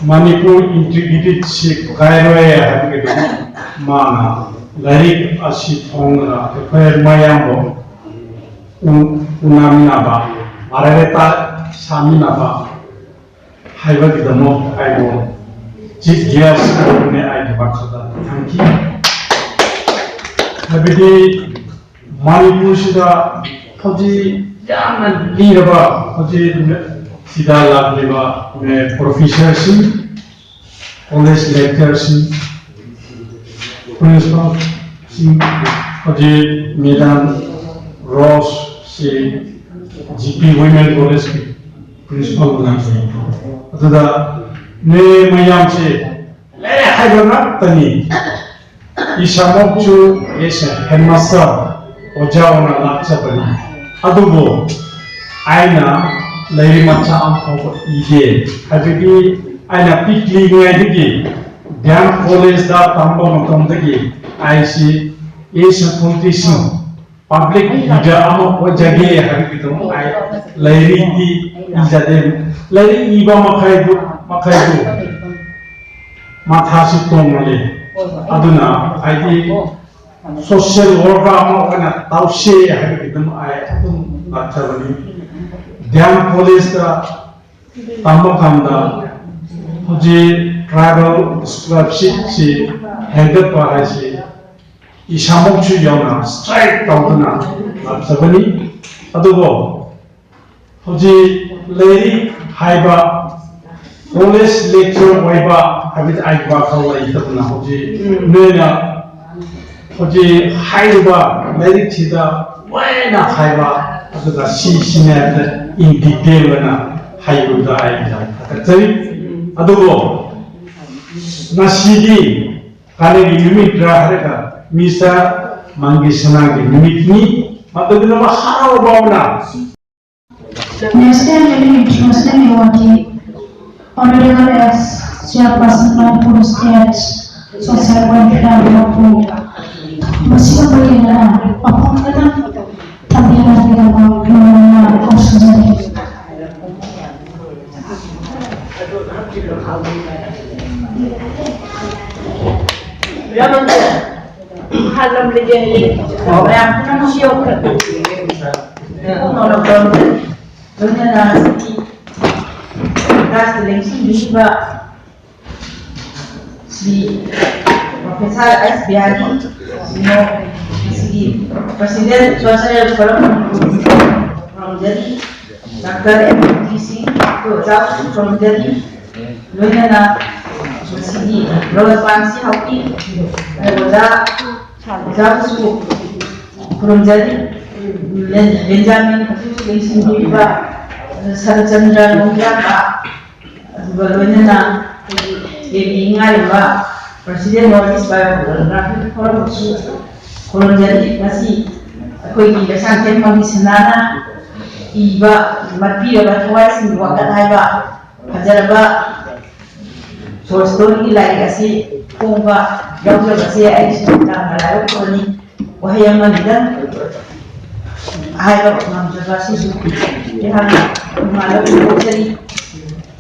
ꯃꯅꯤꯄꯨꯔ integrityꯁꯤ ꯀꯥꯏꯔꯣꯏ ꯍꯥꯏꯕꯒꯤꯗꯃꯛ ꯃꯥꯅ ꯂꯥꯏꯔꯤꯛ ꯑꯁꯤ ꯐꯣꯡꯂꯒ ꯑꯩꯈꯣꯏ ꯃꯌꯥꯝꯕꯨ ꯎ-, ꯎꯅꯃꯤꯟꯅꯕ, ꯃꯔꯥꯏꯔꯦꯇ ꯁꯥꯃꯤꯟꯅꯕ ꯍꯥꯏꯕꯒꯤꯗꯃꯛ ꯑꯩꯕꯨ chief guest ꯑꯣꯏꯕꯅꯦ ꯑꯩꯒꯤ ꯋꯥꯈꯜꯗ ꯊꯝꯈꯤ꯫ ꯍꯥꯏꯕꯗꯤ ꯃꯅꯤꯄꯨꯔꯁꯤꯗ ꯍꯧꯖꯤꯛ ꯌꯥꯝꯅ ꯂꯤꯔꯕ, ꯍꯧꯖꯤꯛ ꯁꯤꯗ ꯂꯥꯛꯂꯤꯕ professorꯁꯤꯡ, college lecturerꯁꯤꯡ, principalꯁꯤꯡ, ꯍꯧꯖꯤꯛ Madam ꯔꯣꯁꯁꯤ G P Women Collegeꯀꯤ principal ꯑꯣꯏꯅ ꯂꯩ꯫ ꯑꯗꯨꯗ ꯅꯣꯏ ꯃꯌꯥꯝꯁꯦ ꯂꯥꯏꯔꯤꯛ ꯍꯩꯕ ꯉꯥꯛꯇꯅꯤ꯫ ꯏꯁꯥꯃꯛꯁꯨ ꯑꯩꯁꯦ headmaster, ꯑꯣꯖꯥ ꯑꯣꯏꯅ ꯂꯥꯛꯆꯕꯅꯤ꯫ ꯑꯗꯨꯕꯨ ꯑꯩꯅ ꯂꯥꯏꯔꯤꯛ ꯃꯆꯥ ꯑꯃꯐꯥꯎꯕ ꯏꯗꯦ꯫ ꯍꯥꯏꯕꯗꯤ ꯑꯩꯅ ꯄꯤꯛꯂꯤꯉꯩꯗꯒꯤ D M Collegeꯇ ꯇꯝꯕ ꯃꯇꯝꯗꯒꯤ ꯑꯩꯁꯤ ꯑꯩꯁꯦ politician, public leader ꯑꯃ ꯑꯣꯏꯖꯒꯦ ꯍꯥꯏꯕꯒꯤꯗꯃꯛ ꯑꯩ ꯂꯥꯏꯔꯤꯛꯇꯤ ꯏꯖꯗꯦ꯫ ꯂꯥꯏꯔꯤꯛ ꯏꯕ ꯃꯈꯩꯗꯨ, ꯃꯈꯩꯗꯨ ꯃꯊꯥꯁꯤ ꯇꯣꯡꯃꯜꯂꯤ꯫ ꯑꯗꯨꯅ ꯍꯥꯏꯗꯤ social worker ꯑꯃ ꯑꯣꯏꯅ ꯇꯧꯁꯦ ꯍꯥꯏꯕꯒꯤꯗꯃꯛ ꯑꯩ ꯑꯗꯨꯝ ꯂꯥꯛꯆꯕꯅꯤ꯫ D M Collegeꯇ ꯇꯝꯕ ꯀꯥꯟꯗ ꯍꯧꯖꯤꯛ tribal scholarshipꯁꯤ ꯍꯦꯟꯒꯠꯄ ꯍꯥꯏꯁꯤ ꯏꯁꯥꯃꯛꯁꯨ ꯌꯥꯎꯅ strike ꯇꯧꯗꯨꯅ ꯂꯥꯛꯆꯕꯅꯤ꯫ ꯑꯗꯨꯕꯨ ꯍꯧꯖꯤꯛ ꯂꯥꯏꯔꯤꯛ ꯍꯩꯕ, college lecturer ꯑꯣꯏꯕ ꯍꯥꯏꯕꯗꯤ ꯑꯩ ꯋꯥꯈꯜ ꯂꯩꯇꯕꯅ ꯍꯧꯖꯤꯛ ꯅꯣꯏꯅ ꯍꯧꯖꯤꯛ ꯍꯥꯏꯔꯤꯕ ꯂꯥꯏꯔꯤꯛꯁꯤꯗ ꯂꯣꯏꯅ ꯍꯩꯕ ꯑꯗꯨꯒ ꯁꯤꯁꯤꯅꯦ ꯍꯥꯏꯕꯗ in detail ꯑꯣꯏꯅ ꯍꯩꯕꯗ ꯑꯩ ꯌꯥꯝ ꯊꯥꯒꯠꯆꯔꯤ꯫ ꯑꯗꯨꯕꯨ ꯉꯁꯤꯗꯤ ꯀꯥꯂꯦꯟꯒꯤ ꯅꯨꯃꯤꯠꯇ ꯍꯥꯏꯔꯒ ꯃꯤꯁꯇꯔ ꯃꯪꯒꯤꯁꯅꯥꯒꯤ ꯅꯨꯃꯤꯠꯅꯤ꯫ ꯃꯗꯨꯒꯤꯗꯃꯛ ꯍꯔꯥꯎꯕ ꯑꯃꯅ National and International Awardee, Honorable as Chairperson of Manipur State Social Welfare Board, ꯃꯁꯤꯒ ꯂꯣꯏꯅꯅ ꯃꯐꯝ ꯈꯔ ꯊꯝꯕꯤꯔꯝꯒꯗꯕ ꯂꯣꯏꯅꯅ ꯀꯧꯁꯤꯟꯖꯔꯤ꯫ ꯃꯌꯥꯝ ꯄꯨꯝꯅꯃꯛꯁꯨ ꯌꯧꯈ꯭ꯔꯦ꯫ ꯂꯣꯏꯅꯅ ꯉꯁꯤꯒꯤ ꯀ꯭ꯂꯥꯁꯇ ꯂꯦꯡꯁꯤꯟꯕꯤꯔꯤꯕ ꯁ꯭ꯔꯤ ꯄ꯭ꯔꯣꯐꯦꯁꯔ ꯑꯦꯁ ꯕꯤꯍꯥꯔꯤ, ꯁꯤꯅꯣ, ꯁꯤꯒꯤ ꯄ꯭ꯔꯁꯤꯗꯦꯟ ꯁꯣꯁꯤꯌꯦꯜ ꯐꯣꯔꯝ ꯈꯨꯔꯨꯝꯖꯔꯤ, ꯗꯥꯛꯇꯔ ꯑꯦꯝ ꯃꯨꯔꯇꯤ ꯁꯤꯡ, ꯑꯩꯈꯣꯏ ꯑꯣꯖꯥ ꯈꯨꯔꯨꯝꯖꯔꯤ, ꯂꯣꯏꯅꯅ ꯉꯁꯤꯒꯤ ꯔꯣꯖ ꯄꯥꯟꯁꯤ ꯍꯥꯎꯄꯤ, ꯑꯣꯖꯥ, ꯑꯣꯖꯥꯕꯨꯁꯨ ꯈꯨꯔꯨꯝꯖꯔꯤ, ꯕꯦꯟꯖꯥꯃꯤꯟ ꯑꯗꯨꯁꯨ ꯂꯦꯡꯁꯤꯟꯕꯤꯔꯤꯕ ꯁꯔꯠꯆꯟꯗ꯭ꯔ ꯅꯣꯡꯖꯥꯕ, ꯑꯗꯨꯒ ꯂꯣꯏꯅꯅ ꯑꯩꯈꯣꯏꯒꯤ ꯀꯦꯕꯤ ꯉꯥꯏꯔꯤꯕ ꯄ꯭ꯔꯁꯤꯗꯦꯟ ꯅꯣꯔꯠ ꯏꯁ ꯕꯥꯏꯑꯣꯒ꯭ꯔꯥꯐꯤꯛ ꯐꯣꯔꯝꯕꯨꯁꯨ ꯈꯨꯔꯨꯝꯖꯔꯤ꯫ ꯉꯁꯤ ꯑꯩꯈꯣꯏꯒꯤ ꯂꯩꯁꯥꯡꯊꯦꯝ ꯃꯪꯒꯤꯁꯅꯥꯅ ꯏꯕ ꯃꯠꯄꯤꯔꯕ ꯊꯋꯥꯏꯁꯤꯡꯒꯤ ꯋꯥꯀꯠ ꯍꯥꯏꯕ ꯐꯖꯔꯕ ꯁꯣꯔꯠ ꯁ꯭ꯇꯣꯔꯤꯒꯤ ꯂꯥꯏꯔꯤꯛ ꯑꯁꯤ ꯐꯣꯡꯕ ꯌꯥꯎꯖꯕꯁꯦ ꯑꯩꯁꯨ ꯌꯥꯝꯅ ꯂꯥꯏꯕꯛ ꯐꯕꯅꯤ꯫ ꯋꯥꯍꯩ ꯑꯃꯅꯤꯗꯪ ꯍꯥꯏꯕ ꯉꯝꯖꯕ ꯑꯁꯤꯁꯨ ꯑꯩꯍꯥꯛꯅ ꯅꯨꯡꯉꯥꯏꯕ ꯐꯣꯡꯗꯣꯛꯆꯔꯤ꯫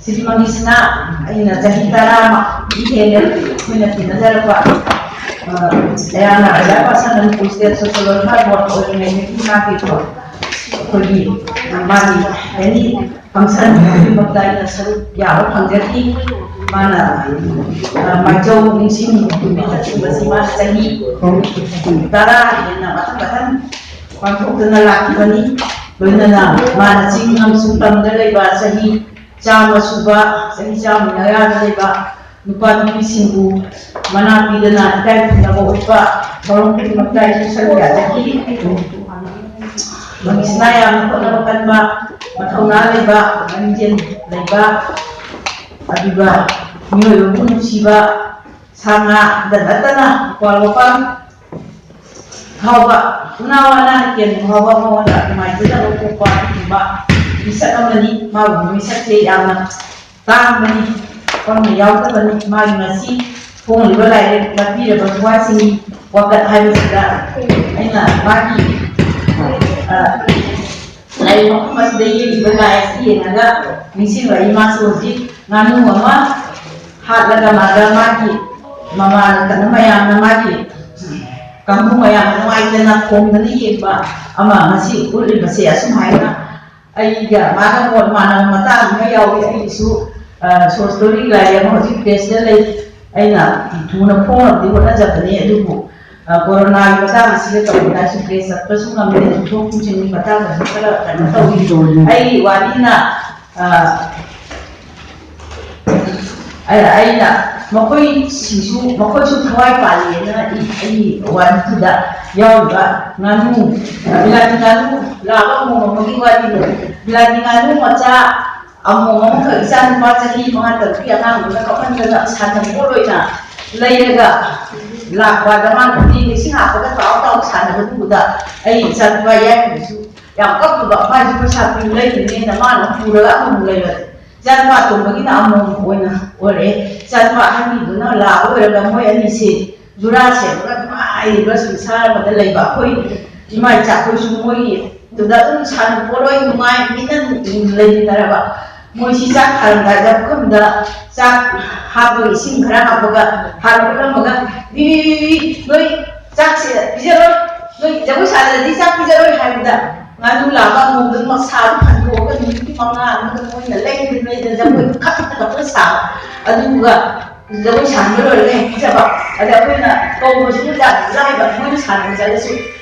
ꯁꯤꯗꯤ ꯃꯪꯒꯤꯁꯅꯥ ꯑꯩꯅ ꯆꯍꯤ ꯇꯔꯥꯃꯨꯛ ꯍꯦꯜꯂꯦ ꯑꯩꯈꯣꯏꯅ ꯇꯤꯟꯅꯖꯔꯛꯄ꯫ ꯑ, ꯑꯩꯍꯥꯛꯅ ꯑꯣꯖꯥ ꯄꯥꯁꯥ ꯃꯅꯤꯄꯨꯔ ꯁ꯭ꯇꯦꯠ ꯁꯣꯁꯤꯌꯣ ꯋꯦꯜꯐꯤꯌꯥꯔ ꯕꯣꯔꯗ ꯑꯣꯏꯔꯤꯉꯩꯗꯒꯤ ꯃꯥꯒꯤ ꯑꯩꯈꯣꯏꯒꯤ ꯃꯥꯒꯤ ꯑꯦꯅꯤ ꯐꯪꯁꯟ ꯈꯨꯗꯤꯡꯃꯛꯇ ꯑꯩꯅ ꯁꯔꯨꯛ ꯌꯥꯕ ꯐꯪꯖꯈꯤ꯫ ꯃꯥꯅ, ꯑ, ꯃꯥꯏꯆꯧ ꯅꯤꯡꯁꯤꯡ ꯅꯨꯃꯤꯠꯇ ꯆꯤꯡꯕꯁꯤ ꯃꯥꯅ ꯆꯍꯤ ꯇꯔꯥ ꯍꯦꯟꯅ ꯃꯊꯪ ꯃꯊꯪ ꯄꯥꯡꯊꯣꯛꯇꯨꯅ ꯂꯥꯛꯈꯤꯕꯅꯤ꯫ ꯂꯣꯏꯅꯅ ꯃꯥꯅ ꯆꯤꯡ ꯑꯃꯁꯨꯡ ꯇꯝꯗ ꯂꯩꯕ ꯆꯍꯤ ꯆꯥꯝꯃ ꯁꯨꯕ, ꯆꯍꯤ ꯆꯥꯝꯃ ꯃꯌꯥꯗ ꯂꯩꯕ ꯅꯨꯄꯥ ꯅꯨꯄꯤꯁꯤꯡꯕꯨ ꯃꯅꯥ ꯄꯤꯗꯅ ꯏꯀꯥꯏ ꯈꯨꯝꯅꯕ ꯎꯠꯄ ꯊꯧꯔꯝ ꯈꯨꯗꯤꯡꯃꯛꯇ ꯑꯩꯁꯨ ꯁꯔꯨꯛ ꯌꯥꯖꯈꯤ꯫ ꯃꯃꯤꯁꯅꯥ ꯌꯥꯝꯅ ꯍꯣꯠꯅꯕ ꯀꯟꯕ, ꯃꯊꯧꯅꯥ ꯂꯩꯕ, ꯂꯝꯖꯦꯜ ꯂꯩꯕ, ꯑꯗꯨꯒ ꯃꯤꯑꯣꯏꯕꯕꯨ ꯅꯨꯡꯁꯤꯕ, ꯁꯥ ꯉꯥꯗ ꯅꯠꯇꯅ ꯎꯄꯥꯜ ꯋꯥꯄꯥꯜ ꯐꯥꯎꯕ ꯎꯅꯥ ꯋꯥꯅ ꯀꯦꯟꯕ ꯐꯥꯎꯕ ꯃꯉꯣꯟꯗ ꯅꯨꯡꯉꯥꯏꯖꯗꯕ ꯄꯣꯛꯄ ꯑꯗꯨꯒꯨꯝꯕ ꯃꯤꯁꯛ ꯑꯃꯅꯤ꯫ ꯃꯥꯒꯨꯝꯕ ꯃꯤꯁꯛꯁꯦ ꯌꯥꯝꯅ ꯇꯥꯡꯕꯅꯤ, ꯄꯪꯅ ꯌꯥꯎꯗꯕꯅꯤ꯫ ꯃꯥꯒꯤ ꯉꯁꯤ ꯐꯣꯡꯂꯤꯕ ꯂꯥꯏꯔꯤꯛ ꯂꯥꯛꯄꯤꯔꯕ ꯅꯨꯄꯥꯁꯤꯡꯒꯤ ꯋꯥꯀꯠ ꯍꯥꯏꯕꯁꯤꯗ ꯑꯩꯅ ꯃꯥꯒꯤ, ꯑ, ꯂꯥꯏꯔꯤꯛ ꯃꯐꯝ ꯑꯁꯤꯗ ꯌꯦꯛꯂꯤꯕ ꯂꯥꯏ ꯑꯁꯤ ꯌꯦꯡꯉꯒ ꯅꯤꯡꯁꯤꯡꯂꯛꯏ꯫ ꯃꯥꯁꯨ ꯍꯧꯖꯤꯛ ꯉꯥꯅꯨ ꯑꯃ ꯍꯥꯠꯂꯒ ꯃꯥꯒ ꯃꯥꯒꯤ ꯃꯃꯥꯟꯅꯕ ꯃꯌꯥꯝꯅ, ꯃꯥꯒꯤ ꯀꯥꯡꯕꯨ ꯃꯌꯥꯝꯅ ꯅꯨꯡꯉꯥꯏꯇꯅ ꯈꯣꯡꯗꯅ ꯌꯦꯡꯕ ꯑꯃ ꯉꯁꯤ ꯎꯠꯂꯤꯕꯁꯦ ꯑꯁꯨꯝ ꯍꯥꯏꯅ ꯑꯩꯒ ꯃꯥꯒ ꯃꯣꯠ ꯃꯥꯟꯅꯕ ꯃꯇꯥꯡ ꯑꯃ ꯌꯥꯎꯏ꯫ ꯑꯩꯒꯤꯁꯨ, ꯑ, short story ꯂꯥꯏꯔꯤꯛ ꯑꯃ ꯍꯧꯖꯤꯛ press ꯇ ꯂꯩ꯫ ꯑꯩꯅ ꯊꯨꯅ ꯐꯣꯡꯅꯕꯗꯤ ꯍꯣꯠꯅꯖꯕꯅꯤ, ꯑꯗꯨꯕꯨ, ꯑ, ꯀꯣꯔꯣꯅꯥꯒꯤ ꯃꯇꯥꯡ ꯑꯁꯤꯒ ꯇꯧꯕꯗ ꯑꯩꯁꯨ press ꯆꯠꯄꯁꯨ ꯉꯝꯗꯦ, ꯆꯠꯊꯣꯛ ꯆꯠꯁꯤꯟꯒꯤ ꯃꯇꯥꯡꯗꯁꯨ ꯈꯔ ꯀꯩꯅꯣ ꯇꯧꯏ꯫ ꯑꯩꯒꯤ ꯋꯥꯔꯤꯅ, ꯑ, ꯑ-, ꯑꯩꯅ ꯃꯈꯣꯏꯁꯤꯡꯁꯨ, ꯃꯈꯣꯏꯁꯨ ꯊꯋꯥꯏ ꯄꯥꯜꯂꯤꯑꯅ ꯑꯩ, ꯑꯩꯒꯤ ꯋꯥꯔꯤꯗꯨꯗ ꯌꯥꯎꯔꯤꯕ ꯉꯥꯅꯨ, ꯕꯤꯂꯥꯇꯤ ꯉꯥꯅꯨ ꯂꯥꯕ ꯑꯃꯣꯝ ꯑꯃꯒꯤ ꯋꯥꯔꯤꯗꯣ꯫ ꯕꯤꯂꯥꯇꯤ ꯉꯥꯅꯨ ꯃꯆꯥ ꯑꯃꯣꯝ ꯑꯃꯈꯛ ꯏꯆꯥ ꯅꯨꯄꯥ ꯆꯍꯤ ꯃꯉꯥ ꯇꯔꯨꯛꯀꯤ ꯑꯉꯥꯡꯗꯨꯅ ꯀꯞꯃꯟꯗꯅ ꯁꯥꯟꯅꯄꯣꯠ ꯑꯣꯏꯅ ꯂꯩꯔꯒ ꯂꯥꯛꯄꯗ, ꯃꯥꯅ ꯄꯨꯈ꯭ꯔꯤ ꯏꯁꯤꯡ ꯍꯥꯞꯄꯒ ꯇꯥꯎ ꯇꯥꯎ ꯁꯥꯟꯅꯕꯗꯨꯗ ꯑꯩ ꯏꯆꯥ ꯅꯨꯄꯥ ꯌꯥꯏꯃꯗꯨꯁꯨ ꯌꯥꯝ ꯀꯞꯄꯨꯕ, ꯃꯥꯏꯁꯨ ꯄꯩꯁꯥ ꯄꯤ ꯂꯩꯔꯤꯅꯦꯅ ꯃꯥꯅ ꯄꯨꯔꯒ ꯑꯃꯨꯛ ꯂꯩꯕ꯫ ꯏꯆꯥ ꯅꯨꯄꯥ ꯑꯇꯣꯝꯕꯒꯤꯅ ꯑꯃꯣꯝ ꯑꯣꯏꯅ ꯑꯣꯏꯔꯛꯑꯦ꯫ ꯏꯆꯥ ꯅꯨꯄꯥ ꯑꯍꯟꯒꯤꯗꯨꯅ ꯂꯥꯕ ꯑꯣꯏꯔꯒ ꯃꯣꯏ ꯑꯅꯤꯁꯦ ꯖꯨꯔꯥ ꯁꯦꯝꯃꯒ ꯅꯨꯡꯉꯥꯏꯔꯤꯕ ꯁꯪꯁꯥꯔ ꯑꯃꯗ ꯂꯩꯕ꯫ ꯑꯩꯈꯣꯏ ꯏꯃꯥ ꯏꯆꯥ ꯑꯩꯈꯣꯏꯁꯨ ꯃꯣꯏꯒꯤ ꯑꯗꯨꯗ ꯑꯗꯨꯝ ꯁꯥꯟꯅ ꯄꯣꯠꯂꯣꯏ ꯅꯨꯡꯉꯥꯏ ꯃꯤꯅ ꯂꯩꯃꯤꯟꯅꯔꯕ꯫ ꯃꯣꯏꯁꯤ ꯆꯥꯛ ꯊꯥꯔꯝꯗꯥꯏꯗ ꯄꯨꯈꯝꯗ ꯆꯥꯛ ꯍꯥꯞꯄꯒ, ꯏꯁꯤꯡ ꯈꯔ ꯍꯥꯞꯄꯒ ꯍꯥꯟꯅ ꯎꯠꯂꯝꯃꯒ, "ꯕꯤ, ꯕꯤ, ꯕꯤ, ꯕꯤ, ꯅꯣꯏ ꯆꯥꯛꯁꯦ ꯄꯤꯖꯔꯣꯏ, ꯅꯣꯏ ꯖꯒꯣꯏ ꯁꯥꯗ꯭ꯔꯗꯤ ꯆꯥꯛ ꯄꯤꯖꯔꯣꯏ" ꯍꯥꯏꯕꯗ, ꯉꯥꯅꯨ ꯂꯥꯕ ꯑꯃꯣꯝꯗꯨꯃꯛ ꯁꯥꯕ ꯐꯟꯗꯣꯛꯑꯒ ꯅꯨꯃꯤꯠ ꯃꯉꯥ ꯑꯃꯗ ꯃꯣꯏꯅ ꯂꯩꯗꯅ ꯂꯩꯗꯅ ꯖꯒꯣꯏ ꯈꯞꯇꯅ ꯈꯞꯇꯅ ꯁꯥꯕ꯫ ꯑꯗꯨꯒ ꯖꯒꯣꯏ ꯁꯥꯟꯕ ꯂꯣꯏꯔꯒ ꯍꯦꯛ ꯄꯤꯖꯕ꯫ ꯑꯗ ꯑꯩꯈꯣꯏꯅ ꯀꯧꯕꯁꯨ ꯌꯥꯗꯕ ꯍꯥꯏꯕ, ꯃꯣꯏꯅ ꯁꯥꯟꯅꯕ ꯆꯠꯂꯁꯨ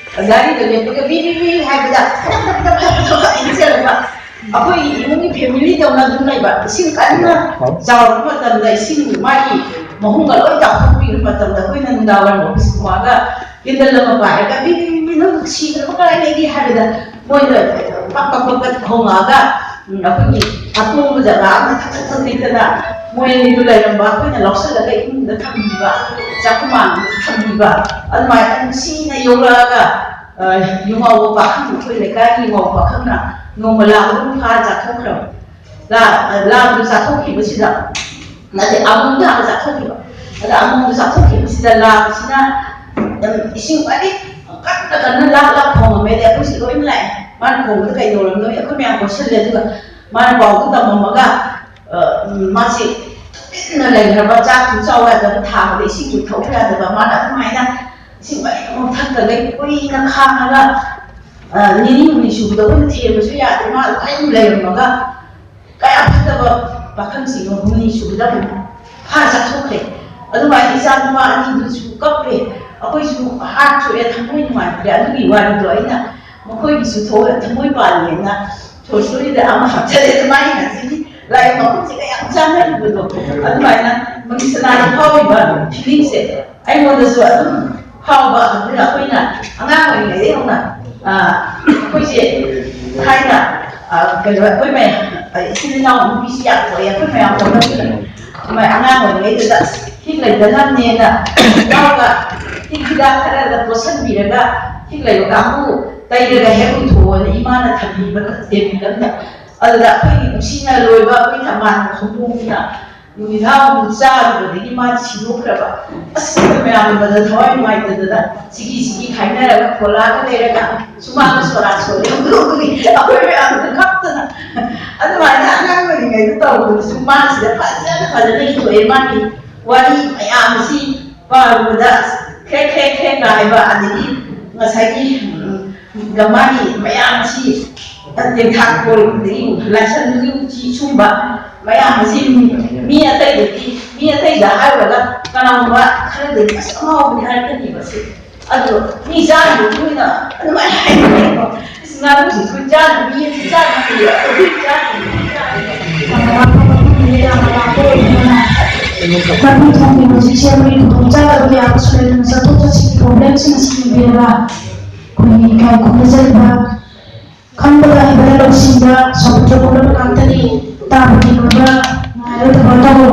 ꯒꯥꯔꯤꯗ ꯂꯦꯞꯄꯒ "ꯕꯤ, ꯕꯤ, ꯕꯤ" ꯍꯥꯏꯕꯗ ꯐꯠ ꯐꯠ ꯐꯠ ꯐꯠ ꯐꯠ ꯐꯠ ꯏꯟꯁꯤꯜꯂꯒ ꯑꯩꯈꯣꯏꯒꯤ ꯏꯃꯨꯡꯒꯤ family ꯗꯧꯅ ꯑꯗꯨꯝ ꯂꯩꯕ꯫ ꯏꯁꯤꯡ ꯀꯟꯅ ꯆꯥꯎꯔꯛꯄ ꯃꯇꯝꯗ, ꯏꯁꯤꯡ ꯃꯥꯒꯤ ꯃꯍꯨꯝꯒ ꯂꯣꯏ ꯆꯥꯎꯊꯣꯛꯄꯤꯕ ꯃꯇꯝꯗ, ꯑꯩꯈꯣꯏꯅ ꯅꯨꯡꯗꯥꯡ ꯋꯥꯏꯔꯝ office ꯀꯨꯝꯃꯛꯑꯒ candle ꯑꯃ ꯄꯥꯏꯔꯒ "ꯕꯤ, ꯕꯤ, ꯕꯤ, ꯕꯤ, ꯅꯪ ꯁꯤꯈ꯭ꯔꯕ ꯀꯗꯥꯏ ꯂꯩꯒꯦ?" ꯍꯥꯏꯕꯗ, ꯃꯣꯏꯅ ꯄꯛ ꯄꯛ ꯄꯛ ꯄꯛ ꯍꯣꯡꯉꯛꯑꯒ, ꯎꯝ, ꯑꯩꯈꯣꯏꯒꯤ ꯑꯇꯣꯡꯕ ꯖꯒꯥ ꯑꯃꯗ ꯊꯛ ꯊꯛ ꯊꯛ ꯊꯛꯇꯅ ꯃꯣꯏ ꯑꯅꯤꯗꯨ ꯂꯩꯔꯝꯕ, ꯑꯩꯈꯣꯏꯅ ꯂꯧꯁꯤꯜꯂꯒ ꯏꯃꯨꯡꯗ ꯊꯝꯕꯤꯕ, ꯆꯥꯛꯈꯨꯃꯥꯡꯗ ꯊꯝꯕꯤꯕ, ꯑꯗꯨꯃꯥꯏꯅ ꯅꯨꯡꯁꯤꯅ ꯌꯣꯛꯂꯛꯑꯒ, ꯑ, ꯌꯨꯉꯥꯎꯕ ꯄꯥꯈꯪ, ꯑꯩꯈꯣꯏ ꯂꯩꯀꯥꯏꯒꯤ ꯌꯨꯉꯥꯎꯕ ꯄꯥꯈꯪꯅ ꯅꯣꯡꯃ ꯂꯥ ꯑꯍꯨꯝ ꯐꯥꯔ ꯆꯥꯊꯣꯛꯈ꯭ꯔꯕ꯫ ꯂꯥ, ꯑ, ꯂꯥꯗꯨ ꯆꯥꯊꯣꯛꯈꯤꯕꯁꯤꯗ, ꯅꯠꯇꯦ, ꯑꯃꯣꯝꯗ ꯍꯥꯟꯅ ꯆꯥꯊꯣꯛꯈꯤꯕ꯫ ꯑꯗ ꯑꯃꯣꯝꯗꯨ ꯆꯥꯊꯣꯛꯈꯤꯕꯁꯤꯗ ꯂꯥꯁꯤꯅ, ꯎꯝ, ꯏꯁꯤꯡ ꯃꯔꯤꯛ ꯀꯟꯅ ꯀꯟꯅ ꯂꯥꯛ ꯂꯥꯛ ꯈꯣꯡꯉꯝꯃꯦ꯫ ꯑꯗꯩ ꯑꯩꯈꯣꯏꯁꯤ ꯂꯣꯏꯅ ꯂꯥꯛꯑꯦ꯫ ꯃꯥꯅ ꯈꯣꯡꯕꯗ ꯀꯩꯗꯧꯔꯝꯅꯣ ꯑꯩꯈꯣꯏ ꯃꯌꯥꯝ ꯀꯣꯏꯁꯤꯜꯂꯦ꯫ ꯑꯗꯨꯒ ꯃꯥꯅ ꯄꯥꯎꯗꯨ ꯇꯝꯃꯝꯃꯒ, ꯑ, ꯎꯝ, ꯃꯥꯁꯤ ꯇꯨꯃꯤꯟꯅ ꯂꯩꯈ꯭ꯔꯕ, ꯆꯥꯛꯁꯨ ꯆꯥꯎ ꯌꯥꯗꯕ, ꯊꯥꯕꯗ ꯏꯁꯤꯡꯁꯨ ꯊꯛꯎ ꯌꯥꯗꯕ꯫ ꯃꯥꯅ ꯑꯗꯨꯃꯥꯏꯅ ꯏꯁꯤꯡ ꯃꯔꯤꯛ ꯑꯃ ꯊꯛꯇꯈꯩ ꯀꯨꯏꯅ ꯈꯥꯡꯉꯒ, ꯑ, ꯅꯤꯅꯤ ꯍꯨꯝꯅꯤ ꯁꯨꯕꯗ ꯑꯩꯈꯣꯏꯅ ꯊꯦꯝꯕꯁꯨ ꯌꯥꯗꯦ꯫ ꯃꯥ ꯑꯗꯨꯃꯥꯏꯅ ꯂꯩꯔꯝꯃꯒ ꯀꯌꯥ ꯐꯠꯇꯕ ꯄꯥꯈꯪꯁꯤꯡꯅꯣ ꯍꯨꯝꯅꯤ ꯁꯨꯕꯗ ꯑꯃꯨꯛ ꯐꯥꯔ ꯆꯠꯊꯣꯛꯈ꯭ꯔꯦ꯫ ꯑꯗꯨꯃꯥꯏꯅ ꯏꯆꯥ ꯅꯨꯄꯥ ꯑꯅꯤꯗꯨꯁꯨ ꯀꯞꯄꯦ꯫ ꯑꯩꯈꯣꯏꯁꯨ ꯍꯥꯔꯠ ꯊꯣꯛꯑꯦ, ꯊꯃꯣꯏ ꯅꯨꯡꯉꯥꯏꯇ꯭ꯔꯦ꯫ ꯑꯗꯨꯒꯤ ꯋꯥꯔꯤꯗꯣ ꯑꯩꯅ ꯃꯈꯣꯏꯒꯤꯁꯨ ꯊꯣꯛꯑꯦ, ꯊꯃꯣꯏ ꯄꯥꯜꯂꯤꯑꯅ ꯁꯣꯔꯠ ꯁ꯭ꯇꯣꯔꯤꯗ ꯑꯃ ꯍꯥꯞꯆꯜꯂꯦ꯫ ꯑꯗꯨꯃꯥꯏꯅ ꯉꯁꯤꯗꯤ ꯂꯥꯏ ꯃꯈꯨꯠꯁꯤꯒ ꯌꯥꯝ ꯆꯥꯟꯅꯔꯤꯕꯗꯣ, ꯑꯗꯨꯃꯥꯏꯅ ꯃꯅꯤꯁꯅꯥꯒꯤ ꯐꯥꯎꯔꯤꯕ ꯐꯤꯂꯤꯡꯁꯦ ꯑꯩꯉꯣꯟꯗꯁꯨ ꯑꯗꯨꯝ ꯐꯥꯎꯕ꯫ ꯑꯗꯨꯅ ꯑꯩꯈꯣꯏꯅ ꯑꯉꯥꯡ ꯑꯣꯏꯔꯤꯉꯩꯗꯒꯤ ꯍꯧꯅ, ꯑ, ꯑꯩꯈꯣꯏꯁꯦ ꯊꯥꯏꯅ, ꯑ, ꯀꯩꯅꯣ, ꯑꯩꯈꯣꯏ ꯃꯌꯥꯝ, ꯑ, ꯏꯆꯤꯜ ꯏꯅꯥꯎ ꯅꯨꯄꯤꯁꯨ ꯌꯥꯝ ꯄꯣꯛꯑꯦ꯫ ꯑꯩꯈꯣꯏ ꯃꯌꯥꯝ ꯄꯣꯛꯅꯕꯤꯗ ꯑꯗꯨꯃꯥꯏꯅ ꯑꯉꯥꯡ ꯑꯣꯏꯔꯤꯉꯩꯗꯨꯗ ꯍꯤꯛ ꯂꯩꯗꯅꯕꯅꯦꯅ ꯏꯅꯥꯎꯒ ꯍꯤꯛ ꯍꯤꯗꯥꯛ ꯈꯔꯒ ꯇꯣꯠꯁꯟꯕꯤꯔꯒ ꯍꯤꯛ ꯂꯩꯕ ꯀꯥꯡꯕꯨ ꯇꯩꯔꯒ ꯍꯦꯛ ꯎꯊꯣꯛꯑꯣꯅ ꯏꯃꯥꯅ ꯊꯝꯕꯤꯕ ꯇꯦꯕꯜ ꯑꯝꯗ꯫ ꯑꯗꯨꯗ ꯑꯩꯈꯣꯏꯒꯤ ꯅꯨꯡꯁꯤꯅ ꯂꯣꯏꯕ ꯑꯩꯈꯣꯏ ꯊꯝꯕꯥꯜ ꯈꯣꯡꯗꯣꯡꯁꯤꯅ ꯅꯨꯃꯤꯠ ꯊꯥꯃꯨꯛ ꯆꯥꯔꯨꯕꯗꯒꯤ ꯃꯥꯗꯤ ꯁꯤꯗꯣꯛꯈ꯭ꯔꯕ꯫ ꯑꯁ, ꯑꯩꯈꯣꯏ ꯃꯌꯥꯝ ꯎꯕꯗ ꯊꯋꯥꯏ ꯅꯨꯡꯉꯥꯏꯇꯗꯅ ꯁꯤꯒꯤ ꯁꯤꯒꯤ ꯈꯥꯏꯅꯔꯒ ꯈꯣꯂꯥꯒ ꯂꯩꯔꯒ ꯁꯨꯃꯥꯡꯗ ꯁꯣꯔꯥ ꯁꯣꯜꯂꯦ꯫ ꯑꯗꯨꯒꯤ ꯑꯩꯈꯣꯏ ꯃꯌꯥꯝꯗ ꯀꯞꯇꯅ ꯑꯗꯨꯃꯥꯏꯅ ꯑꯉꯥꯡ ꯑꯣꯏꯔꯤꯉꯩꯗ ꯇꯧꯕꯗꯨꯁꯨ ꯃꯥꯁꯤꯗ ꯐꯖꯅ ꯐꯖꯅ ꯏꯊꯣꯛꯑꯦ꯫ ꯃꯥꯒꯤ ꯋꯥꯔꯤ ꯃꯌꯥꯝꯁꯤ ꯄꯥꯔꯨꯕꯗ ꯈ꯭ꯔꯦꯛ ꯈ꯭ꯔꯦꯛ ꯈ꯭ꯔꯦꯛ ꯍꯥꯏꯕ, ꯑꯗꯒꯤ ꯉꯁꯥꯏꯒꯤ, ꯎꯝ, ꯃꯥꯒꯤ ꯃꯌꯥꯝ ꯑꯁꯤ ꯇꯦꯟꯊꯥꯛꯄ, ꯑꯗꯒꯤ ꯂꯥꯏꯁꯟꯗꯨꯒꯤ ꯎꯆꯤ ꯁꯨꯝꯕ ꯃꯌꯥꯝ ꯑꯁꯤ ꯃꯤ ꯑꯇꯩꯗꯗꯤ, ꯃꯤ ꯑꯇꯩꯗ ꯍꯥꯏꯔꯨꯔꯒ ꯀꯅꯥꯒꯨꯝꯕ ꯈꯔꯗꯗꯤ "ꯑꯁ, ꯑꯉꯥꯎꯕꯅꯤ" ꯍꯥꯏꯔꯛꯀꯅꯤꯕ꯫ ꯁꯤ ꯑꯗꯣ ꯃꯤ ꯆꯥꯅꯕ ꯃꯇꯨꯡ ꯏꯟꯅ ꯑꯗꯨꯃꯥꯏꯅ ꯍꯥꯏꯅꯩꯀꯣ꯫ "ꯑꯁ, ꯉꯥꯅꯨꯁꯤꯁꯨ ꯆꯥꯅꯕ, ꯌꯦꯟꯁꯨ ꯆꯥꯅꯕ, ꯑꯩꯈꯣꯏ ꯆꯥꯅꯕ, ꯆꯥꯅꯕ, ꯃꯗꯨ ꯊꯣꯡꯉꯤꯕ ꯍꯧꯖꯤꯛꯁꯦ ꯑꯩꯈꯣꯏꯒꯤ ꯈꯨꯗꯣꯡꯆꯥꯗꯕ ꯀꯌꯥ ꯑꯃꯁꯨ ꯂꯩꯗꯨꯅ ꯆꯠꯊꯣꯛ ꯆꯠꯁꯤꯟꯒꯤ ꯄ꯭ꯔꯣꯕ꯭ꯂꯦꯝꯁꯤꯡ ꯑꯁꯤ ꯎꯕꯤꯔꯒ ꯑꯩꯈꯣꯏꯒꯤ ꯏꯀꯥꯏ ꯈꯨꯝꯅꯖꯔꯤꯕ ꯈꯪꯕꯗ ꯍꯩꯕꯗ ꯂꯧꯁꯤꯡꯗ ꯁꯧꯒꯠꯄ ꯄꯣꯛꯂꯕ ꯉꯥꯛꯇꯅꯤ꯫ ꯇꯥꯕꯒꯤ ꯂꯣꯏꯕ ꯉꯥꯏꯔꯣꯏꯗꯕ ꯇꯧ꯫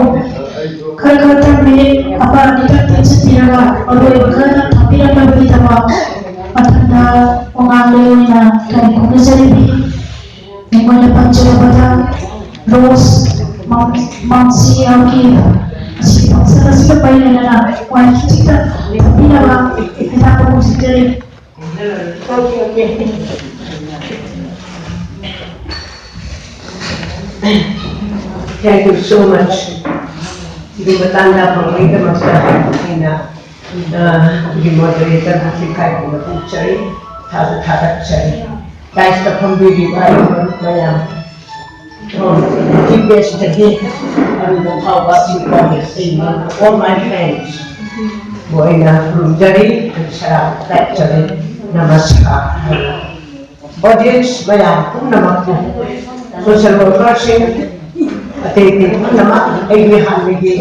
ꯈꯔ ꯈꯔ ꯇꯝꯃꯤ, ꯑꯃ ꯑꯅꯤꯇꯪ ꯇꯦꯟꯁꯤꯟꯕꯤꯔꯒ ꯃꯔꯨꯑꯣꯏꯕ ꯈꯔꯗꯪ ꯊꯝꯕꯤꯔꯝꯅꯕꯒꯤꯗꯃꯛ ꯃꯊꯪꯗ ꯋꯥꯉꯥꯡꯂꯣꯏ ꯑꯣꯏꯅ ꯀꯔꯤ ꯈꯣꯝꯅꯖꯔꯤꯕꯤ꯫ ꯃꯤꯉꯣꯟꯗ ꯄꯟꯖꯔꯕꯗ ꯔꯣꯁ ꯃꯥꯡ-, ꯃꯥꯡꯁꯤ ꯌꯥꯎꯈꯤ꯫ ꯑꯁꯤ ꯐꯪꯁꯟ ꯑꯁꯤꯒ ꯃꯔꯤ ꯂꯩꯅꯅ ꯋꯥꯍꯩ ꯈꯤꯇꯪ ꯊꯝꯕꯤꯅꯕ ꯍꯥꯏꯇꯥꯕ ꯈꯣꯝꯖꯤꯟꯖꯔꯤ꯫ Thank you so much. ꯁꯤꯒꯤ ꯃꯇꯥꯡꯗ ꯐꯪꯕꯒꯤꯗꯃꯛꯇ ꯑꯩꯅ, ꯑ, ꯑꯩꯒꯤ moderator ꯕꯨ ꯏꯀꯥꯏ ꯈꯨꯝꯅꯕ ꯎꯠꯆꯔꯤ, ꯊꯥꯒꯠ-, ꯊꯥꯒꯠꯆꯔꯤ꯫ Dais ꯇ ꯐꯝꯕꯤꯔꯤꯕ ꯃꯔꯨꯞ ꯃꯌꯥꯝ, ꯆꯤꯐ ꯒꯦꯁꯇꯒꯤ ꯑꯔꯨꯕ ꯐꯥꯎꯕ, all my friends ꯕꯨ ꯑꯩꯅ ꯈꯨꯔꯨꯝꯖꯔꯤ, ꯁꯂꯥꯝ ꯀꯠꯆꯔꯤ, ꯅꯃꯁꯀꯥꯔ꯫ Audience ꯃꯌꯥꯝ ꯄꯨꯝꯅꯃꯛꯄꯨ, social workerꯁꯤꯡ, ꯑꯇꯩ ꯑꯇꯩ ꯄꯨꯝꯅꯃꯛ, ꯑꯩꯒꯤ ꯍꯥꯟꯅꯒꯤ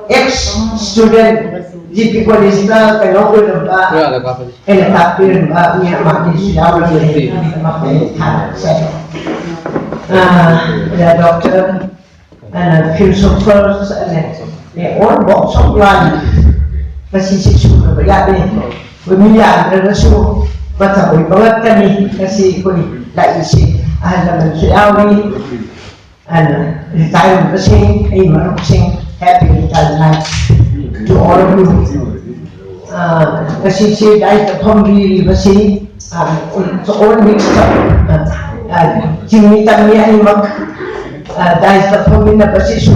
ex student, ꯖꯤ ꯄꯤ ꯀꯣꯂꯦꯖꯇ ꯀꯩꯅꯣ ꯑꯣꯏꯔꯝꯕ, ꯑꯩꯅ ꯇꯥꯛꯄꯤꯔꯝꯕ ꯃꯤ ꯑꯃ ꯑꯅꯤꯁꯨ ꯌꯥꯎꯔꯝꯃꯦ꯫ ꯑꯗꯨꯒꯤꯗꯃꯛꯇ ꯑꯩ ꯊꯥꯒꯠꯆꯔꯤ꯫ ꯑꯥ, ꯗꯣꯛꯇꯔ ꯑꯅ philosopher ꯑꯅ ꯑꯣꯜ ꯕꯣꯛꯁ ꯑꯣꯐ ꯂꯥꯏꯐ ꯃꯁꯤꯁꯤ ꯁꯨꯗꯕ ꯌꯥꯗꯦ꯫ ꯑꯩꯈꯣꯏ ꯃꯤ ꯌꯥꯝꯗ꯭ꯔꯒꯁꯨ ꯃꯇꯝ ꯑꯣꯏꯕ ꯉꯥꯛꯇꯅꯤ꯫ ꯉꯁꯤ ꯑꯩꯈꯣꯏ ꯂꯥꯛꯏꯁꯤ ꯑꯍꯜ ꯂꯃꯟꯁꯨ ꯌꯥꯎꯔꯤ꯫ ꯑꯗꯨꯅ ꯔꯤꯇꯥꯌꯔ ꯑꯣꯏꯕꯁꯤꯡ, ꯑꯩ ꯃꯔꯨꯞꯁꯤꯡ, happy retirement to all of you꯫ ꯑꯥ, ꯉꯁꯤꯁꯤ dais ꯇ ꯐꯝꯕꯤꯔꯤꯕꯁꯤ, ꯑꯥ, all mixed up, ꯑꯥ, ꯑꯥ, ꯆꯤꯡꯃꯤ ꯇꯝꯃꯤ ꯑꯅꯤꯃꯛ, ꯑꯥ, dais ꯇ ꯐꯝꯃꯤꯟꯅꯕꯁꯤꯁꯨ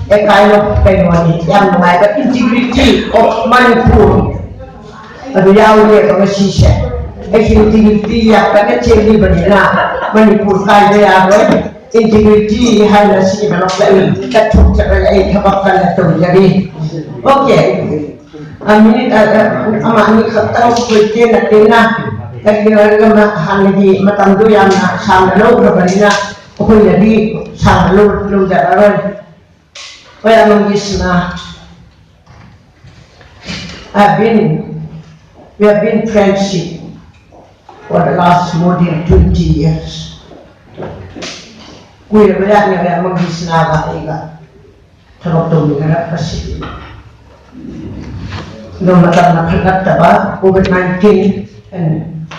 a kind of ꯀꯩꯅꯣꯅꯤ, ꯌꯥꯝ ꯅꯨꯡꯉꯥꯏꯕ, integrity of Manipur ꯑꯗꯨ ꯌꯥꯎꯔꯦꯕ ꯉꯁꯤꯁꯦ꯫ ꯑꯩꯁꯨ integrity ꯌꯥꯝ ꯀꯟꯅ ꯆꯦꯜꯂꯤꯕꯅꯤꯅ ꯃꯅꯤꯄꯨꯔ ꯀꯥꯏꯕ ꯌꯥꯔꯣꯏ꯫ Integrity ꯍꯥꯏꯕ ꯁꯤꯒꯤꯗꯃꯛꯇ ꯑꯩ ꯆꯠꯊꯣꯛꯆꯔꯒ ꯑꯩ ꯊꯕꯛ ꯀꯟꯅ ꯇꯧꯖꯔꯤ꯫ Okay꯫ ꯑ, minute, ꯑ, ꯑ, ꯑꯃ ꯑꯅꯤ ꯈꯛꯇꯪ ꯑꯩꯈꯣꯏ ꯇꯦꯟꯅ ꯇꯦꯟꯅ, ꯀꯔꯤꯒꯤꯅꯣ ꯍꯥꯏꯔꯒ ꯃ-, ꯍꯥꯟꯅꯒꯤ ꯃꯇꯝꯗꯣ ꯌꯥꯝꯅ ꯁꯥꯡꯅ ꯂꯧꯈ꯭ꯔꯕꯅꯤꯅ ꯑꯩꯈꯣꯏꯅꯗꯤ ꯁꯥꯡꯅ ꯂꯧ-, ꯂꯧꯖꯔꯔꯣꯏ꯫ ꯍꯣꯏ, ꯑꯃꯒꯤꯁꯤꯅ, I've been, we have been friendship. for the last more than twenty years. ꯀꯨꯏꯔꯕ ꯖꯥꯠꯅꯤ ꯔꯦꯃꯣꯟ ꯀ꯭ꯔꯤꯁꯅꯥꯒ ꯑꯩꯒ ꯊꯕꯛ ꯇꯧꯃꯤꯟꯅꯔꯛꯄꯁꯤ꯫ ꯑꯗꯣ ꯃꯇꯝꯅ ꯐꯠꯂꯛꯇꯕ, COVID nineteen and,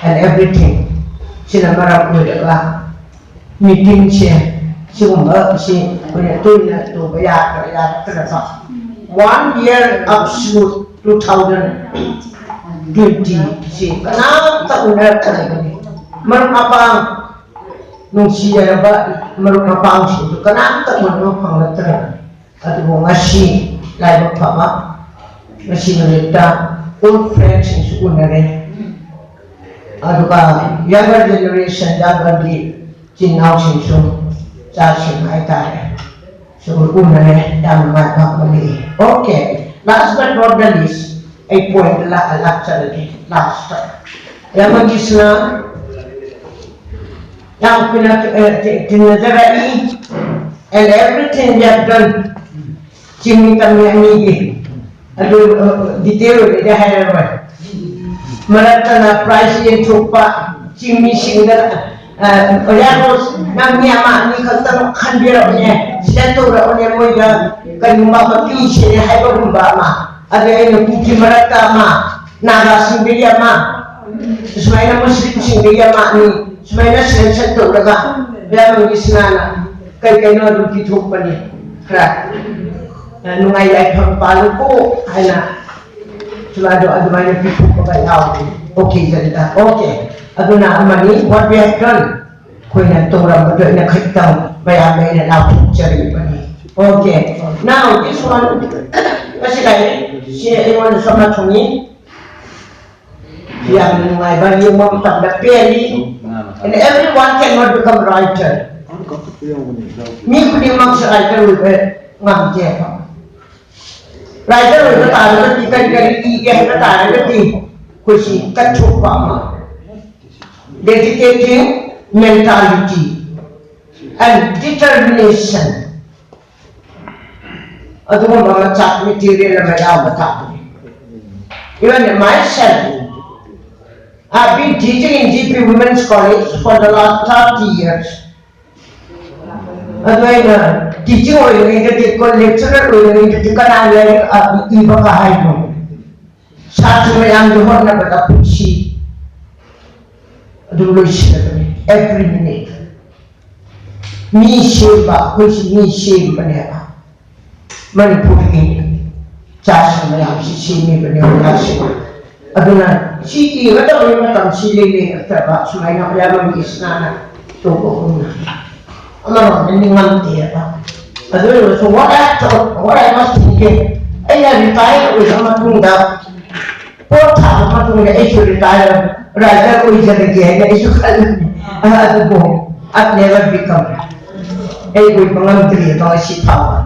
and everything ꯁꯤꯅ ꯃꯔꯝ ꯑꯣꯏꯔꯒ meeting ꯁꯦ ꯁꯤꯒꯨꯝꯕ ꯁꯤ ꯑꯩꯈꯣꯏꯅ ꯇꯣꯏꯅ ꯇꯧꯕ ꯌꯥꯗ꯭ꯔ ꯌꯥꯔꯛꯇ꯭ꯔꯕ꯫ One year up to two thousand twenty ꯁꯤ ꯀꯅꯥꯝꯇ ꯎꯅꯔꯛꯇ꯭ꯔꯕꯅꯤ꯫ ꯃꯔꯨꯞ ꯃꯄꯥꯡ, ꯅꯨꯡꯁꯤꯖꯔꯕ ꯃꯔꯨꯞ ꯃꯄꯥꯡꯁꯤꯡꯁꯨ ꯀꯅꯥꯝꯇ ꯎꯅꯕ ꯐꯪꯂꯛꯇ꯭ꯔꯕꯅꯤ꯫ ꯑꯗꯨꯕꯨ ꯉꯁꯤ ꯂꯥꯏꯕꯛ ꯐꯕ, ꯉꯁꯤ ꯅꯨꯃꯤꯠꯇ old friend ꯁꯤꯡꯁꯨ ꯎꯅꯔꯦ꯫ ꯑꯗꯨꯒ younger generation, younger ꯒꯤ ꯏꯆꯤꯟ ꯏꯅꯥꯎꯁꯤꯡꯁꯨ, ꯏꯆꯥꯁꯤꯡ ꯍꯥꯏꯇꯥꯔꯦ, ꯁꯨꯝ ꯎꯅꯔꯦ꯫ ꯌꯥꯝ ꯅꯨꯡꯉꯥꯏꯕ ꯑꯃꯅꯤ꯫ Okay, last but not the least, ꯑꯩ point ꯂꯥꯛꯆꯔꯒꯦ last꯫ ꯔꯥꯃꯀ꯭ꯔꯤꯁꯅ ꯌꯥꯝ ꯀꯨꯏꯅ, ꯑ, ꯇꯤ-, ꯇꯤꯟꯅꯖꯔꯛꯏ, and everything we have done, ꯆꯤꯡꯃꯤ ꯇꯝꯃꯤ ꯑꯅꯤꯒꯤ ꯑꯗꯨ, ꯑ, detail ꯑꯣꯏꯅꯗꯤ ꯍꯥꯏꯔꯔꯣꯏ꯫ ꯃꯔꯛꯇꯅ prize ꯌꯦꯟꯊꯣꯛꯄ, ꯆꯤꯡꯃꯤꯁꯤꯡꯗ, ꯑ, "ꯑꯣꯖꯥ ꯔꯣꯁ, ꯅꯪ ꯃꯤ ꯑꯃ ꯑꯅꯤ ꯈꯛꯇꯪ ꯈꯟꯕꯤꯔꯛꯎꯅꯦ, select ꯇꯧꯔꯛꯎꯅꯦ, ꯃꯣꯏꯗ ꯀꯔꯤꯒꯨꯝꯕ ꯑꯃ ꯄꯤꯁꯦ" ꯍꯥꯏꯕꯒꯨꯝꯕ ꯑꯃ꯫ ꯑꯗꯩ ꯑꯩꯅ ꯀꯨꯀꯤ ꯃꯔꯛꯇ ꯑꯃ, ꯅꯥꯒꯥꯁꯤꯡꯗꯒꯤ ꯑꯃ, ꯁꯨꯃꯥꯏꯅ ꯃꯨꯁꯂꯤꯝꯁꯤꯡꯗꯒꯤ ꯑꯃ ꯑꯅꯤ, ꯁꯨꯃꯥꯏꯅ selection ꯇꯧꯔꯒ ꯔꯥꯃꯀ꯭ꯔꯤꯁꯅꯥꯅ ꯀꯩ ꯀꯩꯅꯣ ꯑꯗꯨꯝ ꯄꯤꯊꯣꯛꯄꯅꯤ꯫ ꯈꯔ, ꯑ, ꯅꯨꯡꯉꯥꯏ ꯌꯥꯏꯐꯕ ꯄꯥꯜꯂꯨꯀꯣ ꯍꯥꯏꯅ ꯁꯨꯃꯥꯏꯅ ꯑꯗꯨꯃꯥꯏꯅ ꯄꯤꯊꯣꯛꯄꯒ ꯌꯥꯎꯔꯤ occasion ꯗ꯫ Okay, ꯑꯗꯨꯅ ꯑꯃꯅꯤ, what we have done, ꯑꯩꯈꯣꯏꯅ ꯇꯧꯔꯝꯕꯗꯣ ꯑꯩꯅ ꯈꯖꯤꯛꯇꯪ ꯃꯌꯥꯝꯗ ꯑꯩꯅ ꯂꯥꯎꯊꯣꯛꯆꯔꯤꯕꯅꯤ꯫ Okay, now this one, ꯃꯁꯤ ꯂꯥꯏꯔꯤꯛ ꯁꯤ ꯑꯩꯉꯣꯟꯗꯁꯨ ꯑꯃ ꯊꯨꯡꯉꯤ꯫ ꯌꯥꯝꯅ ꯅꯨꯡꯉꯥꯏꯕ, ꯌꯦꯡꯕ ꯃꯇꯝꯗ ꯄꯦꯜꯂꯤ꯫ And everyone cannot become writer. ꯃꯤ ꯈꯨꯗꯤꯡꯃꯛꯁꯨ writer ꯑꯣꯏꯕ ꯉꯝꯗꯦꯕ꯫ Writer ꯑꯣꯏꯕ ꯇꯥꯔꯒꯗꯤ ꯀꯔꯤ ꯀꯔꯤ ꯏꯒꯦ ꯍꯥꯏꯕ ꯇꯥꯔꯒꯗꯤ ꯑꯩꯈꯣꯏꯁꯤ ꯀꯠꯊꯣꯛꯄ ꯑꯃ, dedicating mentality and determination, ꯑꯗꯨꯒꯨꯝꯕ ꯃꯆꯥꯛ material ꯑꯃ ꯌꯥꯎꯕ ꯇꯥꯕꯅꯤ꯫ Even myself, I've been teaching in G P Women's College for the last thirty years. ꯑꯗꯨ ꯑꯩꯅ ꯇꯤꯆꯤꯡ ꯑꯣꯏꯔꯤꯉꯩꯗꯗꯤ, ꯀꯣ ꯂꯦꯛꯆꯔꯔ ꯑꯣꯏꯔꯤꯉꯩꯗꯗꯤ ꯀꯅꯥ ꯂꯥꯏꯔꯤꯛ ꯏꯕꯒ ꯍꯥꯏꯅꯣ? ꯁꯥꯇ꯭ꯔ ꯃꯌꯥꯝꯒꯤ ꯍꯣꯠꯅꯕꯗ ꯄꯨꯟꯁꯤ ꯑꯗꯨꯝ ꯂꯣꯏꯁꯤꯜꯂꯕꯅꯤ꯫ Every minute ꯃꯤ ꯁꯦꯝꯕ, ꯑꯩꯈꯣꯏꯁꯤ ꯃꯤ ꯁꯦꯝꯕꯅꯦꯕ꯫ ꯃꯅꯤꯄꯨꯔꯒꯤ ꯆꯥꯁꯤꯡ ꯃꯌꯥꯝꯁꯤ ꯁꯦꯝꯃꯤꯕꯅꯦ ꯑꯣꯖꯥꯁꯤꯡ꯫ ꯑꯗꯨꯅ ꯁꯤ ꯏꯒꯗꯕꯒꯤ ꯃꯇꯝꯁꯤ ꯂꯩ ꯂꯩꯔꯛꯇ꯭ꯔꯕ, ꯁꯨꯃꯥꯏꯅ ꯑꯣꯖꯥ ꯃꯪꯒꯦꯁꯅꯥꯅ ꯇꯧꯕꯒꯨꯝꯅ꯫ ꯑꯃꯔꯣꯝꯗ ꯅꯤꯡꯉꯝꯗꯦꯕ꯫ ꯑꯗꯨ ꯑꯣꯏꯔꯁꯨ what I thought, what I was thinking, ꯑꯩꯅ ꯔꯤꯇꯥꯌꯔ ꯑꯣꯏꯔ ꯃꯇꯨꯡꯗ, ꯄꯣꯠ ꯊꯥꯕ ꯃꯇꯨꯡꯗ ꯑꯩꯁꯨ ꯔꯤꯇꯥꯌꯔ ꯔꯥꯏꯇꯔ ꯑꯣꯏꯖꯔꯒꯦ ꯍꯥꯏꯅ ꯑꯩꯁꯨ ꯈꯜꯂꯝꯃꯤ꯫ ꯑꯗꯨꯕꯨ I've never become, ꯑꯩ ꯑꯣꯏꯕ ꯉꯝꯗ꯭ꯔꯤꯑꯕ ꯉꯁꯤ ꯐꯥꯎꯕ꯫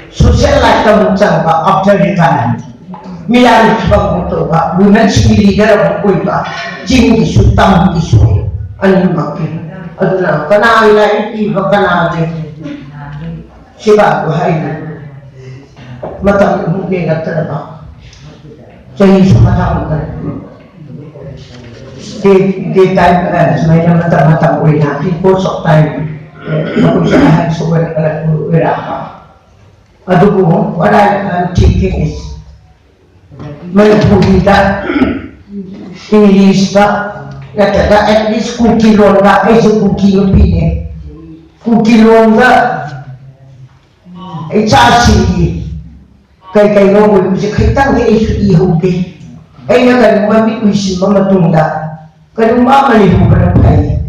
ꯁꯣꯁꯤꯌꯦꯜ ꯂꯥꯏꯐꯇ ꯑꯃꯨꯛ ꯆꯪꯕ after retirement, ꯃꯤꯌꯥꯝꯒꯤ ꯊꯕꯛ ꯑꯃꯨꯛ ꯇꯧꯕ, ꯋꯨꯃꯦꯟꯁꯤꯡꯒꯤ ꯂꯤꯗꯔ ꯑꯃꯨꯛ ꯑꯣꯏꯕ, ꯆꯤꯡꯒꯤꯁꯨ ꯇꯝꯒꯤꯁꯨ ꯑꯅꯤꯃꯛꯀꯤ꯫ ꯑꯗꯨꯅ ꯀꯅꯥꯒꯤ ꯂꯥꯏꯔꯤꯛ ꯏꯕ, ꯀꯅꯥꯒꯤ ꯁꯦꯕꯥꯗꯨ ꯍꯥꯏꯅ ꯃꯇꯝ ꯑꯃꯨꯛ ꯂꯩꯔꯛꯇ꯭ꯔꯕ, ꯆꯍꯤꯁꯨ ꯃꯊꯪ ꯃꯊꯪ ꯗꯦ ꯗꯦ ꯇꯥꯏꯝ ꯁꯨꯃꯥꯏꯅ ꯃꯇꯝ ꯃꯇꯝ ꯑꯣꯏꯅ in course of time ꯑꯩꯈꯣꯏꯁꯨ ꯑꯍꯟꯁꯨ ꯑꯣꯏꯔꯛꯄ ꯑꯣꯏꯔꯛꯄ꯫ ꯑꯗꯨꯕꯨ what I am thinking is, ꯃꯅꯤꯄꯨꯔꯤꯗ, ꯏꯪꯂꯤꯁꯇ, ꯅꯠꯇ꯭ꯔꯒ at least ꯀꯨꯀꯤ ꯂꯣꯟꯗ, ꯑꯩꯁꯨ ꯀꯨꯀꯤ ꯅꯨꯄꯤꯅꯦ, ꯀꯨꯀꯤ ꯂꯣꯟꯗ ꯏꯆꯥꯁꯤꯡꯒꯤ ꯀꯩ ꯀꯩꯅꯣ ꯑꯣꯏꯕꯁꯦ ꯈꯤꯇꯪꯗꯤ ꯑꯩꯁꯨ ꯏꯍꯧꯗꯦ꯫ ꯑꯩꯅ ꯀꯔꯤꯒꯨꯝꯕ ꯃꯤꯠ ꯎꯏꯁꯤꯟꯕ ꯃꯇꯨꯡꯗ ꯀꯔꯤꯒꯨꯝꯕ ꯑꯃ ꯂꯩꯍꯧꯕꯅ ꯐꯩ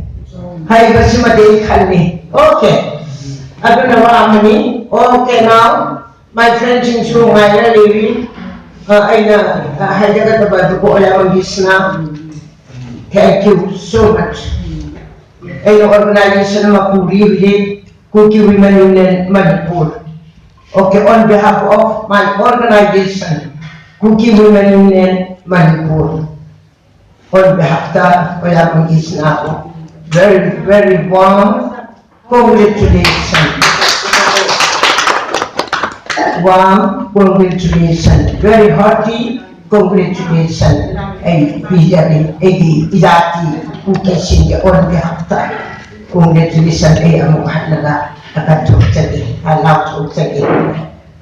ꯍꯥꯏꯕꯁꯤꯃꯗꯤ ꯑꯩ ꯈꯜꯂꯤ꯫ Okay, ꯑꯗꯨꯅ ꯋꯥ ꯑꯃꯅꯤ꯫ Okay, now my friendꯁꯤꯡꯁꯨ ꯉꯥꯏꯔ ꯂꯩꯔꯤ꯫ ꯑ, ꯑꯩꯅ, ꯑ, ꯍꯥꯏꯖꯒꯗꯕ ꯑꯗꯨꯕꯨ ꯑꯣꯖꯥ ꯃꯪꯒꯦꯁꯅꯥ, thank you so much꯫ ꯑꯩꯅ organization ꯑꯃ ꯄꯨꯔꯤ ꯍꯧꯖꯤꯛ, Kuki Women Union Manipur꯫ Okay, on behalf of my organization, Kuki Women Union Manipur, on behalf of Oya Mangishnabu, very, very warm congratulations. Warm congratulations. Very hearty Congratulation ꯑꯩ ꯄꯤꯖꯔꯤ꯫ ꯑꯩꯒꯤ ꯏꯖꯥꯇꯤ ꯀꯨꯀꯤꯁꯤꯡꯒꯤ on behalf ꯇ congratulation ꯑꯩ ꯑꯃꯨꯛ ꯍꯟꯅ ꯊꯥꯒꯠꯆꯔꯤ, ꯂꯥꯎꯊꯣꯛꯆꯔꯤ꯫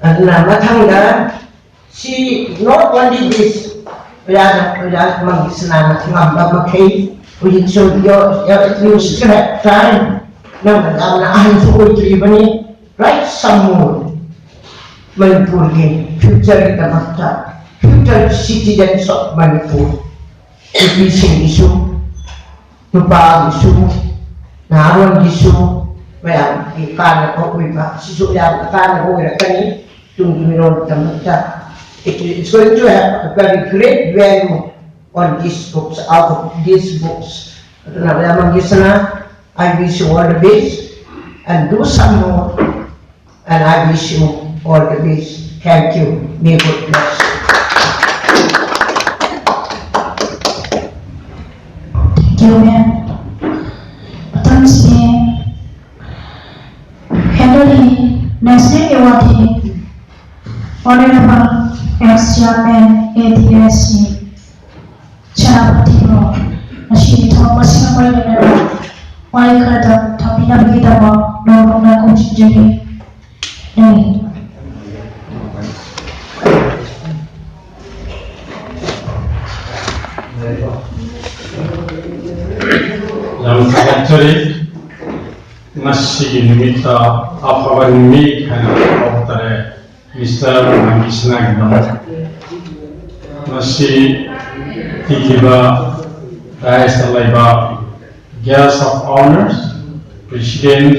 ꯑꯗꯨꯅ ꯃꯊꯪꯗ ꯁꯤ not only this, ꯑꯣꯖꯥꯅ, ꯑꯣꯖꯥ ꯃꯪꯒꯤꯁꯅꯥꯅ ꯉꯝꯕ ꯃꯈꯩ ꯍꯧꯖꯤꯛꯁꯨ your, your, you still have time. ꯅꯪꯅ ꯌꯥꯝꯅ ꯑꯍꯟꯁꯨ ꯑꯣꯏꯗ꯭ꯔꯤꯕꯅꯤ꯫ Write some more. ꯃꯅꯤꯄꯨꯔꯒꯤ future ꯒꯤꯗꯃꯛꯇ, future citizens of Manipur, ꯅꯨꯄꯤꯁꯤꯡꯒꯤꯁꯨ, ꯅꯨꯄꯥꯒꯤꯁꯨ, ꯅꯍꯥꯔꯣꯟꯒꯤꯁꯨ ꯃꯌꯥꯝꯒꯤ ꯀꯥꯟꯅꯕ ꯑꯣꯏꯕ, ꯁꯤꯁꯨ ꯌꯥꯝꯅ ꯀꯥꯟꯅꯕ ꯑꯣꯏꯔꯛꯀꯅꯤ ꯇꯨꯡꯒꯤ ꯃꯤꯔꯣꯜꯒꯤꯗꯃꯛꯇ꯫ It is going to have a very great value on these books, out of these books. ꯑꯗꯨꯅ ꯃꯌꯥꯝ ꯃꯪꯒꯤꯁꯅꯥ, I wish you all the best and do some more. And I wish you all the best. Thank you. May God bless you. Thank you, ma'am. ꯃꯊꯪꯁꯤ Henry national ꯑꯦꯋꯥꯔꯗꯤ Honorable ex chairman A D S C ꯁꯦꯅꯥꯄꯇꯤꯕꯨ ꯉꯁꯤꯒꯤ ꯊꯧꯔꯝ ꯑꯁꯤꯒ ꯃꯔꯤ ꯂꯩꯅꯅ ꯋꯥꯍꯩ ꯈꯔꯗꯪ ꯊꯝꯕꯤꯅꯕꯒꯤꯗꯃꯛ ꯅꯧꯅ ꯈꯣꯡꯖꯤꯟꯖꯔꯤ꯫ ꯌꯥꯝ ꯊꯥꯒꯠꯆꯔꯤ꯫ ꯉꯁꯤꯒꯤ ꯅꯨꯃꯤꯠꯇ ꯑꯐꯕ ꯅꯨꯃꯤꯠ ꯍꯥꯏꯅ ꯀꯧꯇꯔꯦ꯫ Mister ꯃꯪꯒꯤꯁꯅꯥꯒꯤꯗꯃꯛ ꯉꯁꯤ ꯄꯤꯈꯤꯕ ꯗꯥꯏꯁꯇ ꯂꯩꯕ Guest of Honors, President,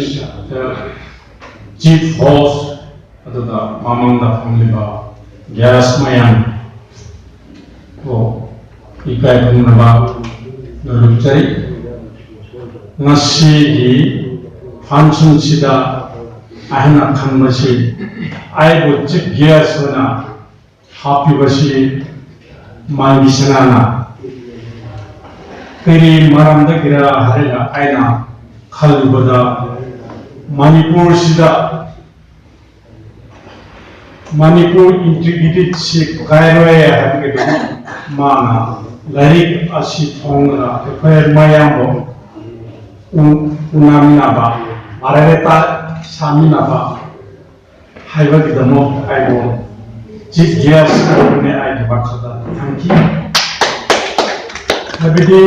Chief Host, ꯑꯗꯨꯒ ꯃꯃꯥꯡꯗ ꯐꯝꯂꯤꯕ Guest ꯃꯌꯥꯝ, ꯀꯣ ꯏꯀꯥꯏ ꯈꯨꯝꯅꯕ ꯅꯣꯂꯨꯛꯆꯔꯤ꯫ ꯉꯁꯤꯒꯤ functionꯁꯤꯗ ꯑꯩꯍꯥꯛꯅ ꯈꯟꯕꯁꯤ ꯑꯩꯕꯨ chief guest ꯑꯣꯏꯅ ꯍꯥꯞꯄꯤꯕꯁꯤ ꯃꯥꯡꯒꯤꯁꯅꯥꯅ ꯀꯔꯤ ꯃꯔꯝꯗꯒꯤꯔ ꯍꯥꯏꯅ ꯑꯩꯅ ꯈꯜꯂꯨꯕꯗ ꯃꯅꯤꯄꯨꯔꯁꯤꯗ ꯃꯅꯤꯄꯨꯔ ꯏꯟꯇꯤꯒ꯭ꯔꯤꯇꯤꯁꯤ ꯀꯥꯏꯔꯣꯏ ꯍꯥꯏꯕꯒꯤꯗꯃꯛ ꯃꯥꯅ ꯂꯥꯏꯔꯤꯛ ꯑꯁꯤ ꯐꯣꯡꯂꯒ ꯑꯩꯈꯣꯏ ꯃꯌꯥꯝꯕꯨ ꯎ- ꯎꯅꯃꯤꯟꯅꯕ, ꯃꯔꯥꯏꯔꯦꯇ ꯁꯥꯃꯤꯟꯅꯕ ꯍꯥꯏꯕꯒꯤꯗꯃꯛ ꯑꯩꯕꯨ ꯆꯤꯐ ꯒꯦꯁ ꯑꯣꯏꯕꯅꯦ ꯑꯩꯒꯤ ꯋꯥꯈꯜꯗ ꯊꯝꯈꯤ꯫ ꯍꯥꯏꯕꯗꯤ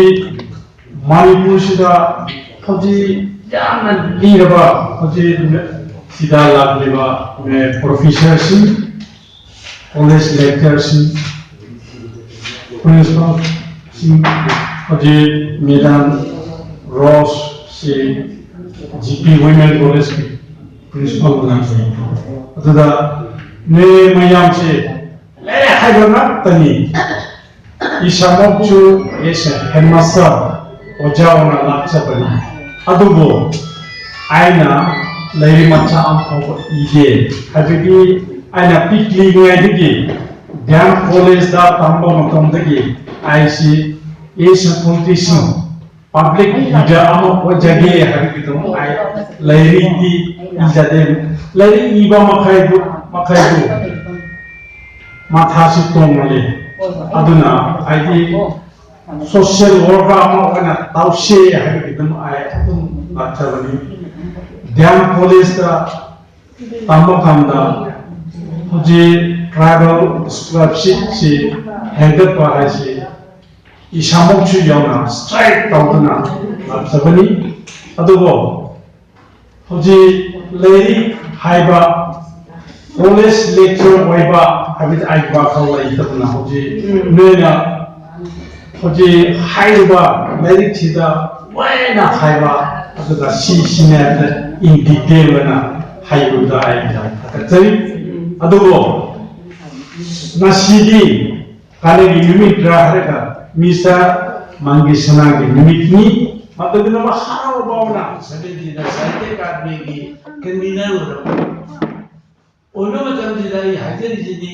ꯃꯅꯤꯄꯨꯔꯁꯤꯗ ꯍꯧꯖꯤꯛ ꯌꯥꯝꯅ ꯂꯤꯔꯕ, ꯍꯧꯖꯤꯛ ꯁꯤꯗ ꯂꯥꯛꯂꯤꯕ ꯄ꯭ꯔꯣꯐꯦꯁꯔꯁꯤꯡ, ꯀꯣꯂꯦꯖ ꯂꯦꯛꯆꯔꯁꯤꯡ, ꯄ꯭ꯔꯤꯟꯁꯤꯄꯥꯜꯁꯤꯡ, ꯍꯧꯖꯤꯛ ꯃꯦꯗꯥꯝ ꯔꯣꯁꯁꯤ ꯖꯤ ꯄꯤ ꯋꯤꯃꯦꯟ ꯀꯣꯂꯦꯖꯀꯤ ꯄ꯭ꯔꯤꯟꯁꯤꯄꯥꯜ ꯑꯣꯏꯅ ꯂꯩ꯫ ꯑꯗꯨꯗ ꯅꯣꯏ ꯃꯌꯥꯝꯁꯦ ꯂꯥꯏꯔꯤꯛ ꯍꯩꯕ ꯉꯥꯛꯇꯅꯤ꯫ ꯏꯁꯥꯃꯛꯁꯨ ꯑꯩꯁꯦ ꯍꯦꯗꯃꯥꯁꯇꯔ ꯑꯣꯖꯥ ꯑꯣꯏꯅ ꯂꯥꯛꯆꯕꯅꯤ꯫ ꯑꯗꯨꯕꯨ ꯑꯩꯅ ꯂꯥꯏꯔꯤꯛ ꯃꯆꯥ ꯑꯃꯐꯥꯎꯕ ꯏꯗꯦ꯫ ꯍꯥꯏꯕꯗꯤ ꯑꯩꯅ ꯄꯤꯛꯂꯤꯉꯩꯗꯒꯤ ꯗꯤ ꯑꯦꯝ ꯀꯣꯂꯦꯖꯇ ꯇꯝꯕ ꯃꯇꯝꯗꯒꯤ ꯑꯩꯁꯤ ꯑꯦꯁ ꯄꯣꯂꯤꯇꯤꯁꯤꯌꯥꯟ, ꯄꯕ꯭ꯂꯤꯛ ꯂꯤꯗꯔ ꯑꯃ ꯑꯣꯏꯖꯒꯦ ꯍꯥꯏꯕꯒꯤꯗꯃꯛ ꯑꯩ ꯂꯥꯏꯔꯤꯛꯇꯤ ꯏꯖꯗꯦ꯫ ꯂꯥꯏꯔꯤꯛ ꯏꯕ ꯃꯈꯩꯗꯨ ꯃꯈꯩꯗꯨ ꯃꯊꯥꯁꯨ ꯇꯣꯡꯃꯜꯂꯤ꯫ ꯑꯗꯨꯅ ꯍꯥꯏꯗꯤ ꯁꯣꯁꯤꯌꯦꯜ ꯋꯥꯔꯀꯔ ꯑꯃ ꯑꯣꯏꯅ ꯇꯧꯁꯦ ꯍꯥꯏꯕꯒꯤꯗꯃꯛ ꯑꯩ ꯑꯗꯨꯝ ꯂꯥꯛꯆꯕꯅꯤ꯫ ꯗꯤ ꯑꯦꯝ ꯀꯣꯂꯦꯖꯇ ꯇꯝꯕ ꯀꯥꯟꯗ ꯍꯧꯖꯤꯛ ꯇ꯭ꯔꯥꯏꯕꯦꯜ ꯁ꯭ꯀꯣꯂꯔꯁꯤꯞꯁꯤ ꯍꯦꯟꯒꯠꯄ ꯍꯥꯏꯁꯤ ꯏꯁꯥꯃꯛꯁꯨ ꯌꯥꯎꯅ ꯁ꯭ꯇ꯭ꯔꯥꯏꯛ ꯇꯧꯗꯨꯅ ꯂꯥꯛꯆꯕꯅꯤ꯫ ꯑꯗꯨꯕꯨ ꯍꯧꯖꯤꯛ ꯂꯥꯏꯔꯤꯛ ꯍꯩꯕ, ꯀꯣꯂꯦꯖ ꯂꯦꯛꯆꯔ ꯑꯣꯏꯕ ꯍꯥꯏꯕꯗꯤ ꯑꯩ ꯋꯥꯈꯜ ꯂꯩꯇꯕꯅ ꯍꯧꯖꯤꯛ ꯅꯣꯏꯅ ꯍꯧꯖꯤꯛ ꯍꯥꯏꯔꯤꯕ ꯂꯥꯏꯔꯤꯛꯁꯤꯗ ꯂꯣꯏꯅ ꯍꯩꯕ, ꯑꯗꯨꯒ ꯁꯤ ꯁꯤꯅꯦ ꯏꯟ ꯗꯤꯇꯦꯜ ꯑꯣꯏꯅ ꯍꯩꯕꯗ ꯑꯩ ꯌꯥꯝ ꯊꯥꯒꯠꯆꯔꯤ꯫ ꯑꯗꯨꯕꯨ ꯉꯁꯤꯗꯤ ꯀꯔꯤꯒꯤ ꯅꯨꯃꯤꯠꯔ ꯍꯥꯏꯔꯒ ꯃꯤꯁꯇꯔ ꯃꯪꯒꯤ ꯁꯅꯥꯒꯤ ꯅꯨꯃꯤꯠꯅꯤ꯫ ꯃꯇꯝꯗꯨꯗ ꯍꯔꯥꯎꯕ ꯑꯣꯏꯅ ꯁꯚꯦꯟꯇꯤꯗ ꯁꯥꯍꯤꯇ꯭ꯌ ꯑꯦꯀꯥꯗꯃꯤꯒꯤ ꯀꯟꯚꯤꯅꯔ ꯑꯣꯏꯔꯛꯄ ꯑꯣꯏꯕ ꯃꯇꯝꯁꯤꯗ ꯑꯩ ꯍꯥꯏꯖꯔꯤꯁꯤꯗꯤ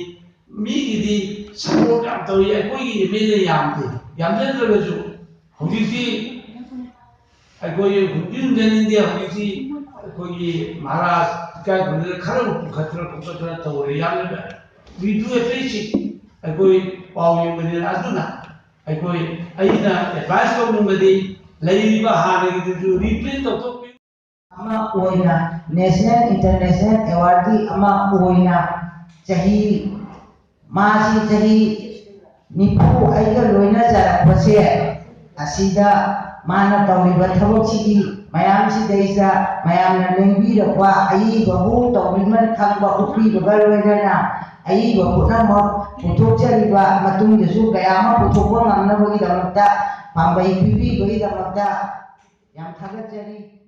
ꯃꯤꯒꯤꯗꯤ ꯁꯄꯣꯔꯠ ꯌꯥꯝ ꯇꯧꯏ, ꯑꯩꯈꯣꯏꯒꯤ ꯑꯦꯝ ꯑꯦꯜ ꯑꯦ ꯌꯥꯝꯗꯦ꯫ ꯌꯥꯝꯖꯗ꯭ꯔꯒꯁꯨ ꯍꯧꯖꯤꯛꯇꯤ ꯑꯩꯈꯣꯏ ꯍꯧꯖꯤꯛ ꯍꯧꯖꯤꯛ ꯍꯧꯖꯤꯛꯇꯤ ꯑꯩꯈꯣꯏꯒꯤ ꯃꯍꯥꯔꯥꯖ ꯏꯀꯥꯏ ꯈꯨꯝꯅꯗꯅ ꯈꯔꯕꯨ ꯄꯨꯈꯠꯇꯅ ꯈꯣꯠꯀꯠꯇꯅ ꯇꯧꯔꯦ꯫ ꯌꯥꯝꯅ we do appreciate꯫ ꯑꯩꯈꯣꯏ ꯄꯥꯎ ꯌꯦꯡꯕꯅꯤꯅ꯫ ꯑꯗꯨꯅ ꯑꯩꯈꯣꯏ, ꯑꯩꯅ ꯑꯦꯗꯚꯥꯏꯁ ꯇꯧꯅꯤꯡꯕꯗꯤ ꯂꯩꯔꯤꯕ ꯍꯥꯟꯅꯒꯤꯗꯨꯁꯨ ꯔꯤꯄ꯭ꯂꯦꯁ ꯇꯧꯊꯣꯛꯄꯤꯌꯨ꯫ ꯑꯃ ꯑꯣꯏꯅ, ꯅꯦꯁꯅꯦꯜ ꯏꯟꯇꯔꯅꯦꯁꯅꯦꯜ ꯑꯦꯋꯥꯔꯗꯀꯤ ꯑꯃ ꯑꯣꯏꯅ, ꯆꯍꯤ, ꯃꯥꯁꯤ ꯆꯍꯤ ꯅꯤꯐꯨ ꯑꯩꯒ ꯂꯣꯏꯅꯖꯔꯛꯄꯁꯦ, ꯑꯁꯤꯗ ꯃꯥꯅ ꯇꯧꯔꯤꯕ ꯊꯕꯛꯁꯤꯒꯤ ꯃꯌꯥꯝꯁꯤꯗꯩꯁꯤꯗ ꯃꯌꯥꯝꯅ ꯂꯦꯡꯕꯤꯔꯛꯄ ꯑꯏꯕꯕꯨ ꯇꯧꯕꯤꯃꯟ ꯈꯪꯕ ꯎꯠꯄꯤꯕꯒ ꯂꯣꯏꯅꯅ, ꯑꯏꯕ ꯄꯨꯝꯅꯃꯛ ꯄꯨꯊꯣꯛꯆꯔꯤꯕ, ꯃꯇꯨꯡꯗꯁꯨ ꯀꯌꯥ ꯑꯃ ꯄꯨꯊꯣꯛꯄ ꯉꯝꯅꯕꯒꯤꯗꯃꯛꯇ ꯄꯥꯝꯕꯩ ꯄꯤꯕꯤꯕꯒꯤꯗꯃꯛꯇ ꯌꯥꯝ ꯊꯥꯒꯠꯆꯔꯤ꯫